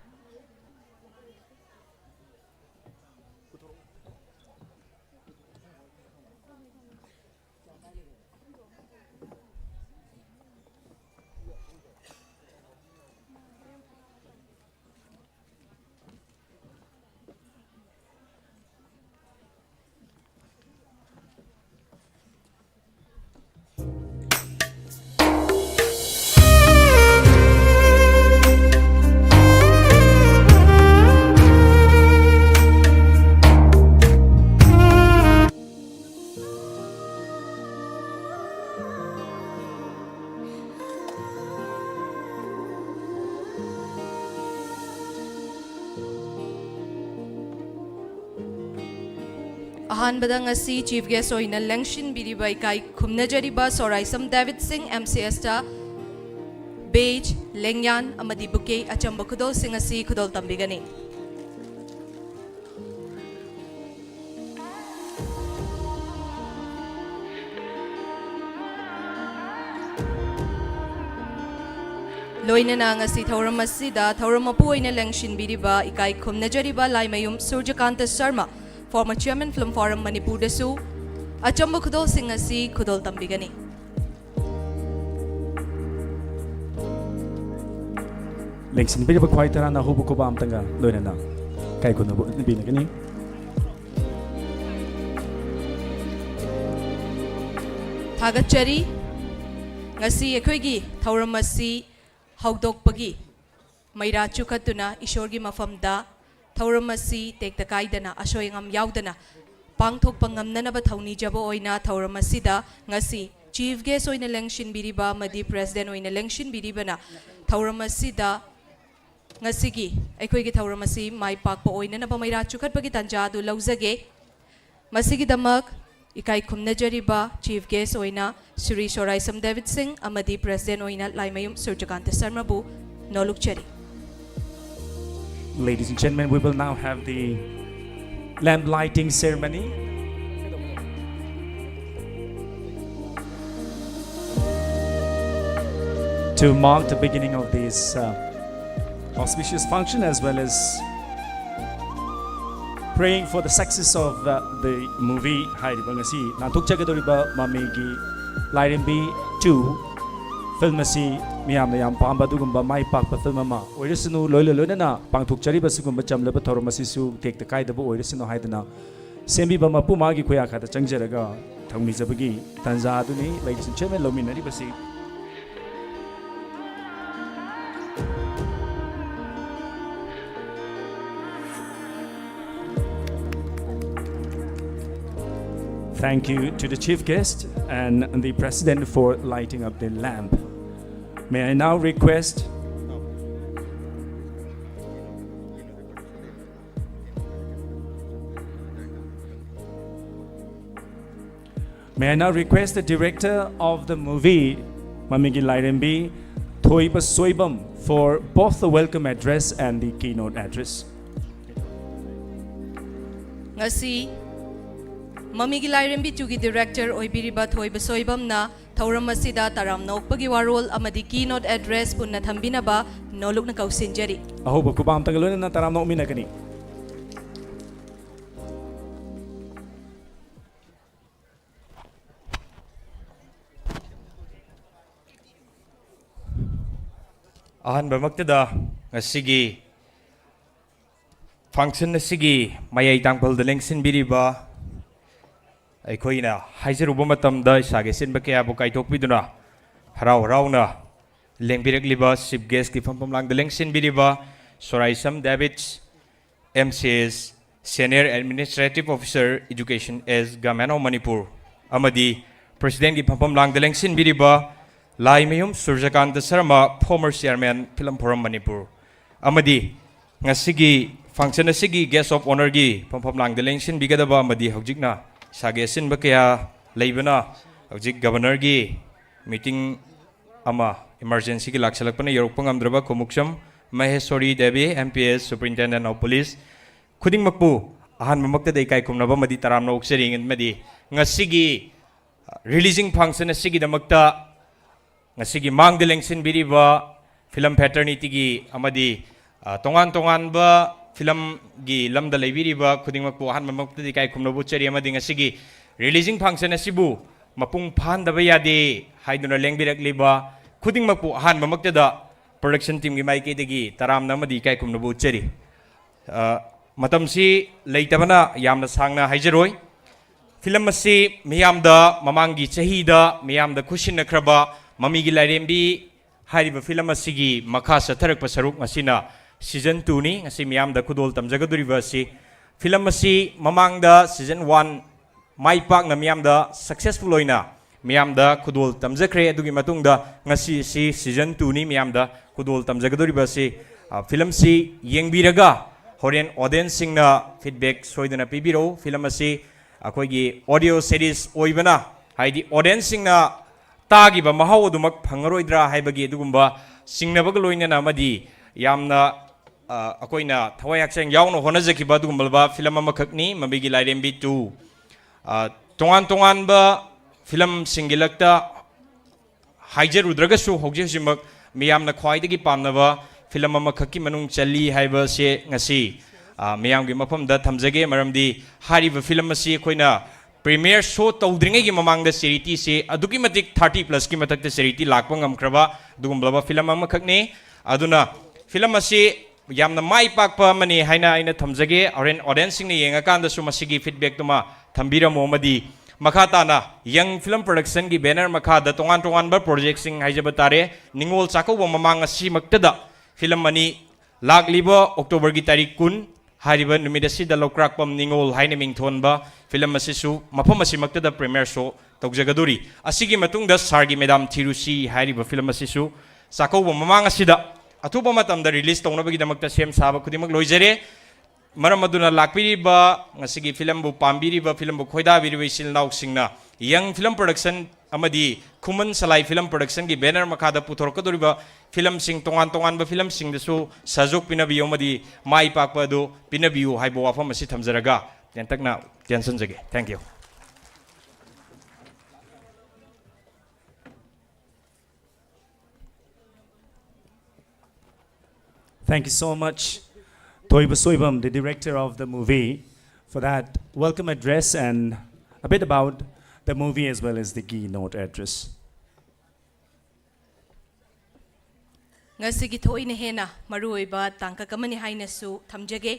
ꯑꯍꯥꯟꯕꯗ ꯉꯁꯤ chief guest ꯑꯣꯏꯅ ꯂꯦꯡꯁꯤꯟꯕꯤꯔꯤꯕ ꯏꯀꯥꯏ ꯈꯨꯝꯅꯖꯔꯤꯕ ꯁꯣꯔꯥꯏꯁꯝ ꯗꯦꯕꯤꯠ ꯁꯤꯡ MCSꯇ badge, ꯂꯦꯡꯌꯥꯟ ꯑꯃꯗꯤ bouquet ꯑꯆꯝꯕ ꯈꯨꯗꯣꯜꯁꯤꯡ ꯑꯁꯤ ꯈꯨꯗꯣꯜ ꯇꯝꯕꯤꯒꯅꯤ꯫ ꯂꯣꯏꯅꯅ ꯉꯁꯤ ꯊꯧꯔꯝ ꯑꯁꯤꯗ ꯊꯧꯔꯝ ꯃꯄꯨ ꯑꯣꯏꯅ ꯂꯦꯡꯁꯤꯟꯕꯤꯔꯤꯕ ꯏꯀꯥꯏ ꯈꯨꯝꯅꯖꯔꯤꯕ ꯂꯥꯏꯃꯌꯨꯝ ꯁꯨꯔꯖꯀꯥꯟꯇ Sharma, former chairman Film Forum ꯃꯅꯤꯄꯨꯔꯗꯁꯨ ꯑꯆꯝꯕ ꯈꯨꯗꯣꯜꯁꯤꯡ ꯑꯁꯤ ꯈꯨꯗꯣꯜ ꯇꯝꯕꯤꯒꯅꯤ꯫ ꯂꯦꯡꯁꯤꯟꯕꯤꯔꯤꯕ ꯈ꯭ꯋꯥꯏ ꯇꯔꯥꯅ ꯑꯍꯧꯕ ꯈꯨꯕꯥꯝ ꯑꯃꯇꯪꯒ ꯂꯣꯏꯅꯅ ꯏꯀꯥꯏ ꯈꯨꯝꯅꯕ ꯎꯠꯅꯕꯤꯅꯒꯅꯤ꯫ ꯊꯥꯒꯠꯆꯔꯤ꯫ ꯉꯁꯤ ꯑꯩꯈꯣꯏꯒꯤ ꯊꯧꯔꯝ ꯑꯁꯤ ꯍꯧꯗꯣꯛꯄꯒꯤ ꯃꯩꯔꯥ ꯆꯨꯈꯠꯇꯨꯅ ꯏꯁꯣꯔꯒꯤ ꯃꯐꯝꯗ ꯊꯧꯔꯝ ꯑꯁꯤ ꯇꯦꯛꯇ ꯀꯥꯏꯗꯅ, ꯑꯁꯣꯏ ꯑꯉꯥꯝ ꯌꯥꯎꯗꯅ ꯄꯥꯡꯊꯣꯛꯄ ꯉꯝꯅꯅꯕ ꯊꯧꯅꯤꯖꯕ ꯑꯣꯏꯅ ꯊꯧꯔꯝ ꯑꯁꯤꯗ ꯉꯁꯤ chief guest ꯑꯣꯏꯅ ꯂꯦꯡꯁꯤꯟꯕꯤꯔꯤꯕ ꯑꯃꯗꯤ president ꯑꯣꯏꯅ ꯂꯦꯡꯁꯤꯟꯕꯤꯔꯤꯕꯅ ꯊꯧꯔꯝ ꯑꯁꯤꯗ ꯉꯁꯤꯒꯤ ꯑꯩꯈꯣꯏꯒꯤ ꯊꯧꯔꯝ ꯑꯁꯤ ꯃꯥꯏ ꯄꯥꯛꯄ ꯑꯣꯏꯅꯅꯕ ꯃꯩꯔꯥ ꯆꯨꯈꯠꯄꯒꯤ ꯇꯥꯟꯖꯥ ꯑꯗꯨ ꯂꯧꯖꯒꯦ꯫ ꯃꯁꯤꯒꯤꯗꯃꯛ ꯏꯀꯥꯏ ꯈꯨꯝꯅꯖꯔꯤꯕ Chief Guest ꯑꯣꯏꯅ ꯁ꯭ꯔꯤ ꯁꯣꯔꯥꯏꯁꯝ ꯗꯦꯕꯤꯠ ꯁꯤꯡ ꯑꯃꯗꯤ President ꯑꯣꯏꯅ ꯂꯥꯏꯃꯌꯨꯝ ꯁꯨꯔꯖꯀꯥꯟꯇ ꯁꯔꯃꯕꯨ ꯅꯣꯂꯨꯛꯆꯔꯤ꯫ Ladies and gentlemen, we will now have the lamp lighting ceremony. To mark the beginning of this uh, auspicious function, as well as praying for the success of uh, the movie, ꯍꯥꯏꯔꯤꯕ ꯉꯁꯤ ꯂꯥꯟꯊꯣꯛꯆꯒꯗꯧꯔꯤꯕ ꯃꯃꯤꯒꯤ ꯂꯥꯏꯔꯦꯝꯕꯤ two film ꯑꯁꯤ ꯃꯤꯌꯥꯝꯅ ꯌꯥꯝ ꯄꯥꯝꯕ ꯑꯗꯨꯒꯨꯝꯕ ꯃꯥꯏ ꯄꯥꯛꯄ film ꯑꯃ ꯑꯣꯏꯔꯁꯅꯨ, ꯂꯣꯏꯅ ꯂꯣꯏꯅꯅ ꯄꯥꯡꯊꯣꯛꯆꯔꯤꯕ ꯁꯤꯒꯨꯝꯕ ꯆꯝꯂꯕ ꯊꯧꯔꯝ ꯑꯁꯤꯁꯨ ꯇꯦꯛꯇ ꯀꯥꯏꯗꯕ ꯑꯣꯏꯔꯁꯅꯨ ꯍꯥꯏꯗꯅ ꯁꯦꯝꯕꯤꯕ ꯃꯄꯨ ꯃꯥꯒꯤ ꯈꯨꯌꯥꯈꯥꯗ ꯆꯪꯖꯔꯒ ꯊꯧꯅꯤꯖꯕꯒꯤ ꯇꯥꯟꯖꯥ ꯑꯗꯨꯅꯤ꯫ Ladies and gentlemen, ꯂꯧꯃꯤꯟꯅꯔꯤꯕꯁꯤ꯫ Thank you to the chief guest and the president for lighting up the lamp. May I now request May I now request the director of the movie, Mamigi Lairembi, Thoiba Soibam, for both the welcome address and the keynote address. ꯉꯁꯤ ꯃꯃꯤꯒꯤ ꯂꯥꯏꯔꯦꯝꯕꯤ two ꯒꯤ director ꯑꯣꯏꯕꯤꯔꯤꯕ ꯊꯣꯏꯕ ꯁꯣꯏꯕꯝꯅ ꯊꯧꯔꯝ ꯑꯁꯤꯗ ꯇꯔꯥꯝꯅ ꯑꯣꯛꯄꯒꯤ ꯋꯥꯔꯣꯜ ꯑꯃꯗꯤ keynote address ꯄꯨꯟꯅ ꯊꯝꯕꯤꯅꯕ ꯅꯣꯂꯨꯛꯅ ꯀꯧꯁꯤꯟꯖꯔꯤ꯫ ꯑꯍꯧꯕ ꯈꯨꯕꯥꯝꯇꯪꯒ ꯂꯣꯏꯅꯅ ꯇꯔꯥꯝꯅ ꯑꯣꯛꯃꯤꯟꯅꯒꯅꯤ꯫ ꯑꯍꯥꯟꯕꯃꯛꯇꯗ ꯉꯁꯤꯒꯤ function ꯑꯁꯤꯒꯤ ꯃꯌꯥꯏ ꯇꯥꯡꯐꯜꯗ ꯂꯦꯡꯁꯤꯟꯕꯤꯔꯤꯕ, ꯑꯩꯈꯣꯏꯅ ꯍꯥꯏꯖꯔꯨꯕ ꯃꯇꯝꯗ ꯏꯁꯥꯒꯤ ꯑꯆꯤꯟꯕ ꯀꯌꯥꯕꯨ ꯀꯥꯏꯊꯣꯛꯄꯤꯗꯨꯅ ꯍꯔꯥꯎ ꯍꯔꯥꯎꯅ ꯂꯦꯡꯕꯤꯔꯛꯂꯤꯕ chief guest ꯀꯤ ꯐꯝꯐꯝ ꯂꯥꯡꯗ ꯂꯦꯡꯁꯤꯟꯕꯤꯔꯤꯕ ꯁꯣꯔꯥꯏꯁꯝ ꯗꯦꯕꯤꯠꯁ, M C S, Senior Administrative Officer, Education, S, Government of Manipur, ꯑꯃꯗꯤ president ꯀꯤ ꯐꯝꯐꯝ ꯂꯥꯡꯗ ꯂꯦꯡꯁꯤꯟꯕꯤꯔꯤꯕ ꯂꯥꯏꯃꯌꯨꯝ ꯁꯨꯔꯖꯀꯥꯟꯇ Sharma, former chairman, Film Forum Manipur, ꯑꯃꯗꯤ ꯉꯁꯤꯒꯤ function ꯑꯁꯤꯒꯤ guest of honourꯒꯤ ꯐꯝꯐꯝ ꯂꯥꯡꯗ ꯂꯦꯡꯁꯤꯟꯕꯤꯒꯗꯕ ꯑꯃꯗꯤ ꯍꯧꯖꯤꯛꯅ ꯏꯁꯥꯒꯤ ꯑꯁꯤꯟꯕ ꯀꯌꯥ ꯂꯩꯕꯅ ꯍꯧꯖꯤꯛ Governorꯒꯤ meeting ꯑꯃ emergencyꯒꯤ ꯂꯥꯛꯁꯤꯜꯂꯛꯄꯅ ꯌꯧꯔꯛꯄ ꯉꯝꯗ꯭ꯔꯕ Khumukcham ꯃꯍꯦꯁꯣꯔꯤ Devi, M P S, Superintendent of Police, ꯈꯨꯗꯤꯡꯃꯛꯄꯨ ꯑꯍꯥꯟꯕꯃꯛꯇꯗ ꯏꯀꯥꯏ ꯈꯨꯝꯅꯕ ꯑꯃꯗꯤ ꯇꯔꯥꯝꯅ ꯑꯣꯛꯆꯔꯤ꯫ ꯑꯃꯗꯤ ꯉꯁꯤꯒꯤ releasing function ꯑꯁꯤꯒꯤꯗꯃꯛꯇ ꯉꯁꯤꯒꯤ ꯃꯥꯡꯗ ꯂꯦꯡꯁꯤꯟꯕꯤꯔꯤꯕ film fraternityꯒꯤ ꯑꯃꯗꯤ, ꯑ, ꯇꯣꯉꯥꯟ ꯇꯣꯉꯥꯟꯕ filmꯒꯤ ꯂꯝꯗ ꯂꯩꯕꯤꯔꯤꯕ ꯈꯨꯗꯤꯡꯃꯛꯄꯨ ꯑꯍꯥꯟꯕꯃꯛꯇꯗꯤ ꯏꯀꯥꯏ ꯈꯨꯝꯅꯕ ꯎꯠꯆꯔꯤ꯫ ꯑꯃꯗꯤ ꯉꯁꯤꯒꯤ releasing function ꯑꯁꯤꯕꯨ ꯃꯄꯨꯡ ꯐꯥꯍꯟꯗꯕ ꯌꯥꯗꯦ ꯍꯥꯏꯗꯨꯅ ꯂꯦꯡꯕꯤꯔꯛꯂꯤꯕ ꯈꯨꯗꯤꯡꯃꯛꯄꯨ ꯑꯍꯥꯟꯕꯃꯛꯇꯗ production teamꯒꯤ ꯃꯥꯏꯀꯩꯗꯒꯤ ꯇꯔꯥꯝꯅ ꯑꯃꯗꯤ ꯏꯀꯥꯏ ꯈꯨꯝꯅꯕ ꯎꯠꯆꯔꯤ꯫ ꯑ, ꯃꯇꯝꯁꯤ ꯂꯩꯇꯕꯅ ꯌꯥꯝꯅ ꯁꯥꯡꯅ ꯍꯥꯏꯖꯔꯣꯏ꯫ Film ꯑꯁꯤ ꯃꯤꯌꯥꯝꯗ, ꯃꯃꯥꯡꯒꯤ ꯆꯍꯤꯗ ꯃꯤꯌꯥꯝꯗ ꯈꯨꯠꯁꯤꯟꯅꯈ꯭ꯔꯕ ꯃꯃꯤꯒꯤ ꯂꯥꯏꯔꯦꯝꯕꯤ ꯍꯥꯏꯔꯤꯕ film ꯑꯁꯤꯒꯤ ꯃꯈꯥ ꯆꯠꯊꯔꯛꯄ ꯁꯔꯨꯛ ꯉꯁꯤꯅ season twoꯅꯤ꯫ ꯉꯁꯤ ꯃꯤꯌꯥꯝꯗ ꯈꯨꯗꯣꯜ ꯇꯝꯖꯒꯗꯧꯔꯤꯕ ꯑꯁꯤ, film ꯑꯁꯤ ꯃꯃꯥꯡꯗ season one ꯃꯥꯏ ꯄꯥꯛꯅ ꯃꯤꯌꯥꯝꯗ successful ꯑꯣꯏꯅ ꯃꯤꯌꯥꯝꯗ ꯈꯨꯗꯣꯜ ꯇꯝꯖꯈ꯭ꯔꯦ꯫ ꯑꯗꯨꯒꯤ ꯃꯇꯨꯡꯗ ꯉꯁꯤ ꯑꯁꯤ season twoꯅꯤ꯫ ꯃꯤꯌꯥꯝꯗ ꯈꯨꯗꯣꯜ ꯇꯝꯖꯒꯗꯧꯔꯤꯕ ꯑꯁꯤ, ꯑ, filmꯁꯤ ꯌꯦꯡꯕꯤꯔꯒ ꯍꯣꯔꯦꯟ audienceꯁꯤꯡꯅ feedback ꯁꯣꯏꯗꯅ ꯄꯤꯕꯤꯔꯛꯎ꯫ Film ꯑꯁꯤ ꯑꯩꯈꯣꯏꯒꯤ audio series ꯑꯣꯏꯕꯅ, ꯍꯥꯏꯗꯤ audienceꯁꯤꯡꯅ ꯇꯥꯈꯤꯕ ꯃꯍꯥꯎ ꯑꯗꯨꯃꯛ ꯐꯪꯉꯔꯣꯏꯗ꯭ꯔꯥ ꯍꯥꯏꯕꯒꯤ ꯑꯗꯨꯒꯨꯝꯕ ꯆꯤꯡꯅꯕꯒ ꯂꯣꯏꯅꯅ ꯑꯃꯗꯤ ꯌꯥꯝꯅ, ꯑ, ꯑꯩꯈꯣꯏꯅ ꯊꯋꯥꯏ ꯍꯛꯆꯥꯡ ꯌꯥꯎꯅ ꯍꯣꯠꯅꯖꯈꯤꯕ ꯑꯗꯨꯒꯨꯝꯂꯕ film ꯑꯃꯈꯛꯅꯤ, ꯃꯃꯤꯒꯤ ꯂꯥꯏꯔꯦꯝꯕꯤ two꯫ ꯑ, ꯇꯣꯉꯥꯟ ꯇꯣꯉꯥꯟꯕ filmꯁꯤꯡꯒꯤ ꯂꯛꯇ ꯍꯥꯏꯖꯔꯨꯗ꯭ꯔꯒꯁꯨ, ꯍꯧꯖꯤꯛ ꯍꯧꯖꯤꯛꯃꯛ ꯃꯤꯌꯥꯝꯅ ꯈ꯭ꯋꯥꯏꯗꯒꯤ ꯄꯥꯝꯅꯕ film ꯑꯃꯈꯛꯀꯤ ꯃꯅꯨꯡ ꯆꯜꯂꯤ ꯍꯥꯏꯕꯁꯦ ꯉꯁꯤ, ꯑ, ꯃꯤꯌꯥꯝꯒꯤ ꯃꯐꯝꯗ ꯊꯝꯖꯒꯦ꯫ ꯃꯔꯝꯗꯤ ꯍꯥꯏꯔꯤꯕ film ꯑꯁꯤ ꯑꯩꯈꯣꯏꯅ premiere show ꯇꯧꯗ꯭ꯔꯤꯉꯩꯒꯤ ꯃꯃꯥꯡꯗ charityꯁꯦ ꯑꯗꯨꯛꯀꯤ ꯃꯇꯤꯛ thirty plusꯀꯤ ꯃꯊꯛꯇ charity ꯂꯥꯛꯄ ꯉꯝꯈ꯭ꯔꯕ ꯑꯗꯨꯒꯨꯝꯂꯕ film ꯑꯃꯈꯛꯅꯤ꯫ ꯑꯗꯨꯅ film ꯑꯁꯤ ꯌꯥꯝꯅ ꯃꯥꯏ ꯄꯥꯛꯄ ꯑꯃꯅꯤ ꯍꯥꯏꯅ ꯑꯩꯅ ꯊꯝꯖꯒꯦ꯫ ꯍꯣꯔꯦꯟ audienceꯁꯤꯡꯅ ꯌꯦꯡꯉꯀꯥꯟꯗꯁꯨ ꯃꯁꯤꯒꯤ feedbackꯇꯨꯃ ꯊꯝꯕꯤꯔꯝꯃꯨ꯫ ꯑꯃꯗꯤ ꯃꯈꯥ ꯇꯥꯅ Young Film Productionꯒꯤ banner ꯃꯈꯥꯗ ꯇꯣꯉꯥꯟ ꯇꯣꯉꯥꯟꯕ projectꯁꯤꯡ ꯍꯥꯏꯖꯕ ꯇꯥꯔꯦ, ꯅꯤꯉꯣꯜ ꯆꯥꯛꯀꯧꯕ ꯃꯃꯥꯡ ꯑꯁꯤꯃꯛꯇꯗ film ꯑꯅꯤ, ꯂꯥꯛꯂꯤꯕ Octoberꯒꯤ ꯇꯥꯔꯤꯛ ꯀꯨꯟ ꯍꯥꯏꯔꯤꯕ ꯅꯨꯃꯤꯠ ꯑꯁꯤꯗ ꯂꯧꯀ꯭ꯔꯥꯛꯄꯝ ꯅꯤꯉꯣꯜ ꯍꯥꯏꯅ ꯃꯤꯡꯊꯣꯟꯕ film ꯑꯁꯤꯁꯨ ꯃꯐꯝ ꯑꯁꯤꯃꯛꯇꯗ premiere show ꯇꯧꯖꯒꯗꯧꯔꯤ꯫ ꯑꯁꯤꯒꯤ ꯃꯇꯨꯡꯗ ꯁꯥꯔꯒꯤ ꯃꯦꯗꯥꯝ ꯊꯤꯔꯨꯁꯤ ꯍꯥꯏꯔꯤꯕ film ꯑꯁꯤꯁꯨ ꯆꯥꯛꯀꯧꯕ ꯃꯃꯥꯡ ꯑꯁꯤꯗ ꯑꯊꯨꯕ ꯃꯇꯝꯗ release ꯇꯧꯅꯕꯒꯤꯗꯃꯛꯇ ꯁꯦꯝ ꯁꯥꯕ ꯈꯨꯗꯤꯡꯃꯛ ꯂꯣꯏꯖꯔꯦ꯫ ꯃꯔꯝ ꯑꯗꯨꯅ ꯂꯥꯛꯄꯤꯔꯤꯕ, ꯉꯁꯤꯒꯤ ꯐꯤꯂꯝꯕꯨ ꯄꯥꯝꯕꯤꯔꯤꯕ, ꯐꯤꯂꯝꯕꯨ ꯈꯣꯏꯗꯥꯕꯤꯔꯤꯕ ꯏꯆꯤꯜ ꯏꯅꯥꯎꯁꯤꯡꯅ ꯌꯪ ꯐꯤꯂꯝ ꯄ꯭ꯔꯣꯗꯛꯁꯟ ꯑꯃꯗꯤ ꯈꯨꯃꯟ ꯁꯂꯥꯏ ꯐꯤꯂꯝ ꯄ꯭ꯔꯣꯗꯛꯁꯟꯒꯤ banner ꯃꯈꯥꯗ ꯄꯨꯊꯣꯔꯛꯀꯗꯧꯔꯤꯕ ꯐꯤꯂꯝꯁꯤꯡ, ꯇꯣꯉꯥꯟ ꯇꯣꯉꯥꯟꯕ ꯐꯤꯂꯝꯁꯤꯡꯗꯁꯨ ꯁꯍꯖꯣꯛ ꯄꯤꯅꯕꯤꯌꯨ ꯑꯃꯗꯤ ꯃꯥꯏ ꯄꯥꯛꯄ ꯑꯗꯨ ꯄꯤꯅꯕꯤꯌꯨ ꯍꯥꯏꯕ ꯋꯥꯐꯝ ꯑꯁꯤ ꯊꯝꯖꯔꯒ ꯇꯦꯟꯇꯛꯅ ꯇꯦꯟꯁꯤꯟꯖꯒꯦ꯫ Thank you. Thank you so much, Thoiba Soibam, the director of the movie, for that welcome address and a bit about the movie as well as the keynote address. ꯉꯁꯤꯒꯤ ꯊꯣꯏꯅ ꯍꯦꯟꯅ ꯃꯔꯨꯑꯣꯏꯕ ꯇꯥꯡꯀꯛ ꯑꯃꯅꯤ ꯍꯥꯏꯅꯁꯨ ꯊꯝꯖꯒꯦ꯫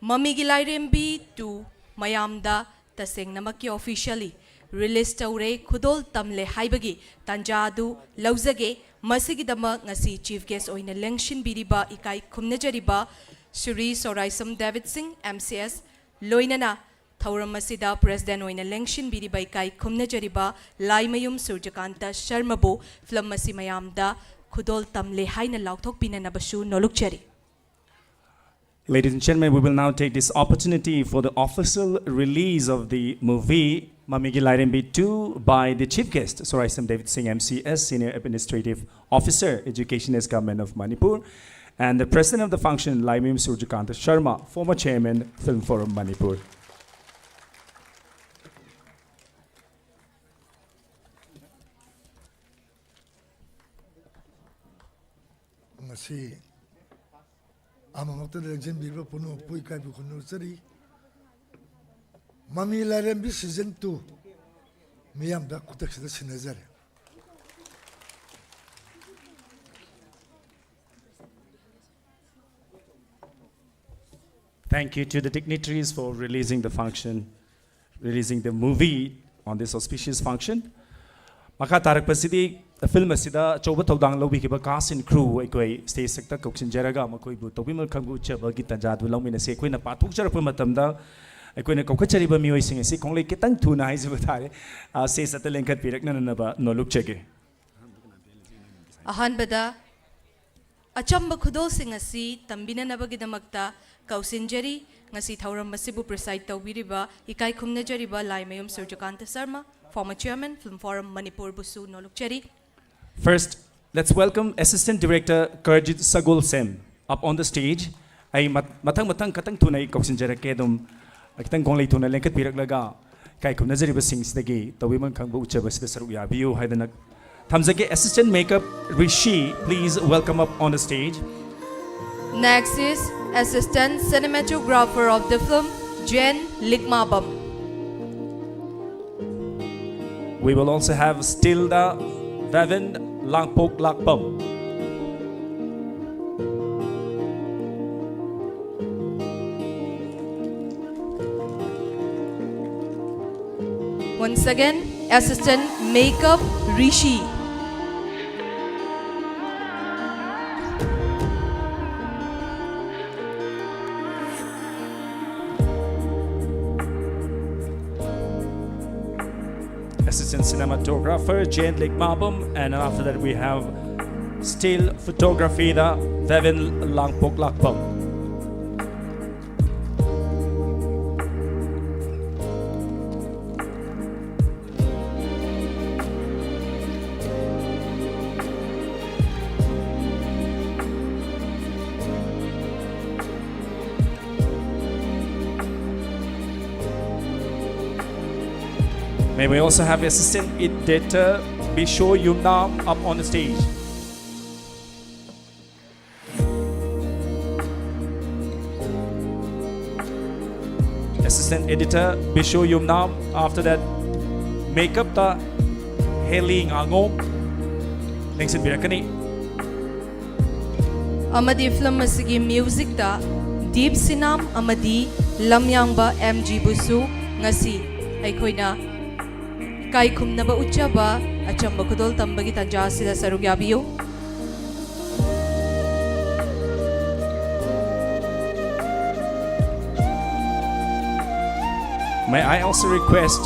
ꯃꯃꯤꯒꯤ ꯂꯥꯏꯔꯦꯝꯕꯤ two ꯃꯌꯥꯝꯗ ꯇꯁꯦꯡꯅꯃꯛꯀꯤ officially release ꯇꯧꯔꯦ, ꯈꯨꯗꯣꯜ ꯇꯝꯂꯦ ꯍꯥꯏꯕꯒꯤ ꯇꯥꯟꯖꯥ ꯑꯗꯨ ꯂꯧꯖꯒꯦ꯫ ꯃꯁꯤꯒꯤꯗꯃꯛ ꯉꯁꯤ chief guest ꯑꯣꯏꯅ ꯂꯦꯡꯁꯤꯟꯕꯤꯔꯤꯕ ꯏꯀꯥꯏ ꯈꯨꯝꯅꯖꯔꯤꯕ ꯁ꯭ꯔꯤ ꯁꯣꯔꯥꯏꯁꯝ ꯗꯦꯕꯤꯠ ꯁꯤꯡ, M C S, ꯂꯣꯏꯅꯅ ꯊꯧꯔꯝ ꯑꯁꯤꯗ president ꯑꯣꯏꯅ ꯂꯦꯡꯁꯤꯟꯕꯤꯔꯤꯕ ꯏꯀꯥꯏ ꯈꯨꯝꯅꯖꯔꯤꯕ ꯂꯥꯏꯃꯌꯨꯝ ꯁꯨꯔꯖꯀꯥꯟꯇ ꯁꯔꯃꯕꯨ ꯐꯤꯂꯝ ꯑꯁꯤ ꯃꯌꯥꯝꯗ ꯈꯨꯗꯣꯜ ꯇꯝꯂꯦ ꯍꯥꯏꯅ ꯂꯥꯎꯊꯣꯛꯄꯤꯅꯅꯕꯁꯨ ꯅꯣꯂꯨꯛꯆꯔꯤ꯫ Ladies and gentlemen, we will now take this opportunity for the official release of the movie Mamigi Lairembi two by the chief guest, Soraisam David Singh, M C S, Senior Administrative Officer, Education as Government of Manipur, and the President of the function, Laimim Surjikanta Sharma, former Chairman, Film Forum Manipur. ꯉꯁꯤ ꯑꯃꯃꯛꯇꯗ ꯂꯦꯡꯁꯤꯟꯕꯤꯔꯤꯕ ꯄꯨꯝꯅꯃꯛꯄꯨ ꯏꯀꯥꯏꯕ ꯈꯨꯝꯅꯖꯔꯤ꯫ ꯃꯃꯤ ꯂꯥꯏꯔꯦꯝꯕꯤ season two ꯃꯤꯌꯥꯝꯗ ꯈꯨꯗꯛꯁꯤꯗ ꯁꯤꯟꯅꯖꯔꯦ꯫ Thank you to the dignitaries for releasing the function, releasing the movie on this auspicious function. ꯃꯈꯥ ꯇꯥꯔꯛꯄꯁꯤꯗꯤ film ꯑꯁꯤꯗ ꯑꯆꯧꯕ ꯊꯧꯗꯥꯡ ꯂꯧꯕꯤꯈꯤꯕ cast and crew ꯑꯩꯈꯣꯏ stage ꯁꯛꯇ ꯀꯧꯁꯤꯟꯖꯔꯒ ꯃꯈꯣꯏꯕꯨ ꯇꯧꯕꯤꯃꯜ ꯈꯪꯕ ꯎꯠꯆꯕꯒꯤ ꯇꯥꯟꯖꯥꯗꯨ ꯂꯧꯃꯤꯟꯅꯁꯤ꯫ ꯑꯩꯈꯣꯏꯅ ꯄꯥꯡꯊꯣꯛꯆꯔꯛꯄ ꯃꯇꯝꯗ ꯑꯩꯈꯣꯏꯅ ꯀꯧꯈꯠꯆꯔꯤꯕ ꯃꯤꯑꯣꯏꯁꯤꯡ ꯑꯁꯤ ꯈꯣꯡꯂꯩ ꯈꯤꯇꯪ ꯊꯨꯅ ꯍꯥꯏꯖꯕ ꯇꯥꯔꯦ, stage ꯁꯛꯇ ꯂꯦꯡꯈꯠꯄꯤꯔꯛꯅꯅꯕ ꯅꯣꯂꯨꯛꯆꯒꯦ꯫ ꯑꯍꯥꯟꯕꯗ ꯑꯆꯝꯕ ꯈꯨꯗꯣꯜꯁꯤꯡ ꯑꯁꯤ ꯇꯝꯕꯤꯅꯅꯕꯒꯤꯗꯃꯛꯇ ꯀꯧꯁꯤꯟꯖꯔꯤ꯫ ꯉꯁꯤ ꯊꯧꯔꯝ ꯑꯁꯤꯕꯨ preside ꯇꯧꯕꯤꯔꯤꯕ ꯏꯀꯥꯏ ꯈꯨꯝꯅꯖꯔꯤꯕ ꯂꯥꯏꯃꯌꯨꯝ ꯁꯨꯔꯖꯀꯥꯟꯇ Sharma, former chairman, Film Forum ꯃꯅꯤꯄꯨꯔꯕꯨꯁꯨ ꯅꯣꯂꯨꯛꯆꯔꯤ꯫ First, let's welcome Assistant Director Karjit Sagulsem up on the stage. ꯑꯩ ꯃ- ꯃꯊꯪ ꯃꯊꯪ ꯈꯇꯪ ꯊꯨꯅ ꯑꯩ ꯀꯧꯁꯤꯟꯖꯔꯛꯀꯦ꯫ ꯑꯗꯨꯝ ꯈꯤꯇꯪ ꯈꯣꯡꯂꯩ ꯊꯨꯅ ꯂꯦꯡꯈꯠꯄꯤꯔꯛꯂꯒ ꯏꯀꯥꯏ ꯈꯨꯝꯅꯖꯔꯤꯕꯁꯤꯡꯁꯤꯗꯒꯤ ꯇꯧꯕꯤꯃꯜ ꯈꯪꯕ ꯎꯠꯆꯕꯁꯤꯗ ꯁꯔꯨꯛ ꯌꯥꯕꯤꯌꯨ ꯍꯥꯏꯗꯅ ꯊꯝꯖꯒꯦ꯫ Assistant Makeup Rishi, please welcome up on the stage. Next is Assistant Cinematographer of the film, Jane Likmabam. We will also have Stilda Vavin Langpok Lakpam. Once again, Assistant Makeup Rishi. Assistant Cinematographer Jane Likmabam, and after that we have Still Photography da Vevin Langpok Lakpam. May we also have Assistant Editor Bisho Yumnam up on the stage. Assistant Editor Bisho Yumnam. After that, Makeup ta Haley Ngangom. ꯂꯦꯡꯁꯤꯟꯕꯤꯔꯛꯀꯅꯤ꯫ ꯑꯃꯗꯤ film ꯑꯁꯤꯒꯤ music ꯇ deep ꯁꯤꯅꯥꯝ ꯑꯃꯗꯤ ꯂꯝꯌꯥꯡꯕ M ꯖꯤꯕꯨꯁꯨ ꯉꯁꯤ ꯑꯩꯈꯣꯏꯅ ꯏꯀꯥꯏꯈꯨꯝꯅꯕ ꯎꯠꯆꯕ ꯑꯆꯝꯕ ꯈꯨꯗꯣꯜ ꯇꯝꯕꯒꯤ ꯇꯥꯟꯖꯥ ꯑꯁꯤꯗ ꯁꯔꯨꯛ ꯌꯥꯕꯤꯌꯨ꯫ May I also request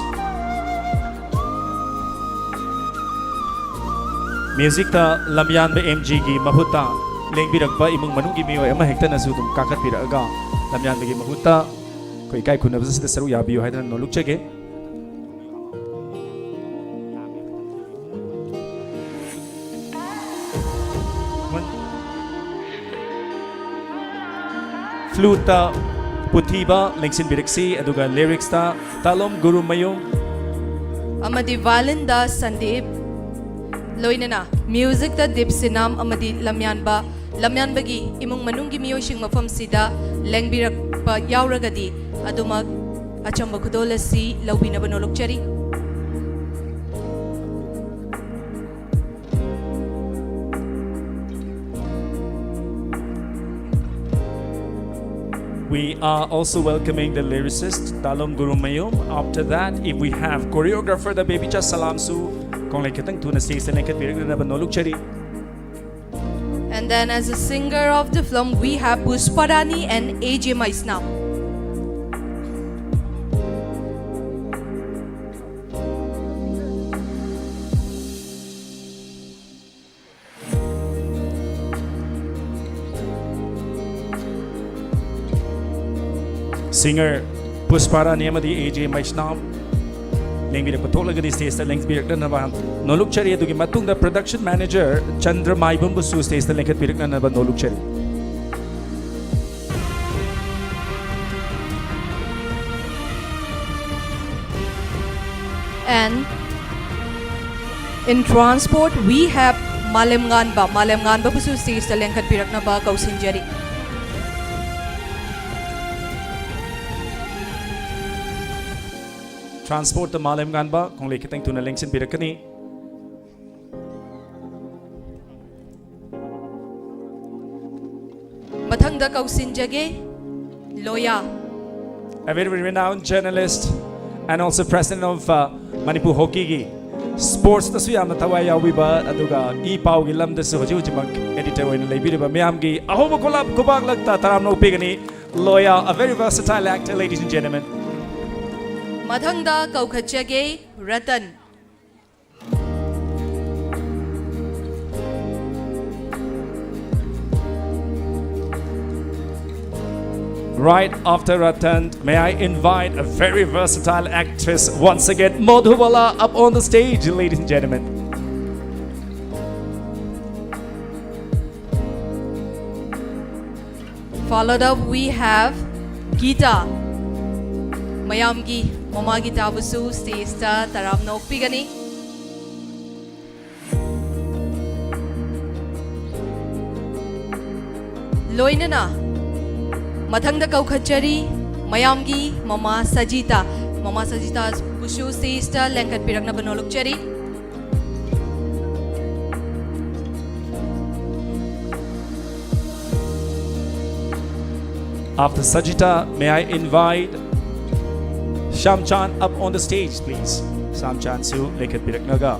music ꯇ ꯂꯝꯌꯥꯟꯕ ꯑꯦꯝ ꯖꯤꯒꯤ ꯃꯍꯨꯠꯇ ꯂꯦꯡꯕꯤꯔꯛꯄ ꯏꯃꯨꯡ ꯃꯅꯨꯡꯒꯤ ꯃꯤꯑꯣꯏ ꯑꯃ ꯍꯦꯛꯇꯅꯁꯨ ꯑꯗꯨꯝ ꯀꯥꯈꯠꯄꯤꯔꯛꯑꯒ ꯂꯝꯌꯥꯟꯕꯒꯤ ꯃꯍꯨꯠꯇ ꯑꯩꯈꯣꯏ ꯏꯀꯥꯏ ꯈꯨꯝꯅꯕꯁꯤꯗ ꯁꯔꯨꯛ ꯌꯥꯕꯤꯌꯨ ꯍꯥꯏꯗꯅ ꯅꯣꯜꯂꯨꯛꯆꯒꯦ꯫ ꯐ꯭ꯂꯨꯠꯇ ꯄꯨꯊꯤꯕ ꯂꯦꯡꯁꯤꯟꯕꯤꯔꯛꯁꯤ, ꯑꯗꯨꯒ ꯂꯤꯔꯤꯛꯁꯇ ꯇꯥꯂꯣꯝ ꯒꯨꯔꯨꯃꯌꯨꯝ꯫ ꯑꯃꯗꯤ ꯚꯥꯏꯂꯤꯟꯗ ꯁꯟꯗꯤꯞ, ꯂꯣꯏꯅꯅ ꯃ꯭ꯌꯨꯖꯤꯛꯇ ꯗꯤꯞꯁꯤꯅꯥꯝ ꯑꯃꯗꯤ ꯂꯝꯌꯥꯟꯕ, ꯂꯝꯌꯥꯟꯕꯒꯤ ꯏꯃꯨꯡ ꯃꯅꯨꯡꯒꯤ ꯃꯤꯑꯣꯏꯁꯤꯡ ꯃꯐꯝꯁꯤꯗ ꯂꯦꯡꯕꯤꯔꯛꯄ ꯌꯥꯎꯔꯒꯗꯤ ꯑꯗꯨꯃꯛ ꯑꯆꯝꯕ ꯈꯨꯗꯣꯜ ꯑꯁꯤ ꯂꯧꯕꯤꯅꯕ ꯅꯣꯜꯂꯨꯛꯆꯔꯤ꯫ We are also welcoming the lyricist, Talom Gurumayum. After that, if we have choreographer, the Baby Cha Salamsu, ꯈꯣꯡꯂꯩ ꯈꯤꯇꯪ ꯊꯨꯅ stage ꯇ ꯂꯦꯡꯈꯠꯄꯤꯔꯛꯅꯅꯕ ꯅꯣꯜꯂꯨꯛꯆꯔꯤ꯫ And then as a singer of the film, we have Pushparani and A J Maisnam. Singer Pushparani ꯑꯃꯗꯤ A J Maisnam ꯂꯦꯡꯕꯤꯔꯛꯄ ꯊꯣꯛꯂꯒꯗꯤ stage ꯇ ꯂꯦꯡꯕꯤꯔꯛꯅꯅꯕ ꯅꯣꯜꯂꯨꯛꯆꯔꯤ꯫ ꯑꯗꯨꯒꯤ ꯃꯇꯨꯡꯗ production manager Chandra ꯃꯥꯏꯕꯝꯕꯨꯁꯨ stage ꯇ ꯂꯦꯡꯈꯠꯄꯤꯔꯛꯅꯅꯕ ꯅꯣꯜꯂꯨꯛꯆꯔꯤ꯫ And in transport, we have ꯃꯥꯂꯦꯝꯉꯥꯟꯕ, ꯃꯥꯂꯦꯝꯉꯥꯟꯕꯕꯨꯁꯨ stage ꯇ ꯂꯦꯡꯈꯠꯄꯤꯔꯛꯅꯕ ꯀꯧꯁꯤꯟꯖꯔꯤ꯫ Transport ꯇ ꯃꯥꯂꯦꯝꯉꯥꯟꯕ ꯈꯣꯡꯂꯩ ꯈꯤꯇꯪ ꯊꯨꯅ ꯂꯦꯡꯁꯤꯟꯕꯤꯔꯛꯀꯅꯤ꯫ ꯃꯊꯪꯗ ꯀꯧꯁꯤꯟꯖꯒꯦ, ꯂꯣꯌꯥ꯫ A very renowned journalist and also president of, uh, Manipur Hockey ꯒꯤ sports ꯇꯁꯨ ꯌꯥꯝꯅ ꯊꯋꯥꯏ ꯌꯥꯎꯕꯤꯕ, ꯑꯗꯨꯒ ꯏ ꯄꯥꯎꯒꯤ ꯂꯝꯗꯁꯨ ꯍꯧꯖꯤꯛ ꯍꯧꯖꯤꯛꯃꯛ editor ꯑꯣꯏꯅ ꯂꯩꯕꯤꯔꯤꯕ ꯃꯤꯌꯥꯝꯒꯤ ꯑꯍꯧꯕ ꯈꯨꯂꯥꯞ ꯈꯨꯕꯥꯛꯂꯛꯇ ꯇꯔꯥꯝꯅ ꯑꯣꯛꯄꯤꯒꯅꯤ꯫ ꯂꯣꯌꯥ, a very versatile actor, ladies and gentlemen. ꯃꯊꯪꯗ ꯀꯧꯈꯠꯆꯒꯦ, Ratan. Right after Ratan, may I invite a very versatile actress once again, Madhubala, up on the stage, ladies and gentlemen. Followed up, we have Geeta. ꯃꯌꯥꯝꯒꯤ ꯃꯃꯥ ꯒꯤꯇꯥꯕꯨꯁꯨ stageꯇ ꯇꯔꯥꯝꯅ ꯑꯣꯛꯄꯤꯒꯅꯤ꯫ ꯂꯣꯏꯅꯅ ꯃꯊꯪꯗ ꯀꯧꯈꯠꯆꯔꯤ ꯃꯌꯥꯝꯒꯤ ꯃꯃꯥ ꯁꯖꯤꯇꯥ꯫ ꯃꯃꯥ ꯁꯖꯤꯇꯥꯕꯨꯁꯨ stageꯇ ꯂꯦꯡꯈꯠꯄꯤꯔꯛꯅꯕ ꯅꯣꯜꯂꯨꯛꯆꯔꯤ꯫ After Sajita, may I invite Shamchan up on the stage, please. Shamchanꯁꯨ ꯂꯦꯡꯈꯠꯄꯤꯔꯛꯅꯕ꯫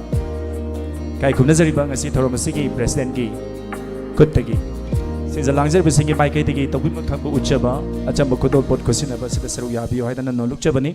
ꯏꯀꯥꯏ ꯈꯨꯝꯅꯖꯔꯤꯕ ꯉꯁꯤ ꯊꯧꯔꯝ ꯑꯁꯤꯒꯤ presidentꯀꯤ ꯈꯨꯠꯇꯒꯤ ꯁꯤꯟꯖ ꯂꯥꯡꯖꯔꯤꯕꯁꯤꯡꯒꯤ ꯃꯥꯏꯀꯩꯗꯒꯤ ꯇꯧꯕꯤꯃꯜ ꯈꯪꯕ ꯎꯠꯆꯕ ꯑꯆꯝꯕ ꯈꯨꯗꯣꯜꯄꯣꯠ ꯈꯨꯠꯁꯤꯟꯅꯕ ꯑꯁꯤꯗ ꯁꯔꯨꯛ ꯌꯥꯕꯤꯌꯨ ꯍꯥꯏꯗꯅ ꯅꯣꯜꯂꯨꯛꯆꯕꯅꯤ꯫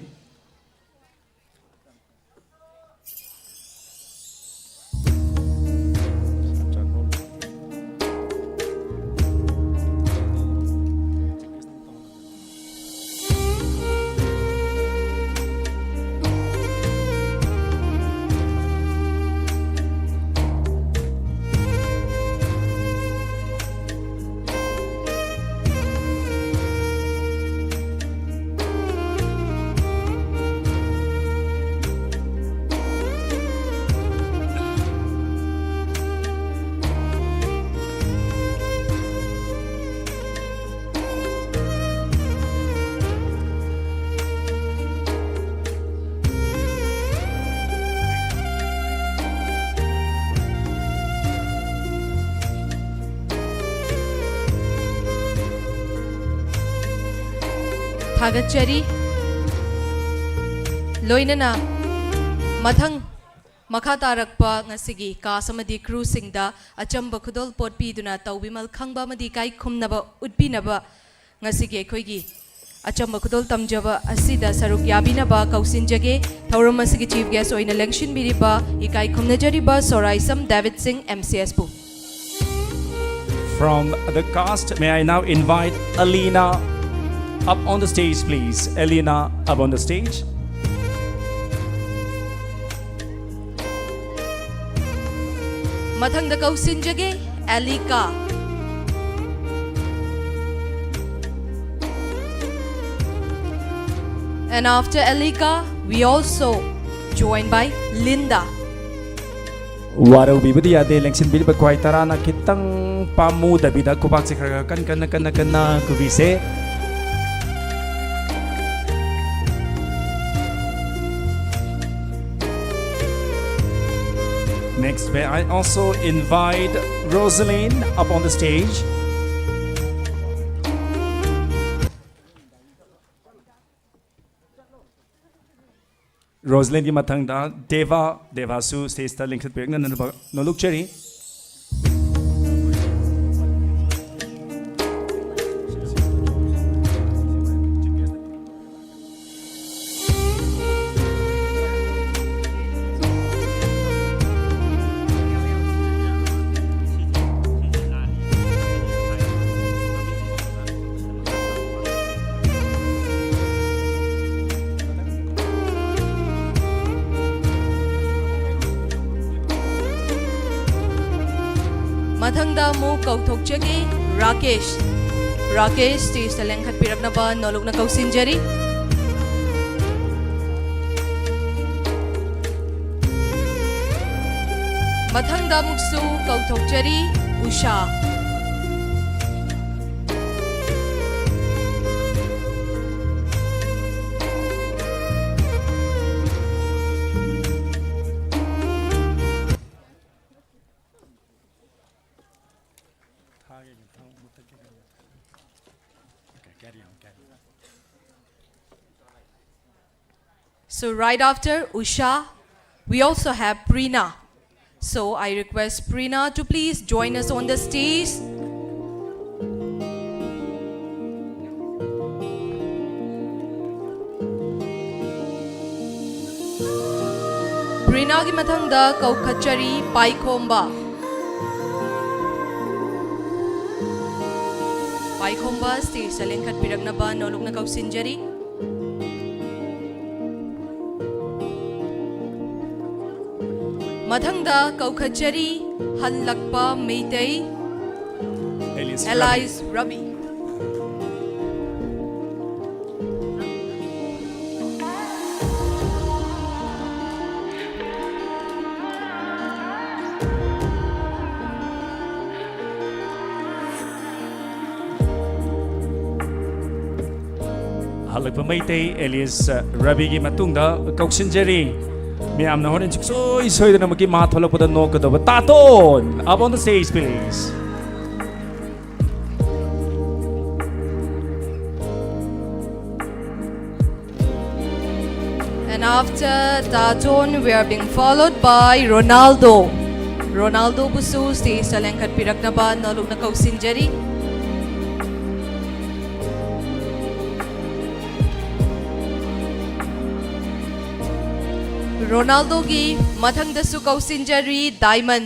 ꯊꯥꯒꯠꯆꯔꯤ꯫ ꯂꯣꯏꯅꯅ ꯃꯊꯪ ꯃꯈꯥ ꯇꯥꯔꯛꯄ ꯉꯁꯤꯒꯤ cast ꯑꯃꯗꯤ crewꯁꯤꯡꯗ ꯑꯆꯝꯕ ꯈꯨꯗꯣꯜ ꯄꯣꯠ ꯄꯤꯗꯨꯅ ꯇꯧꯕꯤꯃꯜ ꯈꯪꯕ ꯑꯃꯗꯤ ꯏꯀꯥꯏ ꯈꯨꯝꯅꯕ ꯎꯠꯄꯤꯅꯕ ꯉꯁꯤꯒꯤ ꯑꯩꯈꯣꯏꯒꯤ ꯑꯆꯝꯕ ꯈꯨꯗꯣꯜ ꯇꯝꯖꯕ ꯑꯁꯤꯗ ꯁꯔꯨꯛ ꯌꯥꯕꯤꯅꯕ ꯀꯧꯁꯤꯟꯖꯒꯦ꯫ ꯊꯧꯔꯝ ꯑꯁꯤꯒꯤ chief guest ꯑꯣꯏꯅ ꯂꯦꯡꯁꯤꯟꯕꯤꯔꯤꯕ ꯏꯀꯥꯏ ꯈꯨꯝꯅꯖꯔꯤꯕ ꯁꯣꯔꯥꯏꯁꯝ ꯗꯦꯕꯤꯠ ꯁꯤꯡ MCSꯄꯨ꯫ From the cast, may I now invite Alina Up on the stage, please. Elena, up on the stage. ꯃꯊꯪꯗ ꯀꯧꯁꯤꯟꯖꯒꯦ ꯑꯦꯂꯤꯀꯥ꯫ And after Elika, we also joined by Linda. ꯋꯥꯔꯧꯕꯤꯕꯗꯤ ꯌꯥꯗꯦ, ꯂꯦꯡꯁꯤꯟꯕꯤꯔꯤꯕ ꯈ꯭ꯋꯥꯏ ꯇꯔꯥꯅ ꯈꯤꯇꯪ ꯄꯥꯝꯃꯨꯗꯕꯤꯗ ꯈꯨꯕꯥꯛꯁꯦ ꯈꯔ ꯈꯔ ꯀꯟ ꯀꯟꯅ ꯀꯟꯅ ꯀꯟꯅ ꯈꯨꯕꯤꯁꯦ꯫ Next, may I also invite Rosaline up on the stage? ꯔꯣꯁꯂꯤꯟꯒꯤ ꯃꯊꯪꯗ ꯗꯦꯕꯥ, ꯗꯦꯕꯥꯁꯨ ꯁ꯭ꯇꯦꯖꯇ ꯂꯤꯡꯈꯠꯄꯤꯔꯛꯅꯅꯕ ꯅꯣꯂꯨꯛꯆꯔꯤ꯫ ꯃꯊꯪꯗ ꯑꯃꯨꯛ ꯀꯧꯊꯣꯛꯆꯒꯦ ꯔꯥꯀꯦꯁ꯫ ꯔꯥꯀꯦꯁ ꯁ꯭ꯇꯦꯖꯇ ꯂꯦꯡꯈꯠꯄꯤꯔꯛꯅꯕ ꯅꯣꯂꯨꯛꯅ ꯀꯧꯁꯤꯟꯖꯔꯤ꯫ ꯃꯊꯪꯗ ꯑꯃꯨꯛꯁꯨ ꯀꯧꯊꯣꯛꯆꯔꯤ ꯎꯁꯥ꯫ So right after Usha, we also have Prina. So I request Prina to please join us on the stage. ꯄ꯭ꯔꯤꯅꯥꯒꯤ ꯃꯊꯪꯗ ꯀꯧꯈꯠꯆꯔꯤ ꯄꯥꯏꯈꯣꯝꯕ꯫ ꯄꯥꯏꯈꯣꯝꯕ ꯁ꯭ꯇꯦꯖꯇ ꯂꯦꯡꯈꯠꯄꯤꯔꯛꯅꯕ ꯅꯣꯂꯨꯛꯅ ꯀꯧꯁꯤꯟꯖꯔꯤ꯫ ꯃꯊꯪꯗ ꯀꯧꯈꯠꯆꯔꯤ ꯍꯜꯂꯛꯄ ꯃꯩꯇꯩ ꯑꯦꯂꯤꯁ ꯔꯕꯤ꯫ ꯑꯦꯂꯥꯏꯁ ꯔꯕꯤ꯫ ꯍꯜꯂꯛꯄ Meitei Alice ꯔꯕꯤꯒꯤ ꯃꯇꯨꯡꯗ ꯀꯧꯁꯤꯟꯖꯔꯤ꯫ ꯃꯌꯥꯝꯅ ꯍꯣꯔꯦꯟ ꯁꯨꯡꯁꯣꯏ ꯁꯣꯏꯗꯅꯃꯛꯀꯤ ꯃꯥ ꯊꯣꯛꯂꯛꯄꯗ ꯅꯣꯛꯀꯗꯧꯕ ꯇꯥꯇꯣꯟ꯫ Up on the stage, please. And after Taton, we are being followed by Ronaldo. ꯔꯣꯅꯥꯜꯗꯣꯕꯨꯁꯨ ꯁ꯭ꯇꯦꯖꯇ ꯂꯦꯡꯈꯠꯄꯤꯔꯛꯅꯕ ꯅꯣꯂꯨꯛꯅ ꯀꯧꯁꯤꯟꯖꯔꯤ꯫ ꯔꯣꯅꯥꯜꯗꯣꯒꯤ ꯃꯊꯪꯗꯁꯨ ꯀꯧꯁꯤꯟꯖꯔꯤ diamond.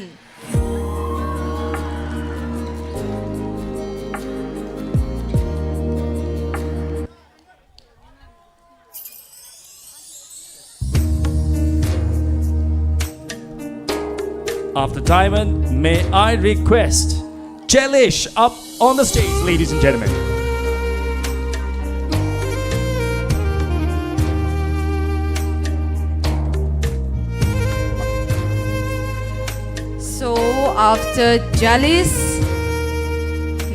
After Diamond, may I request Chelish up on the stage, ladies and gentlemen. So, after Jalis,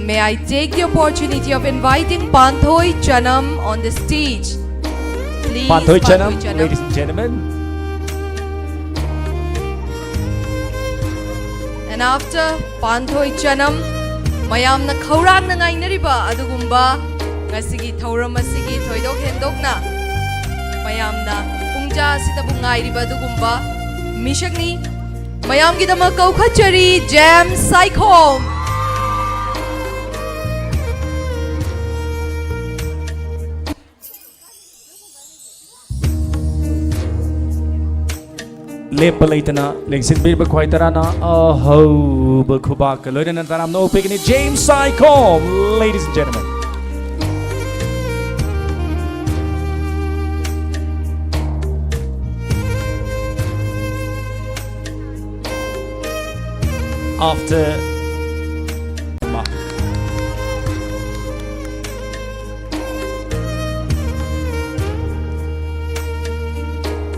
may I take the opportunity of inviting Panthoi Chanam on the stage? Please, Panthoi Chanam, ladies and gentlemen. And after Panthoi Chanam, ꯃꯌꯥꯝꯅ ꯈꯧꯔꯥꯡꯅ ꯉꯥꯏꯅꯔꯤꯕ ꯑꯗꯨꯒꯨꯝꯕ ꯉꯁꯤꯒꯤ ꯊꯧꯔꯝ ꯑꯁꯤꯒꯤ ꯊꯣꯏꯗꯣꯛ ꯍꯦꯟꯗꯣꯛꯅ ꯃꯌꯥꯝꯅ ꯄꯨꯡꯖꯥ ꯑꯁꯤꯗꯕꯨ ꯉꯥꯏꯔꯤꯕ ꯑꯗꯨꯒꯨꯝꯕ ꯃꯤꯁꯛꯅꯤ꯫ ꯃꯌꯥꯝꯒꯤꯗꯃꯛ ꯀꯧꯈꯠꯆꯔꯤ ꯖꯦꯝꯁ ꯁꯥꯏꯈꯣꯝ꯫ ꯂꯦꯞꯄ ꯂꯩꯇꯅ ꯂꯦꯡꯁꯤꯟꯕꯤꯔꯤꯕ ꯈ꯭ꯋꯥꯏ ꯇꯔꯥꯅ ꯑꯍꯧꯕ ꯈꯨꯕꯥꯛꯀ ꯂꯣꯏꯅꯅ ꯇꯔꯥꯝꯅ ꯑꯣꯛꯄꯤꯒꯅꯤ꯫ James Saikho, ladies and gentlemen. After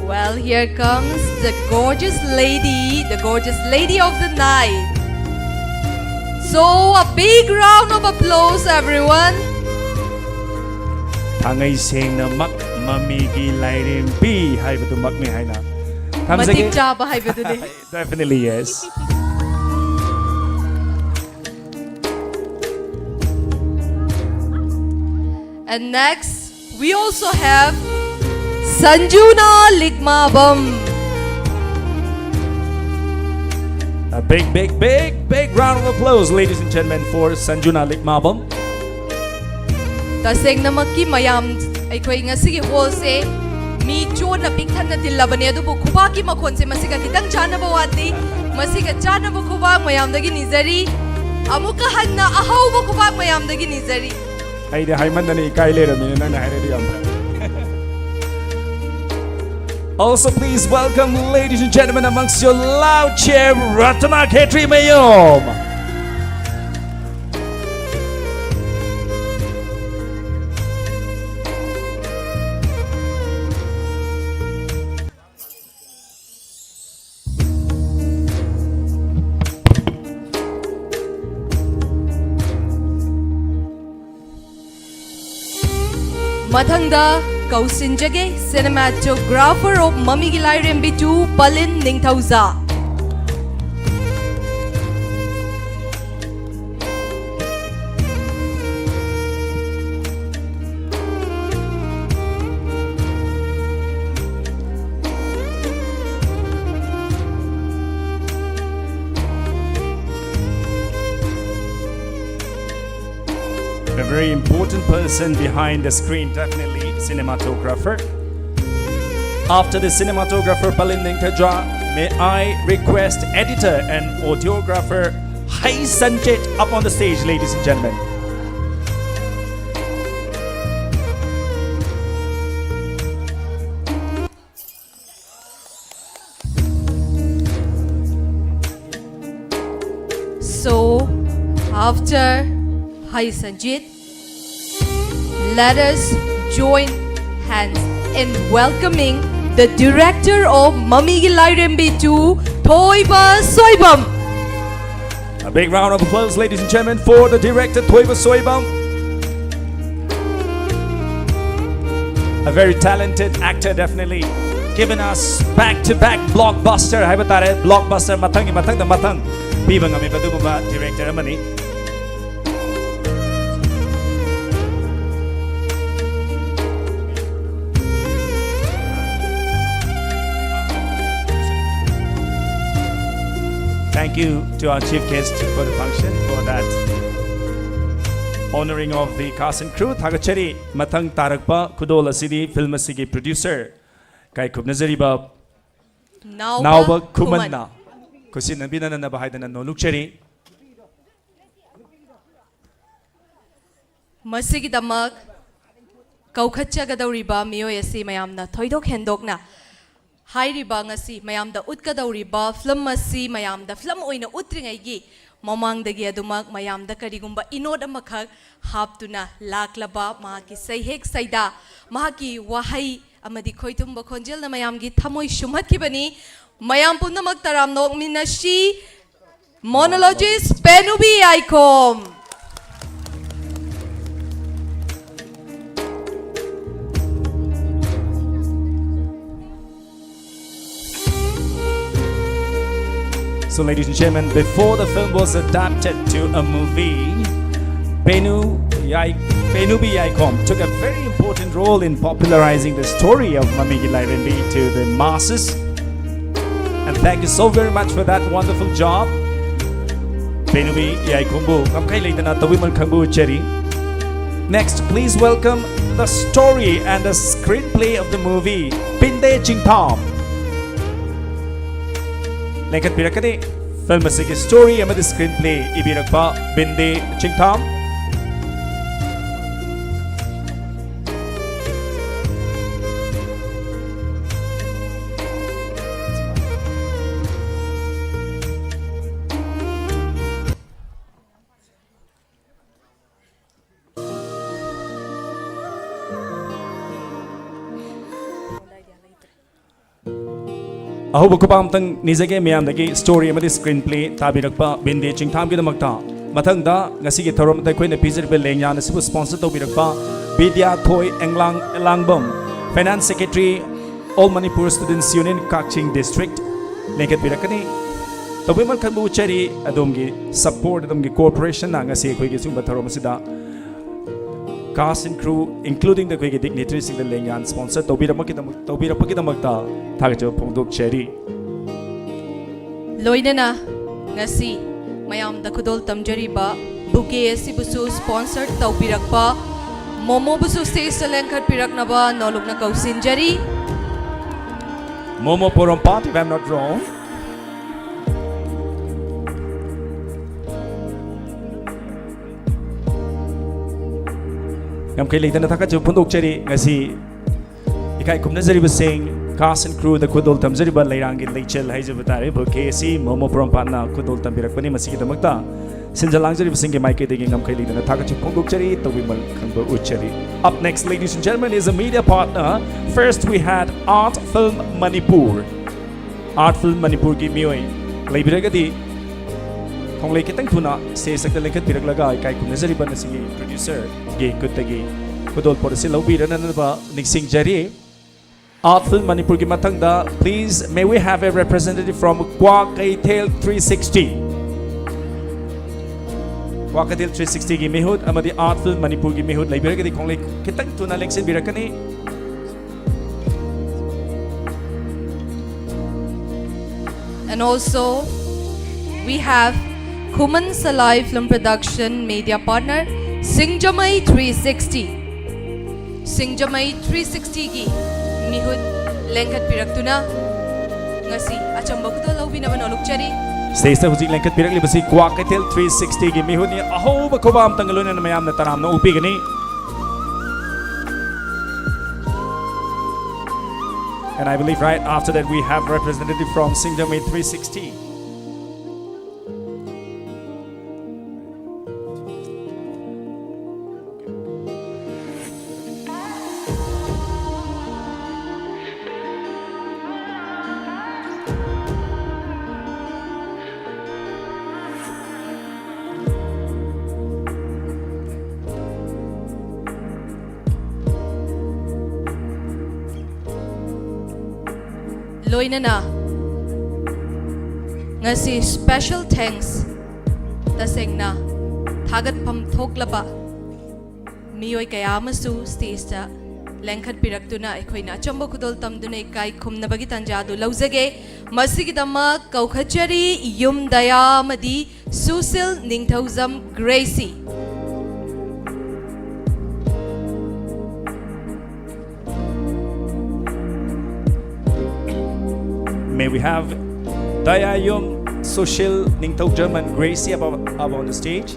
Well, here comes the gorgeous lady, the gorgeous lady of the night. So, a big round of applause, everyone. ꯊꯥꯡꯉꯩ ꯁꯦꯡꯅꯃꯛ ꯃꯃꯤꯒꯤ ꯂꯥꯏꯔꯦꯝꯕꯤ ꯍꯥꯏꯕꯗꯨꯃꯛꯅꯤ ꯍꯥꯏꯅ ꯊꯝꯖꯒꯦ꯫ ꯃꯇꯤꯛ ꯆꯥꯕ ꯍꯥꯏꯕꯗꯨꯅꯤ꯫ Definitely, yes. And next, we also have Sanjuna Likmabam. A big, big, big, big round of applause, ladies and gentlemen, for Sanjuna Likmabam. ꯇꯁꯦꯡꯅꯃꯛꯀꯤ ꯃꯌꯥꯝ, ꯑꯩꯈꯣꯏ ꯉꯁꯤꯒꯤ ꯍꯣꯜꯁꯦ ꯃꯤ ꯆꯣꯟꯅ ꯄꯤꯛ ꯊꯟꯅ ꯇꯤꯜꯂꯕꯅꯦ, ꯑꯗꯨꯕꯨ ꯈꯨꯕꯥꯛꯀꯤ ꯃꯈꯣꯟꯁꯦ ꯃꯁꯤꯒ ꯈꯤꯇꯪ ꯆꯥꯟꯅꯕ ꯋꯥꯠꯂꯤ꯫ ꯃꯁꯤꯒ ꯆꯥꯟꯅꯕ ꯈꯨꯕꯥꯛ ꯃꯌꯥꯝꯗꯒꯤ ꯅꯤꯖꯔꯤ꯫ ꯑꯃꯨꯛꯀ ꯍꯟꯅ ꯑꯍꯧꯕ ꯈꯨꯕꯥꯛ ꯃꯌꯥꯝꯗꯒꯤ ꯅꯤꯖꯔꯤ꯫ ꯑꯩꯗꯤ ꯍꯥꯏꯃꯟꯗꯅ ꯏꯀꯥꯏ ꯂꯩꯔꯝꯃꯤꯅꯦ, ꯅꯪꯅ ꯍꯥꯏꯔꯗꯤ ꯌꯥꯝ ꯐꯔꯦ꯫ Also, please welcome, ladies and gentlemen, amongst your loud cheer, Ratna Khetri Mayom. ꯃꯊꯪꯗ ꯀꯧꯁꯤꯟꯖꯒꯦ, cinematographer of ꯃꯃꯤꯒꯤ ꯂꯥꯏꯔꯦꯝꯕꯤ two, ꯄꯂꯤꯟ ꯅꯤꯡꯊꯧꯖꯥ꯫ A very important person behind the screen, definitely cinematographer. After the cinematographer Palin Ningthajua, may I request editor and audiographer Hai Sanjit up on the stage, ladies and gentlemen. So, after Hai Sanjit, let us join hands in welcoming the director of Mamigi Lairembi two, Thoiba Soibam. A big round of applause, ladies and gentlemen, for the director Thoiba Soibam. A very talented actor, definitely. Given us back-to-back blockbuster, ꯍꯥꯏꯕ ꯇꯥꯔꯦ, blockbuster ꯃꯊꯪꯒꯤ ꯃꯊꯪꯗ ꯃꯊꯪ ꯄꯤꯕ ꯉꯝꯃꯤꯕ ꯑꯗꯨꯒꯨꯝꯕ director ꯑꯃꯅꯤ꯫ Thank you to our chief guest for the function, for that honoring of the cast and crew. ꯊꯥꯒꯠꯆꯔꯤ꯫ ꯃꯊꯪ ꯇꯥꯔꯛꯄ ꯈꯨꯗꯣꯜ ꯑꯁꯤꯗꯤ film ꯑꯁꯤꯒꯤ producer ꯀꯥꯏ ꯈꯨꯝꯅꯖꯔꯤꯕ ꯅꯥꯎꯕ ꯅꯥꯎꯕ ꯈꯨꯃꯟ꯫ ꯈꯨꯃꯟꯅ ꯈꯨꯠꯁꯤ ꯅꯝꯕꯤꯅ ꯅꯅꯕ ꯍꯥꯏꯗꯅ ꯅꯣꯂꯨꯛꯆꯔꯤ꯫ ꯃꯁꯤꯒꯤꯗꯃꯛ ꯀꯧꯈꯠꯆꯒꯗꯧꯔꯤꯕ ꯃꯤꯑꯣꯏ ꯑꯁꯤ ꯃꯌꯥꯝꯅ ꯊꯣꯏꯗꯣꯛ ꯍꯦꯟꯗꯣꯛꯅ ꯍꯥꯏꯔꯤꯕ, ꯉꯁꯤ ꯃꯌꯥꯝꯗ ꯎꯠꯀꯗꯧꯔꯤꯕ film ꯑꯁꯤ ꯃꯌꯥꯝꯗ film ꯑꯣꯏꯅ ꯎꯠꯇ꯭ꯔꯤꯉꯩꯒꯤ ꯃꯃꯥꯡꯗꯒꯤ ꯑꯗꯨꯃꯛ ꯃꯌꯥꯝꯗ ꯀꯔꯤꯒꯨꯝꯕ ꯏꯅꯣꯠ ꯑꯃꯈꯛ ꯍꯥꯞꯇꯨꯅ ꯂꯥꯛꯂꯕ ꯃꯍꯥꯛꯀꯤ ꯁꯩꯍꯦꯛ ꯁꯩꯗꯥ, ꯃꯍꯥꯛꯀꯤ ꯋꯥꯍꯩ ꯑꯃꯗꯤ ꯈꯣꯏꯊꯨꯝꯕ ꯈꯣꯟꯖꯦꯜꯅ ꯃꯌꯥꯝꯒꯤ ꯊꯃꯣꯏ ꯁꯨꯝꯍꯠꯈꯤꯕꯅꯤ꯫ ꯃꯌꯥꯝ ꯄꯨꯝꯅꯃꯛ ꯇꯔꯥꯝꯅ ꯑꯣꯛꯃꯤꯟꯅꯁꯤ꯫ Monologist Penubi Yaikom. So, ladies and gentlemen, before the film was adapted to a movie, Penu Yai, Penubi Yaikom took a very important role in popularizing the story of Mamigi Lairendi to the masses. And thank you so very much for that wonderful job. Penubi Yaikombu, ngamkai leitana tawimal khangbu cheri. Next, please welcome the story and the screenplay of the movie, Binde Chingtham. ꯂꯦꯡꯈꯠꯄꯤꯔꯛꯀꯅꯤ film ꯑꯁꯤꯒꯤ story ꯑꯃꯗꯤ screenplay ꯏꯕꯤꯔꯛꯄ ꯕꯤꯟꯗꯦ ꯆꯤꯡꯊꯥꯝ꯫ ꯑꯍꯧꯕ ꯈꯨꯄꯥꯝꯇꯪ ꯅꯤꯖꯒꯦ ꯃꯌꯥꯝꯗꯒꯤ story ꯑꯃꯗꯤ screenplay ꯇꯥꯕꯤꯔꯛꯄ ꯕꯤꯟꯗꯦ ꯆꯤꯡꯊꯥꯝꯒꯤꯗꯃꯛꯇ꯫ ꯃꯊꯪꯗ ꯉꯁꯤꯒꯤ ꯊꯧꯔꯝꯗ ꯑꯩꯈꯣꯏꯅ ꯄꯤꯖꯔꯤꯕ ꯂꯦꯡꯌꯥꯟ ꯑꯁꯤꯕꯨ sponsor ꯇꯧꯕꯤꯔꯛꯄ ꯕꯤꯗ꯭ꯌꯥ ꯊꯣꯏ ꯑꯦꯡꯂꯥꯡ ꯑꯦꯂꯥꯡꯕꯝ, Finance Secretary, All Manipur Students Union, Kakching District, ꯂꯦꯡꯈꯠꯄꯤꯔꯛꯀꯅꯤ꯫ ꯇꯧꯕꯤꯃꯜ ꯈꯪꯕ ꯎꯠꯆꯔꯤ꯫ ꯑꯗꯣꯝꯒꯤ support, ꯑꯗꯣꯝꯒꯤ cooperation ꯅ ꯉꯁꯤ ꯑꯩꯈꯣꯏꯒꯤ ꯁꯤꯒꯨꯝꯕ ꯊꯧꯔꯝ ꯑꯁꯤꯗ cast and crew, including the ꯑꯩꯈꯣꯏꯒꯤ dignitary ꯁꯤꯡꯗ ꯂꯦꯡꯌꯥꯟ sponsor ꯇꯧꯕꯤꯔꯝꯕꯒꯤꯗꯃꯛ, ꯇꯧꯕꯤꯔꯛꯄꯒꯤꯗꯃꯛꯇ ꯊꯥꯒꯠꯆꯕ ꯐꯣꯡꯗꯣꯛꯆꯔꯤ꯫ ꯂꯣꯏꯅꯅ ꯉꯁꯤ ꯃꯌꯥꯝꯗ ꯈꯨꯗꯣꯜ ꯇꯝꯖꯔꯤꯕ bouquet ꯑꯁꯤꯕꯨꯁꯨ sponsor ꯇꯧꯕꯤꯔꯛꯄ ꯃꯣꯃꯣꯕꯨꯁꯨ stage ꯇ ꯂꯦꯡꯈꯠꯄꯤꯔꯛꯅꯕ ꯅꯣꯂꯨꯛꯅ ꯀꯧꯁꯤꯟꯖꯔꯤ꯫ Momo Porompat, if I'm not wrong. ꯉꯝꯈꯩ ꯂꯩꯇꯅ ꯊꯥꯒꯠꯆꯕ ꯐꯣꯡꯗꯣꯛꯆꯔꯤ꯫ ꯉꯁꯤ ꯏꯀꯥꯏ ꯈꯨꯝꯅꯖꯔꯤꯕꯁꯤꯡ, cast and crew ꯗ ꯈꯨꯗꯣꯜ ꯇꯝꯖꯔꯤꯕ ꯂꯩꯔꯥꯡꯒꯤ ꯂꯩꯆꯜ ꯍꯥꯏꯖꯕ ꯇꯥꯔꯦ, bouquet ꯑꯁꯤ ꯃꯣꯃꯣ ꯄꯣꯔꯣꯝꯄꯥꯠꯅ ꯈꯨꯗꯣꯜ ꯇꯝꯕꯤꯔꯛꯄꯅꯤ꯫ ꯃꯁꯤꯒꯤꯗꯃꯛꯇ ꯁꯤꯟꯖ ꯂꯥꯡꯖꯔꯤꯕꯁꯤꯡꯒꯤ ꯃꯥꯏꯀꯩꯗꯒꯤ ꯉꯝꯈꯩ ꯂꯩꯇꯅ ꯊꯥꯒꯠꯆꯕ ꯐꯣꯡꯗꯣꯛꯆꯔꯤ, ꯇꯧꯕꯤꯃꯜ ꯈꯪꯕ ꯎꯠꯆꯔꯤ꯫ Up next, ladies and gentlemen, is a media partner. First, we had Art Film Manipur. Art Film Manipur ꯒꯤ ꯃꯤꯑꯣꯏ ꯂꯩꯕꯤꯔꯒꯗꯤ ꯈꯣꯡꯂꯩ ꯈꯤꯇꯪ ꯊꯨꯅ stage ꯇ ꯂꯦꯡꯈꯠꯄꯤꯔꯛꯂꯒ ꯏꯀꯥꯏ ꯈꯨꯝꯅꯖꯔꯤꯕ ꯉꯁꯤꯒꯤ producer ꯒꯤ ꯈꯨꯠꯇꯒꯤ ꯈꯨꯗꯣꯜꯄꯣꯠ ꯑꯁꯤ ꯂꯧꯕꯤꯔꯅꯅꯕ ꯅꯤꯡꯁꯤꯡꯖꯔꯤ꯫ Art Film Manipur ꯒꯤ ꯃꯊꯪꯗ, please, may we have a representative from Kwa Keithel three sixty? Kwa Keithel three sixty ꯒꯤ ꯃꯤꯍꯨꯠ ꯑꯃꯗꯤ Art Film Manipur ꯒꯤ ꯃꯤꯍꯨꯠ ꯂꯩꯕꯤꯔꯒꯗꯤ ꯈꯣꯡꯂꯩ ꯈꯤꯇꯪ ꯊꯨꯅ ꯂꯦꯡꯁꯤꯟꯕꯤꯔꯛꯀꯅꯤ꯫ And also, we have Khuman Salai Film Production, media partner, Singjamei three sixty, Singjamei three sixty ꯒꯤ ꯃꯤꯍꯨꯠ ꯂꯦꯡꯈꯠꯄꯤꯔꯛꯇꯨꯅ ꯉꯁꯤ ꯑꯆꯝꯕ ꯈꯨꯗꯣꯜ ꯂꯧꯕꯤꯅꯕ ꯅꯣꯜꯂꯨꯛꯆꯔꯤ꯫ Stage ꯇ ꯍꯧꯖꯤꯛ ꯂꯦꯡꯈꯠꯄꯤꯔꯛꯂꯤꯕꯁꯤ ꯀ꯭ꯋꯥꯀꯩꯊꯦꯜ three sixty ꯒꯤ ꯃꯤꯍꯨꯠꯅꯤ꯫ ꯑꯍꯧꯕ ꯈꯨꯕꯥꯝꯇꯪꯒ ꯂꯣꯏꯅꯅ ꯃꯌꯥꯝꯅ ꯇꯔꯥꯝꯅ ꯑꯣꯛꯄꯤꯒꯅꯤ꯫ And I believe right after that we have representative from Singjamei three sixty. ꯂꯣꯏꯅꯅ ꯉꯁꯤ special thanks, ꯇꯁꯦꯡꯅ ꯊꯥꯒꯠꯐꯝ ꯊꯣꯛꯂꯕ ꯃꯤꯑꯣꯏ ꯀꯌꯥ ꯑꯃꯁꯨ stage ꯇ ꯂꯦꯡꯈꯠꯄꯤꯔꯛꯇꯨꯅ ꯑꯩꯈꯣꯏꯅ ꯑꯆꯝꯕ ꯈꯨꯗꯣꯜ ꯇꯝꯗꯨꯅ ꯏꯀꯥꯏ ꯈꯨꯝꯅꯕꯒꯤ ꯇꯥꯟꯖꯥ ꯑꯗꯨ ꯂꯧꯖꯒꯦ꯫ ꯃꯁꯤꯒꯤꯗꯃꯛ ꯀꯧꯈꯠꯆꯔꯤ ꯌꯨꯝ ꯗꯌꯥ ꯑꯃꯗꯤ ꯁꯨꯁꯤꯜ ꯅꯤꯡꯊꯧꯖꯝ Gracie. May we have Dayayum, Sushil, Ningthoujam and Gracie above, up on the stage.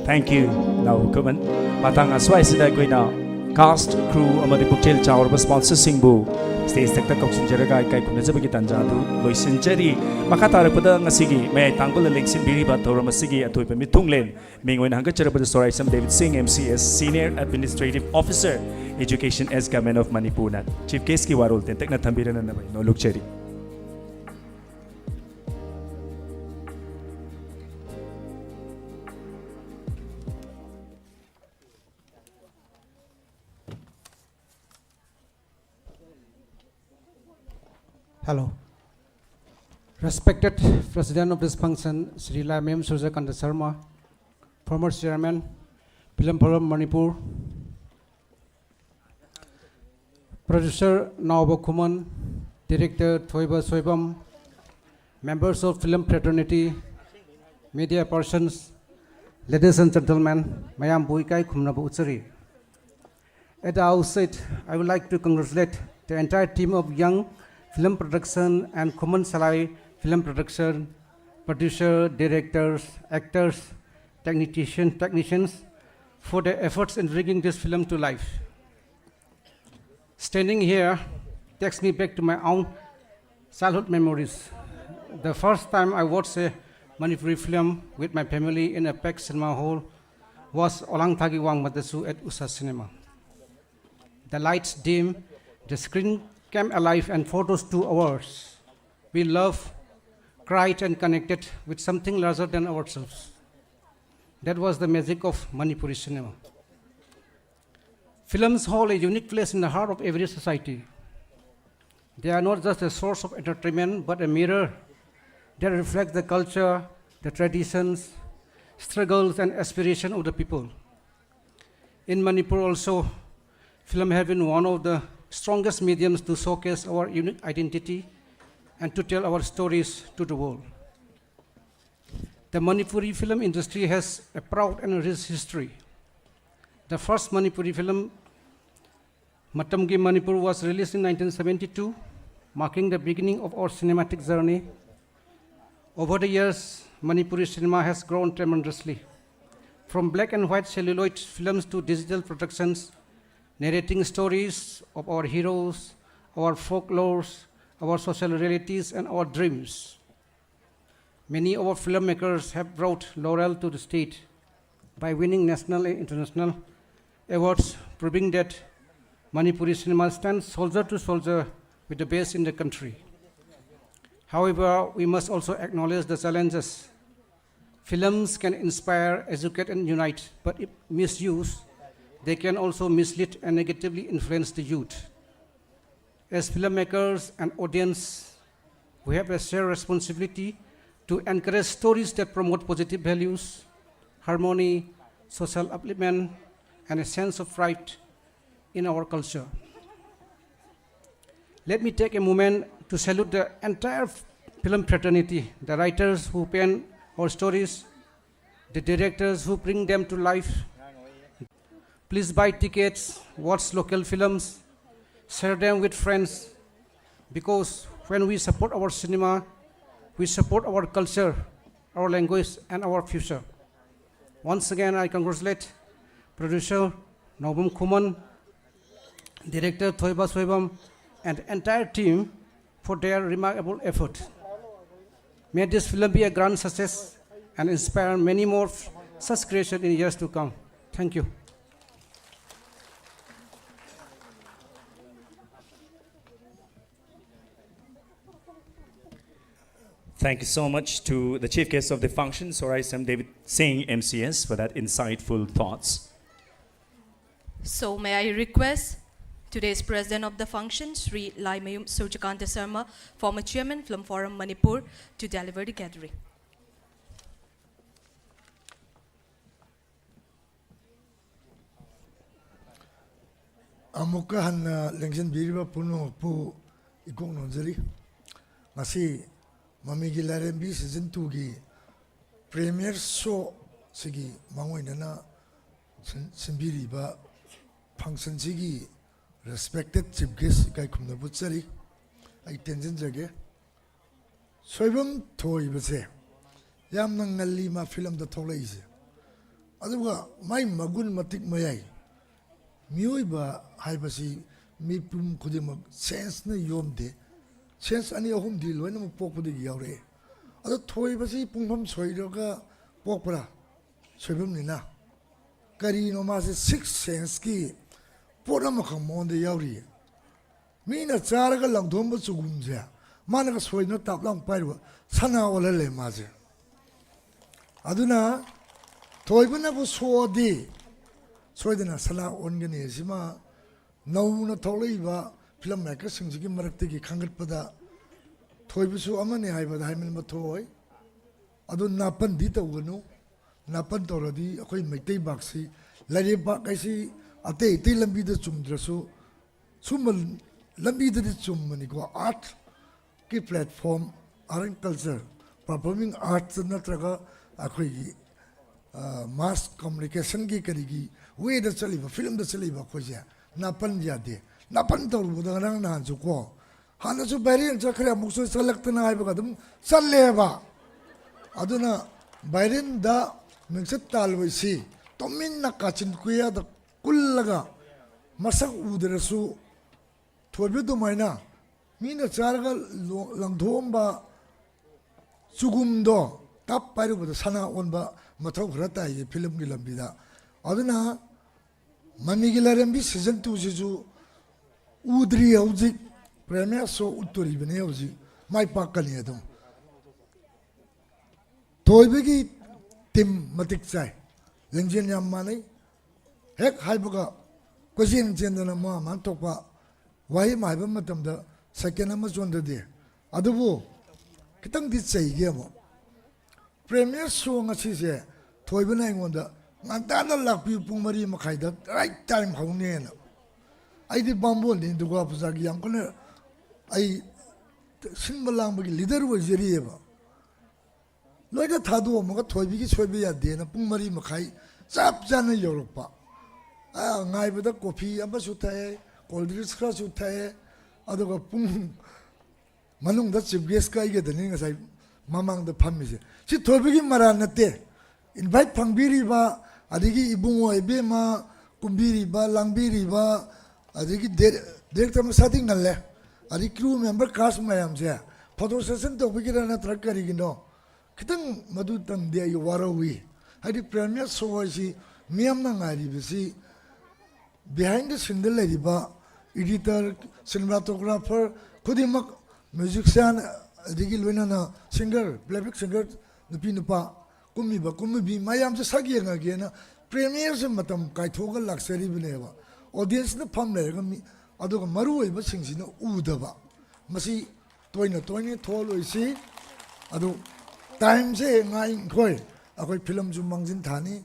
Thank you, ꯅꯥꯎꯕ ꯈꯨꯃꯟ꯫ ꯃꯇꯥꯡ ꯑꯁ꯭ꯋꯥꯏꯁꯤꯗ ꯑꯩꯈꯣꯏꯅ cast, crew ꯑꯃꯗꯤ ꯄꯨꯛꯆꯦꯜ ꯆꯥꯎꯔꯕ sponsorꯁꯤꯡꯕꯨ stage ꯊꯛꯇ ꯀꯧꯁꯤꯟꯖꯔꯒ ꯏꯀꯥꯏ ꯈꯨꯝꯅꯖꯕꯒꯤ ꯇꯥꯟꯖꯥ ꯑꯗꯨ ꯂꯣꯏꯁꯤꯟꯖꯔꯤ꯫ ꯃꯈꯥ ꯇꯥꯔꯛꯄꯗ ꯉꯁꯤꯒꯤ ꯃꯌꯥꯏ ꯇꯥꯡꯕꯅ ꯂꯦꯡꯁꯤꯟꯕꯤꯔꯤꯕ ꯊꯧꯔꯝ ꯑꯁꯤꯒꯤ ꯑꯊꯣꯏꯕ ꯃꯤꯊꯨꯡꯂꯦꯟ ꯃꯤꯡ ꯑꯣꯏꯅ ꯍꯪꯒꯠꯆꯔꯕꯗ ꯁꯣꯔꯥꯏꯁꯝ ꯗꯦꯕꯤꯠ ꯁꯤꯡ, M C S, Senior Administrative Officer, Education S Government of Manipurꯅ Chief Guestꯀꯤ ꯋꯥꯔꯣꯜ ꯇꯦꯟꯇꯛꯅ ꯊꯝꯕꯤꯔꯅꯅꯕ ꯑꯩ ꯅꯣꯂꯨꯛꯆꯔꯤ꯫ Hello. Respected President of this function, Shri Laimayam Surjakanta Sharma, former Chairman, Film Forum Manipur, Producer Naoba Khuman, Director Thoiba Soibam, members of film fraternity, media persons, ladies and gentlemen, ꯃꯌꯥꯝꯕꯨ ꯏꯀꯥꯏ ꯈꯨꯝꯅꯕ ꯎꯠꯆꯔꯤ꯫ At the outset, I would like to congratulate the entire team of Young Film Production and Khuman Salai Film Production, producer, directors, actors, technician, technicians, for their efforts in bringing this film to life. Standing here takes me back to my own childhood memories. The first time I watched a Manipuri film with my family in a packed cinema hall was Olangthagi Wangmatasu at Usha Cinema. The lights dimmed, the screen came alive, and for those two hours, we loved, cried, and connected with something larger than ourselves. That was the magic of Manipuri cinema. Films hold a unique place in the heart of every society. They are not just a source of entertainment, but a mirror that reflects the culture, the traditions, struggles, and aspiration of the people. In Manipur also, film have been one of the strongest mediums to showcase our unique identity and to tell our stories to the world. The Manipuri film industry has a proud and rich history. The first Manipuri film, Matamgi Manipur, was released in nineteen seventy-two, marking the beginning of our cinematic journey. Over the years, Manipuri cinema has grown tremendously. From black and white celluloid films to digital productions, narrating stories of our heroes, our folklores, our social realities, and our dreams. Many of our filmmakers have brought laurel to the state by winning national and international awards, proving that Manipuri cinema stands soldier to soldier with the best in the country. However, we must also acknowledge the challenges. Films can inspire, educate, and unite, but if misused, they can also mislead and negatively influence the youth. As filmmakers and audience, we have a shared responsibility to encourage stories that promote positive values, harmony, social upliftment, and a sense of pride in our culture. Let me take a moment to salute the entire film fraternity, the writers who pen our stories, the directors who bring them to life. Please buy tickets, watch local films, share them with friends, because when we support our cinema, we support our culture, our language, and our future. Once again, I congratulate producer Nobum Khuman, director Thoiba Soibam, and the entire team for their remarkable effort. May this film be a grand success and inspire many more such creation in years to come. Thank you. Thank you so much to the chief guest of the function, Sorai Sam David Singh, M C S, for that insightful thoughts. So may I request today's president of the function, Sri Laimayum Surjikanta Sharma, former chairman, Film Forum Manipur, to deliver the gathering. ꯑꯃꯨꯛꯀ ꯍꯟꯅ ꯂꯦꯡꯁꯤꯟꯕꯤꯔꯤꯕ ꯄꯨꯝꯅꯃꯛꯄꯨ ꯏꯀꯣꯛ ꯅꯣꯟꯖꯔꯤ꯫ ꯉꯁꯤ ꯃꯃꯤꯒꯤ ꯂꯥꯏꯔꯦꯝꯕꯤ season twoꯒꯤ premiere show ꯁꯤꯒꯤ ꯃꯥꯡꯑꯣꯏꯅꯅ ꯁꯤꯟ- ꯁꯤꯟꯕꯤꯔꯤꯕ functionꯁꯤꯒꯤ respected chief guest ꯏꯀꯥꯏ ꯈꯨꯝꯅꯕ ꯎꯠꯆꯔꯤ꯫ ꯑꯩ ꯇꯦꯟꯁꯤꯟꯖꯒꯦ꯫ ꯁꯣꯏꯕꯝ ꯊꯣꯏꯕꯁꯦ ꯌꯥꯝꯅ ꯉꯜꯂꯤ ꯃꯥ filmꯗ ꯊꯣꯛꯂꯛꯏꯁꯦ꯫ ꯑꯗꯨꯒ ꯃꯥꯏ ꯃꯒꯨꯟ ꯃꯇꯤꯛ ꯃꯌꯥꯏ꯫ ꯃꯤꯑꯣꯏꯕ ꯍꯥꯏꯕꯁꯤ ꯃꯤꯄꯨꯝ ꯈꯨꯗꯤꯡꯃꯛ ꯁꯦꯟꯁꯅ ꯌꯣꯝꯗꯦ꯫ ꯁꯦꯟꯁ ꯑꯅꯤ ꯑꯍꯨꯝꯗꯤ ꯂꯣꯏꯅꯃꯛ ꯄꯣꯛꯄꯗꯒꯤ ꯌꯥꯎꯔꯛꯑꯦ꯫ ꯑꯗꯣ ꯊꯣꯏꯕꯁꯤ ꯄꯨꯡꯐꯝ ꯁꯣꯏꯔꯒ ꯄꯣꯛꯄ꯭ꯔꯥ? ꯁꯣꯏꯕꯝꯅꯤꯅ꯫ ꯀꯔꯤꯅꯣ ꯃꯥꯁꯦ ꯁꯤꯛꯁ ꯁꯦꯟꯁꯀꯤ ꯄꯣꯠ ꯑꯃꯈꯛ ꯃꯉꯣꯟꯗ ꯌꯥꯎꯔꯤꯌꯦ꯫ ꯃꯤꯅ ꯆꯥꯔꯒ ꯂꯪꯊꯣꯛꯑꯝꯕ ꯆꯨꯒꯨꯝꯁꯦ ꯃꯥꯅꯒ ꯁꯣꯏꯗꯅ ꯇꯥꯞ ꯂꯥꯎ ꯄꯥꯏꯔꯨꯕ ꯁꯅꯥ ꯑꯣꯜꯍꯜꯂꯦ ꯃꯥꯁꯦ꯫ ꯑꯗꯨꯅ ꯊꯣꯏꯕꯅꯕꯨ ꯁꯣꯛꯑꯗꯤ ꯁꯣꯏꯗꯅ ꯁꯅꯥ ꯑꯣꯟꯒꯅꯤ꯫ ꯑꯁꯤꯃ ꯅꯧꯅ ꯊꯣꯛꯂꯛꯏꯕ ꯐꯤꯂꯝ ꯃꯦꯀꯔꯁꯤꯡꯁꯤꯒꯤ ꯃꯔꯛꯇꯒꯤ ꯈꯟꯒꯠꯄꯗ ꯊꯣꯏꯕꯁꯨ ꯑꯃꯅꯤ ꯍꯥꯏꯕꯗ ꯍꯥꯏꯃꯟꯕ ꯊꯣꯛꯑꯣꯏ꯫ ꯑꯗꯨ ꯅꯥꯄꯟꯗꯤ ꯇꯧꯒꯅꯨ꯫ ꯅꯥꯄꯟ ꯇꯧꯔꯗꯤ ꯑꯩꯈꯣꯏ ꯃꯩꯇꯩ ꯄꯥꯛꯁꯤ, ꯂꯩꯔꯩꯄꯥꯛ ꯍꯥꯏꯁꯤ ꯑꯇꯩ ꯑꯇꯩ ꯂꯝꯕꯤꯗ ꯆꯨꯝꯗ꯭ꯔꯁꯨ ꯁꯨꯝꯕ ꯂꯝꯕꯤꯗꯗꯤ ꯆꯨꯝꯕꯅꯤꯀꯣ꯫ ꯑꯥꯔꯠꯀꯤ platform, art and culture, performing arts ꯅꯠꯇ꯭ꯔꯒ ꯑꯩꯈꯣꯏꯒꯤ ꯃꯥꯁ ꯀꯝꯃꯨꯅꯤꯀꯦꯁꯟꯒꯤ ꯀꯔꯤꯒꯤ ꯋꯦꯗ ꯆꯠꯂꯤꯕ, ꯐꯤꯂꯝꯗ ꯆꯠꯂꯤꯕ ꯑꯩꯈꯣꯏꯁꯦ ꯅꯥꯄꯟ ꯌꯥꯗꯦ꯫ ꯅꯥꯄꯟ ꯇꯧꯔꯨꯕꯗ ꯉꯔꯥꯡ ꯅꯍꯥꯟꯁꯨ ꯀꯣ, ꯍꯥꯟꯅꯁꯨ ꯚꯥꯏꯔꯦꯜ ꯆꯠꯈ꯭ꯔꯦ, ꯑꯃꯨꯛꯁꯨ ꯆꯠꯂꯛꯇꯅ ꯍꯥꯏꯕꯒ ꯑꯗꯨꯝ ꯆꯠꯂꯦꯕ꯫ ꯑꯗꯨꯅ ꯚꯥꯏꯔꯦꯜꯗ ꯃꯤꯡꯆꯠ ꯇꯥꯜꯂꯣꯏꯁꯤ, ꯇꯨꯃꯤꯟꯅ ꯀꯥꯆꯤꯟ ꯀꯨꯌꯥꯗ ꯀꯨꯜꯂꯒ ꯃꯁꯛ ꯎꯗ꯭ꯔꯁꯨ ꯊꯣꯏꯕ ꯑꯗꯨꯃꯥꯏꯅ ꯃꯤꯅ ꯆꯥꯔꯒ ꯂꯣ-, ꯂꯪꯊꯣꯛꯑꯝꯕ ꯆꯨꯒꯨꯝꯗꯣ ꯇꯞ ꯄꯥꯏꯔꯨꯕꯗ ꯁꯅꯥ ꯑꯣꯟꯕ ꯃꯊꯧ ꯈꯔ ꯇꯥꯏꯌꯦ ꯐꯤꯂꯝꯒꯤ ꯂꯝꯕꯤꯗ꯫ ꯑꯗꯨꯅ ꯃꯃꯤꯒꯤ ꯂꯥꯏꯔꯦꯝꯕꯤ ꯁꯤꯖꯟ ꯇꯨꯁꯤꯁꯨ ꯎꯗ꯭ꯔꯤ ꯍꯧꯖꯤꯛ, ꯄ꯭ꯔꯦꯃꯤꯌꯔ ꯁꯣ ꯎꯠꯇꯣꯔꯤꯕꯅꯤ ꯍꯧꯖꯤꯛ, ꯃꯥꯏ ꯄꯥꯛꯀꯅꯤ ꯑꯗꯨꯝ꯫ ꯊꯣꯏꯕꯒꯤ ꯇꯤꯝ ꯃꯇꯤꯛ ꯆꯥꯏ, ꯂꯤꯡꯖꯦꯜ ꯌꯥꯝ ꯃꯥꯟꯅꯩ꯫ ꯍꯦꯛ ꯍꯥꯏꯕꯒ ꯀꯣꯏꯆꯦꯟ ꯆꯦꯟꯗꯅ ꯃꯥ ꯃꯥ ꯊꯣꯛꯄ ꯋꯥꯍꯩ ꯑꯃ ꯍꯥꯏꯕ ꯃꯇꯝꯗ ꯁꯦꯀꯦꯟ ꯑꯃ ꯆꯣꯟꯊꯗꯦ꯫ ꯑꯗꯨꯕꯨ ꯈꯤꯇꯪꯗꯤ ꯆꯩꯒꯦ ꯑꯃꯨꯛ꯫ ꯄ꯭ꯔꯦꯃꯤꯌꯔ ꯁꯣ ꯉꯁꯤꯁꯦ ꯊꯣꯏꯕꯅ ꯑꯩꯉꯣꯟꯗ "ꯉꯟꯇꯥꯅ ꯂꯥꯛꯄꯤꯌꯨ, ꯄꯨꯡ ꯃꯔꯤ ꯃꯈꯥꯏꯗ ꯔꯥꯏꯠ ꯇꯥꯏꯝ ꯍꯧꯅꯦꯅ"꯫ ꯑꯩꯗꯤ ꯕꯥꯝꯕꯣꯟꯅꯤ, ꯗꯨꯔꯒꯥ ꯄꯨꯖꯥꯒꯤ ꯌꯥꯝ ꯀꯟꯅ ꯑꯩ ꯁꯤꯟꯕ ꯂꯥꯡꯕꯒꯤ ꯂꯤꯗꯔ ꯑꯣꯏꯖꯔꯤꯑꯕ꯫ ꯂꯣꯏꯅ ꯊꯥꯗꯣꯛꯑꯝꯃꯒ ꯊꯣꯏꯕꯤꯒꯤ ꯁꯣꯏꯕ ꯌꯥꯗꯦꯅ ꯄꯨꯡ ꯃꯔꯤ ꯃꯈꯥꯏ ꯆꯞ ꯆꯥꯅ ꯌꯧꯔꯛꯄ꯫ ꯑ, ꯉꯥꯏꯕꯗ ꯀꯣꯐꯤ ꯑꯃꯁꯨ ꯊꯛꯑꯦ, ꯀꯣꯜ ꯗ꯭ꯔꯤꯡꯁ ꯈꯔꯁꯨ ꯊꯛꯑꯦ, ꯑꯗꯨꯒ ꯄꯨꯡ ꯃꯅꯨꯡꯗ ꯆꯤꯐ ꯒꯦꯁꯀ ꯑꯩꯒꯗꯅꯤ ꯉꯁꯥꯏ ꯃꯃꯥꯡꯗ ꯐꯝꯃꯤꯁꯦ꯫ ꯁꯤ ꯊꯣꯏꯕꯒꯤ ꯃꯔꯥꯜ ꯅꯠꯇꯦ꯫ ꯏꯟꯚꯥꯏꯠ ꯐꯪꯕꯤꯔꯤꯕ ꯑꯗꯒꯤ ꯏꯕꯨꯡꯉꯣ ꯏꯕꯦꯝꯃ, ꯀꯨꯝꯕꯤꯔꯤꯕ ꯂꯥꯡꯕꯤꯔꯤꯕ, ꯑꯗꯒꯤ ꯗꯦ- ꯗꯤꯔꯦꯛꯇꯔ ꯃꯁꯥꯗꯤ ꯉꯜꯂꯦ, ꯑꯗꯒꯤ ꯀ꯭ꯔꯨ ꯃꯦꯝꯕꯔ ꯀꯥꯁ ꯃꯌꯥꯝꯁꯦ ꯐꯣꯇꯣ ꯁꯦꯁꯟ ꯇꯧꯕꯤꯒꯤꯔ ꯅꯠꯇ꯭ꯔꯒ ꯀꯔꯤꯒꯤꯅꯣ? ꯈꯤꯇꯪ ꯃꯗꯨꯇꯪꯗꯤ ꯑꯩ ꯋꯥꯔꯧꯏ꯫ ꯍꯥꯏꯗꯤ ꯄ꯭ꯔꯦꯃꯤꯌꯔ ꯁꯣ ꯍꯥꯏꯁꯤ ꯃꯤꯌꯥꯝꯅ ꯉꯥꯏꯔꯤꯕꯁꯤ ꯕꯤꯍꯥꯏꯟ ꯗ ꯁꯤꯟꯗ ꯂꯩꯔꯤꯕ ꯏꯗꯤꯇꯔ, ꯁꯤꯅꯦꯃꯥꯇꯣꯒ꯭ꯔꯥꯐꯔ ꯈꯨꯗꯤꯡꯃꯛ, ꯃ꯭ꯌꯨꯖꯤꯛꯁꯤꯌꯥꯟ, ꯑꯗꯒꯤ ꯂꯣꯏꯅꯅ ꯁꯤꯡꯒꯔ, ꯄ꯭ꯂꯦꯕꯦꯛ ꯁꯤꯡꯒꯔ, ꯅꯨꯄꯤ ꯅꯨꯄꯥ, ꯀꯨꯝꯃꯤꯕ ꯀꯨꯝꯃꯤꯕꯤ ꯃꯌꯥꯝꯁꯦ ꯁꯛ ꯌꯦꯡꯉꯒꯦꯅ ꯄ꯭ꯔꯦꯃꯤꯌꯔꯁꯦ ꯃꯇꯝ ꯀꯥꯏꯊꯣꯛꯑꯒ ꯂꯥꯛꯆꯔꯤꯕꯅꯦꯕ꯫ ꯑꯣꯗꯤꯌꯟꯁꯅ ꯐꯝ ꯂꯩꯔꯒ ꯃꯤ, ꯑꯗꯨꯒ ꯃꯔꯨ ꯑꯣꯏꯕꯁꯤꯡꯁꯤꯅ ꯎꯗꯕ꯫ ꯃꯁꯤ ꯇꯣꯏꯅ ꯇꯣꯏꯅ ꯊꯣꯛꯍꯜꯂꯣꯏꯁꯤ꯫ ꯑꯗꯨ ꯇꯥꯏꯝꯁꯦ ꯉꯥꯏꯈꯣꯏ, ꯑꯩꯈꯣꯏ ꯐꯤꯂꯝꯁꯨ ꯃꯥꯡꯖꯤꯟ ꯊꯥꯅꯤ꯫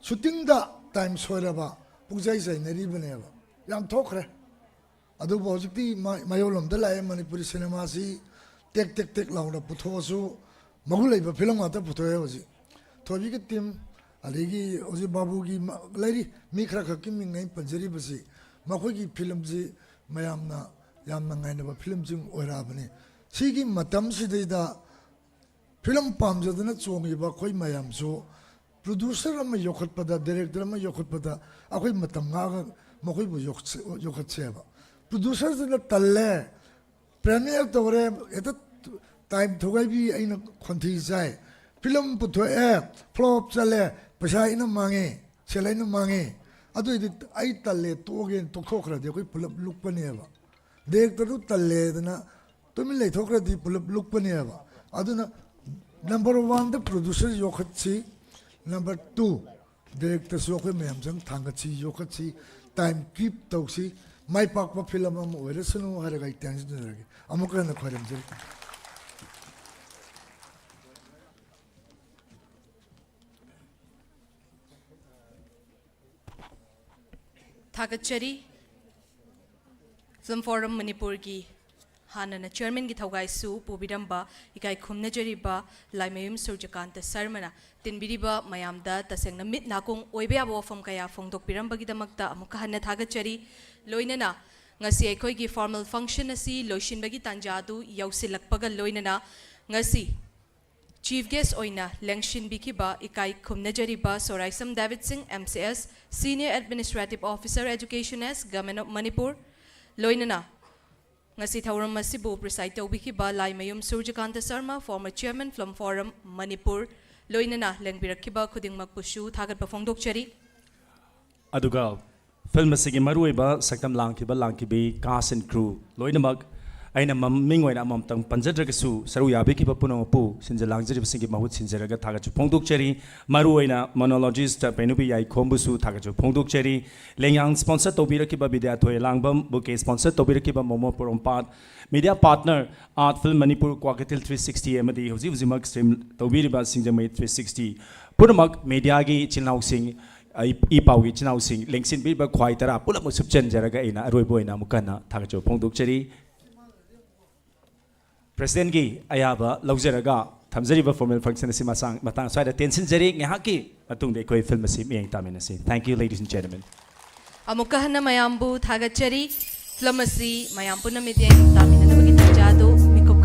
ꯁꯨꯇꯤꯡꯗ ꯇꯥꯏꯝ ꯁꯣꯏꯔꯕ ꯄꯨꯡꯆꯥꯏ ꯆꯥꯏꯅꯔꯤꯕꯅꯦꯕ꯫ ꯌꯥꯝ ꯊꯣꯛꯈ꯭ꯔꯦ꯫ ꯑꯗꯨꯕꯨ ꯍꯧꯖꯤꯛꯇꯤ ꯃ- ꯃꯌꯣꯜꯂꯣꯝꯗ ꯂꯥꯛꯑꯦ꯫ ꯃꯅꯤꯄꯨꯔꯤ ꯁꯤꯅꯦꯃꯥꯁꯤ ꯇꯦꯛ ꯇꯦꯛ ꯇꯦꯛ ꯂꯥꯎꯅ ꯄꯨꯊꯣꯛꯑꯁꯨ ꯃꯒꯨꯟ ꯂꯩꯕ ꯐꯤꯂꯝ ꯉꯥꯛꯇ ꯄꯨꯊꯣꯛꯑꯦ ꯍꯧꯖꯤꯛ꯫ ꯊꯣꯏꯕꯤꯒꯤ ꯇꯤꯝ, ꯑꯗꯒꯤ ꯍꯧꯖꯤꯛ ꯕꯥꯕꯨꯒꯤ ꯃ- ꯂꯩꯔꯤ, ꯃꯤ ꯈꯔ ꯈꯛꯀꯤ ꯃꯤꯡ ꯑꯩꯅ ꯄꯟꯖꯔꯤꯕꯁꯤ, ꯃꯈꯣꯏꯒꯤ ꯐꯤꯂꯝꯁꯤ ꯃꯌꯥꯝꯅ ꯌꯥꯝꯅ ꯉꯥꯏꯅꯕ ꯐꯤꯂꯝꯁꯤꯡ ꯑꯣꯏꯔꯛꯑꯕꯅꯤ꯫ ꯁꯤꯒꯤ ꯃꯇꯝꯁꯤꯗꯩꯗ ꯐꯤꯂꯝ ꯄꯥꯝꯖꯗꯅ ꯆꯣꯡꯉꯤꯕ ꯑꯩꯈꯣꯏ ꯃꯌꯥꯝꯁꯨ ꯄ꯭ꯔꯣꯗ꯭ꯌꯨꯁꯔ ꯑꯃ ꯌꯣꯛꯈꯠꯄꯗ, ꯗꯥꯏꯔꯦꯛꯇꯔ ꯑꯃ ꯌꯣꯛꯈꯠꯄꯗ ꯑꯩꯈꯣꯏ ꯃꯇꯝ ꯉꯥꯛꯑꯒ ꯃꯈꯣꯏꯕꯨ ꯌꯣꯛꯁ- ꯌꯣꯛꯈꯠꯁꯦꯕ꯫ ꯄ꯭ꯔꯣꯗ꯭ꯌꯨꯁꯔꯗꯨꯅ ꯇꯜꯂꯦ, ꯄ꯭ꯔꯦꯃꯤꯌꯔ ꯇꯧꯔꯦ, ꯍꯦꯛꯇ ꯇꯥꯏꯝ ꯊꯨꯒꯥꯏꯕꯤ, ꯑꯩꯅ ꯈꯣꯟꯊꯤ ꯆꯥꯏ, ꯐꯤꯂꯝ ꯄꯨꯊꯣꯛꯑꯦ, ꯐ꯭ꯂꯣꯞ ꯆꯠꯂꯦ, ꯄꯩꯁꯥ ꯑꯩꯅ ꯃꯥꯡꯉꯦ, ꯁꯦꯜ ꯑꯩꯅ ꯃꯥꯡꯉꯦ, ꯑꯗꯨꯏꯗꯤ ꯑꯩ ꯇꯜꯂꯦ, ꯇꯣꯛꯑꯒꯦꯅ ꯇꯣꯛꯊꯣꯛꯈ꯭ꯔꯗꯤ ꯑꯩꯈꯣꯏ ꯄꯨꯂꯞ ꯂꯨꯞꯄꯅꯦꯕ꯫ ꯗꯥꯏꯔꯦꯛꯇꯔꯗꯨ ꯇꯜꯂꯦꯗꯅ ꯇꯨꯃꯤꯟ ꯂꯩꯊꯣꯛꯈ꯭ꯔꯗꯤ ꯄꯨꯂꯞ ꯂꯨꯞꯄꯅꯦꯕ꯫ ꯑꯗꯨꯅ ꯅꯝꯕꯔ ꯋꯥꯟꯗ ꯄ꯭ꯔꯣꯗ꯭ꯌꯨꯁꯔ ꯌꯣꯛꯈꯠꯁꯤ, ꯅꯝꯕꯔ ꯇꯨ ꯗꯥꯏꯔꯦꯛꯇꯔꯁꯨ ꯑꯩꯈꯣꯏ ꯃꯌꯥꯝ ꯆꯪ ꯊꯥꯡꯒꯠꯁꯤ, ꯌꯣꯛꯈꯠꯁꯤ, ꯇꯥꯏꯝ ꯀꯤꯞ ꯇꯧꯁꯤ, ꯃꯥꯏ ꯄꯥꯛꯄ ꯐꯤꯂꯝ ꯑꯃ ꯑꯣꯏꯔꯁꯅꯨ ꯍꯥꯏꯔꯒ ꯑꯩ ꯇꯦꯟꯁꯤꯟꯖꯔꯒꯦ꯫ ꯑꯃꯨꯛꯀ ꯍꯟꯅ ꯈꯣꯏꯔꯝꯖꯔꯤ꯫ ꯊꯥꯒꯠꯆꯔꯤ꯫ ꯐꯤꯂꯝ ꯐꯣꯔꯝ ꯃꯅꯤꯄꯨꯔꯒꯤ ꯍꯥꯟꯅꯅ ꯆꯤꯌꯔꯃꯦꯟꯒꯤ ꯊꯧꯒꯥꯏꯁꯨ ꯄꯨꯕꯤꯔꯝꯕ ꯏꯀꯥꯏ ꯈꯨꯝꯅꯖꯔꯤꯕ ꯂꯥꯏꯃꯌꯨꯝ ꯁꯨꯔꯖꯀꯥꯟꯇ ꯁꯔꯃꯅ ꯇꯤꯟꯕꯤꯔꯤꯕ ꯃꯌꯥꯝꯗ ꯇꯁꯦꯡꯅ ꯃꯤꯠ ꯅꯥꯀꯣꯡ ꯑꯣꯏꯕ ꯌꯥꯕ ꯋꯥꯐꯝ ꯀꯌꯥ ꯐꯣꯡꯗꯣꯛꯄꯤꯔꯝꯕꯒꯤꯗꯃꯛꯇ ꯑꯃꯨꯛꯀ ꯍꯟꯅ ꯊꯥꯒꯠꯆꯔꯤ꯫ ꯂꯣꯏꯅꯅ ꯉꯁꯤ ꯑꯩꯈꯣꯏꯒꯤ ꯐꯣꯔꯃꯦꯜ ꯐꯪꯁꯟ ꯑꯁꯤ ꯂꯣꯏꯁꯤꯟꯕꯒꯤ ꯇꯥꯟꯖꯥ ꯑꯗꯨ ꯌꯧꯁꯤꯜꯂꯛꯄꯒ ꯂꯣꯏꯅꯅ ꯉꯁꯤ Chief Guest ꯑꯣꯏꯅ ꯂꯦꯡꯁꯤꯟꯕꯤꯈꯤꯕ ꯏꯀꯥꯏ ꯈꯨꯝꯅꯖꯔꯤꯕ ꯁꯣꯔꯥꯏꯁꯝ ꯗꯦꯕꯤꯠ ꯁꯤꯡ, M C S, Senior Administrative Officer Education S, Government of Manipur, ꯂꯣꯏꯅꯅ ꯉꯁꯤ ꯊꯧꯔꯝ ꯑꯁꯤꯕꯨ preside ꯇꯧꯕꯤꯈꯤꯕ ꯂꯥꯏꯃꯌꯨꯝ ꯁꯨꯔꯖꯀꯥꯟꯇ Sharma, former Chairman Film Forum Manipur, ꯂꯣꯏꯅꯅ ꯂꯦꯡꯕꯤꯔꯛꯈꯤꯕ ꯈꯨꯗꯤꯡꯃꯛꯄꯨꯁꯨ ꯊꯥꯒꯠꯄ ꯐꯣꯡꯗꯣꯛꯆꯔꯤ꯫ ꯑꯗꯨꯒ film ꯑꯁꯤꯒꯤ ꯃꯔꯨꯑꯣꯏꯕ ꯁꯛꯇꯝ ꯂꯥꯡꯈꯤꯕ ꯂꯥꯡꯈꯤꯕꯤ, cast and crew ꯂꯣꯏꯅꯃꯛ, ꯑꯩꯅ ꯃꯃꯤꯡ ꯑꯣꯏꯅ ꯑꯃꯃꯝꯇꯪ ꯄꯟꯖꯗ꯭ꯔꯒꯁꯨ, ꯁꯔꯨꯛ ꯌꯥꯕꯤꯈꯤꯕ ꯄꯨꯝꯅꯃꯛꯄꯨ, ꯁꯤꯟꯖ ꯂꯥꯡꯖꯔꯤꯕꯁꯤꯡꯒꯤ ꯃꯍꯨꯠ ꯁꯤꯟꯖꯔꯒ ꯊꯥꯒꯠꯆꯕ ꯐꯣꯡꯗꯣꯛꯆꯔꯤ꯫ ꯃꯔꯨꯑꯣꯏꯅ monologist ꯄꯦꯅꯨꯕꯤ ꯌꯥꯏꯈꯣꯝꯕꯨꯁꯨ ꯊꯥꯒꯠꯆꯕ ꯐꯣꯡꯗꯣꯛꯆꯔꯤ꯫ ꯂꯦꯡꯌꯥꯟ sponsor ꯇꯧꯕꯤꯔꯛꯈꯤꯕ ꯕꯤꯗ꯭ꯌꯥꯊꯣꯏ ꯂꯥꯡꯕꯝ, bouquet sponsor ꯇꯧꯕꯤꯔꯛꯈꯤꯕ ꯃꯣꯃꯣ ꯄꯣꯔꯣꯝꯄꯥꯠ, media partner Art Film Manipur, Kwakeithel three sixty ꯑꯃꯗꯤ ꯍꯧꯖꯤꯛ ꯍꯧꯖꯤꯛꯃꯛ stream ꯇꯧꯕꯤꯔꯤꯕ ꯁꯤꯡꯖꯃꯩ three sixty, ꯄꯨꯝꯅꯃꯛ mediaꯒꯤ ꯏꯆꯤꯜ ꯏꯅꯥꯎꯁꯤꯡ, ꯏ-, ꯏ ꯄꯥꯎꯒꯤ ꯏꯆꯤꯜ ꯏꯅꯥꯎꯁꯤꯡ, ꯂꯦꯡꯁꯤꯟꯕꯤꯔꯤꯕ ꯈ꯭ꯋꯥꯏ ꯇꯔꯥ ꯄꯨꯝꯅꯃꯛ ꯁꯨꯞꯆꯟꯖꯔꯒ ꯑꯩꯅ ꯑꯔꯣꯏꯕ ꯑꯣꯏꯅ ꯑꯃꯨꯛ ꯍꯟꯅ ꯊꯥꯒꯠꯆꯕ ꯐꯣꯡꯗꯣꯛꯆꯔꯤ꯫ Presidentꯀꯤ ꯑꯌꯥꯕ ꯂꯧꯖꯔꯒ ꯊꯝꯖꯔꯤꯕ formal function ꯑꯁꯤ ꯃꯁꯥꯡ-, ꯃꯇꯥꯡ ꯑꯁ꯭ꯋꯥꯏꯗ ꯇꯦꯟꯁꯤꯟꯖꯔꯤ꯫ ꯉꯥꯏꯍꯥꯛꯀꯤ ꯃꯇꯨꯡꯗ ꯑꯩꯈꯣꯏ film ꯑꯁꯤ ꯃꯤꯠꯌꯦꯡ ꯇꯥꯃꯤꯟꯅꯁꯤ꯫ Thank you, ladies and gentlemen. ꯑꯃꯨꯛꯀ ꯍꯟꯅ ꯃꯌꯥꯝꯕꯨ ꯊꯥꯒꯠꯆꯔꯤ꯫ Film ꯑꯁꯤ ꯃꯌꯥꯝ ꯄꯨꯟꯅ ꯃꯤꯠꯌꯦꯡ ꯇꯥꯃꯤꯟꯅꯅꯕꯒꯤ ꯇꯥꯟꯖꯥ ꯑꯗꯨ ꯃꯤꯀꯨꯞ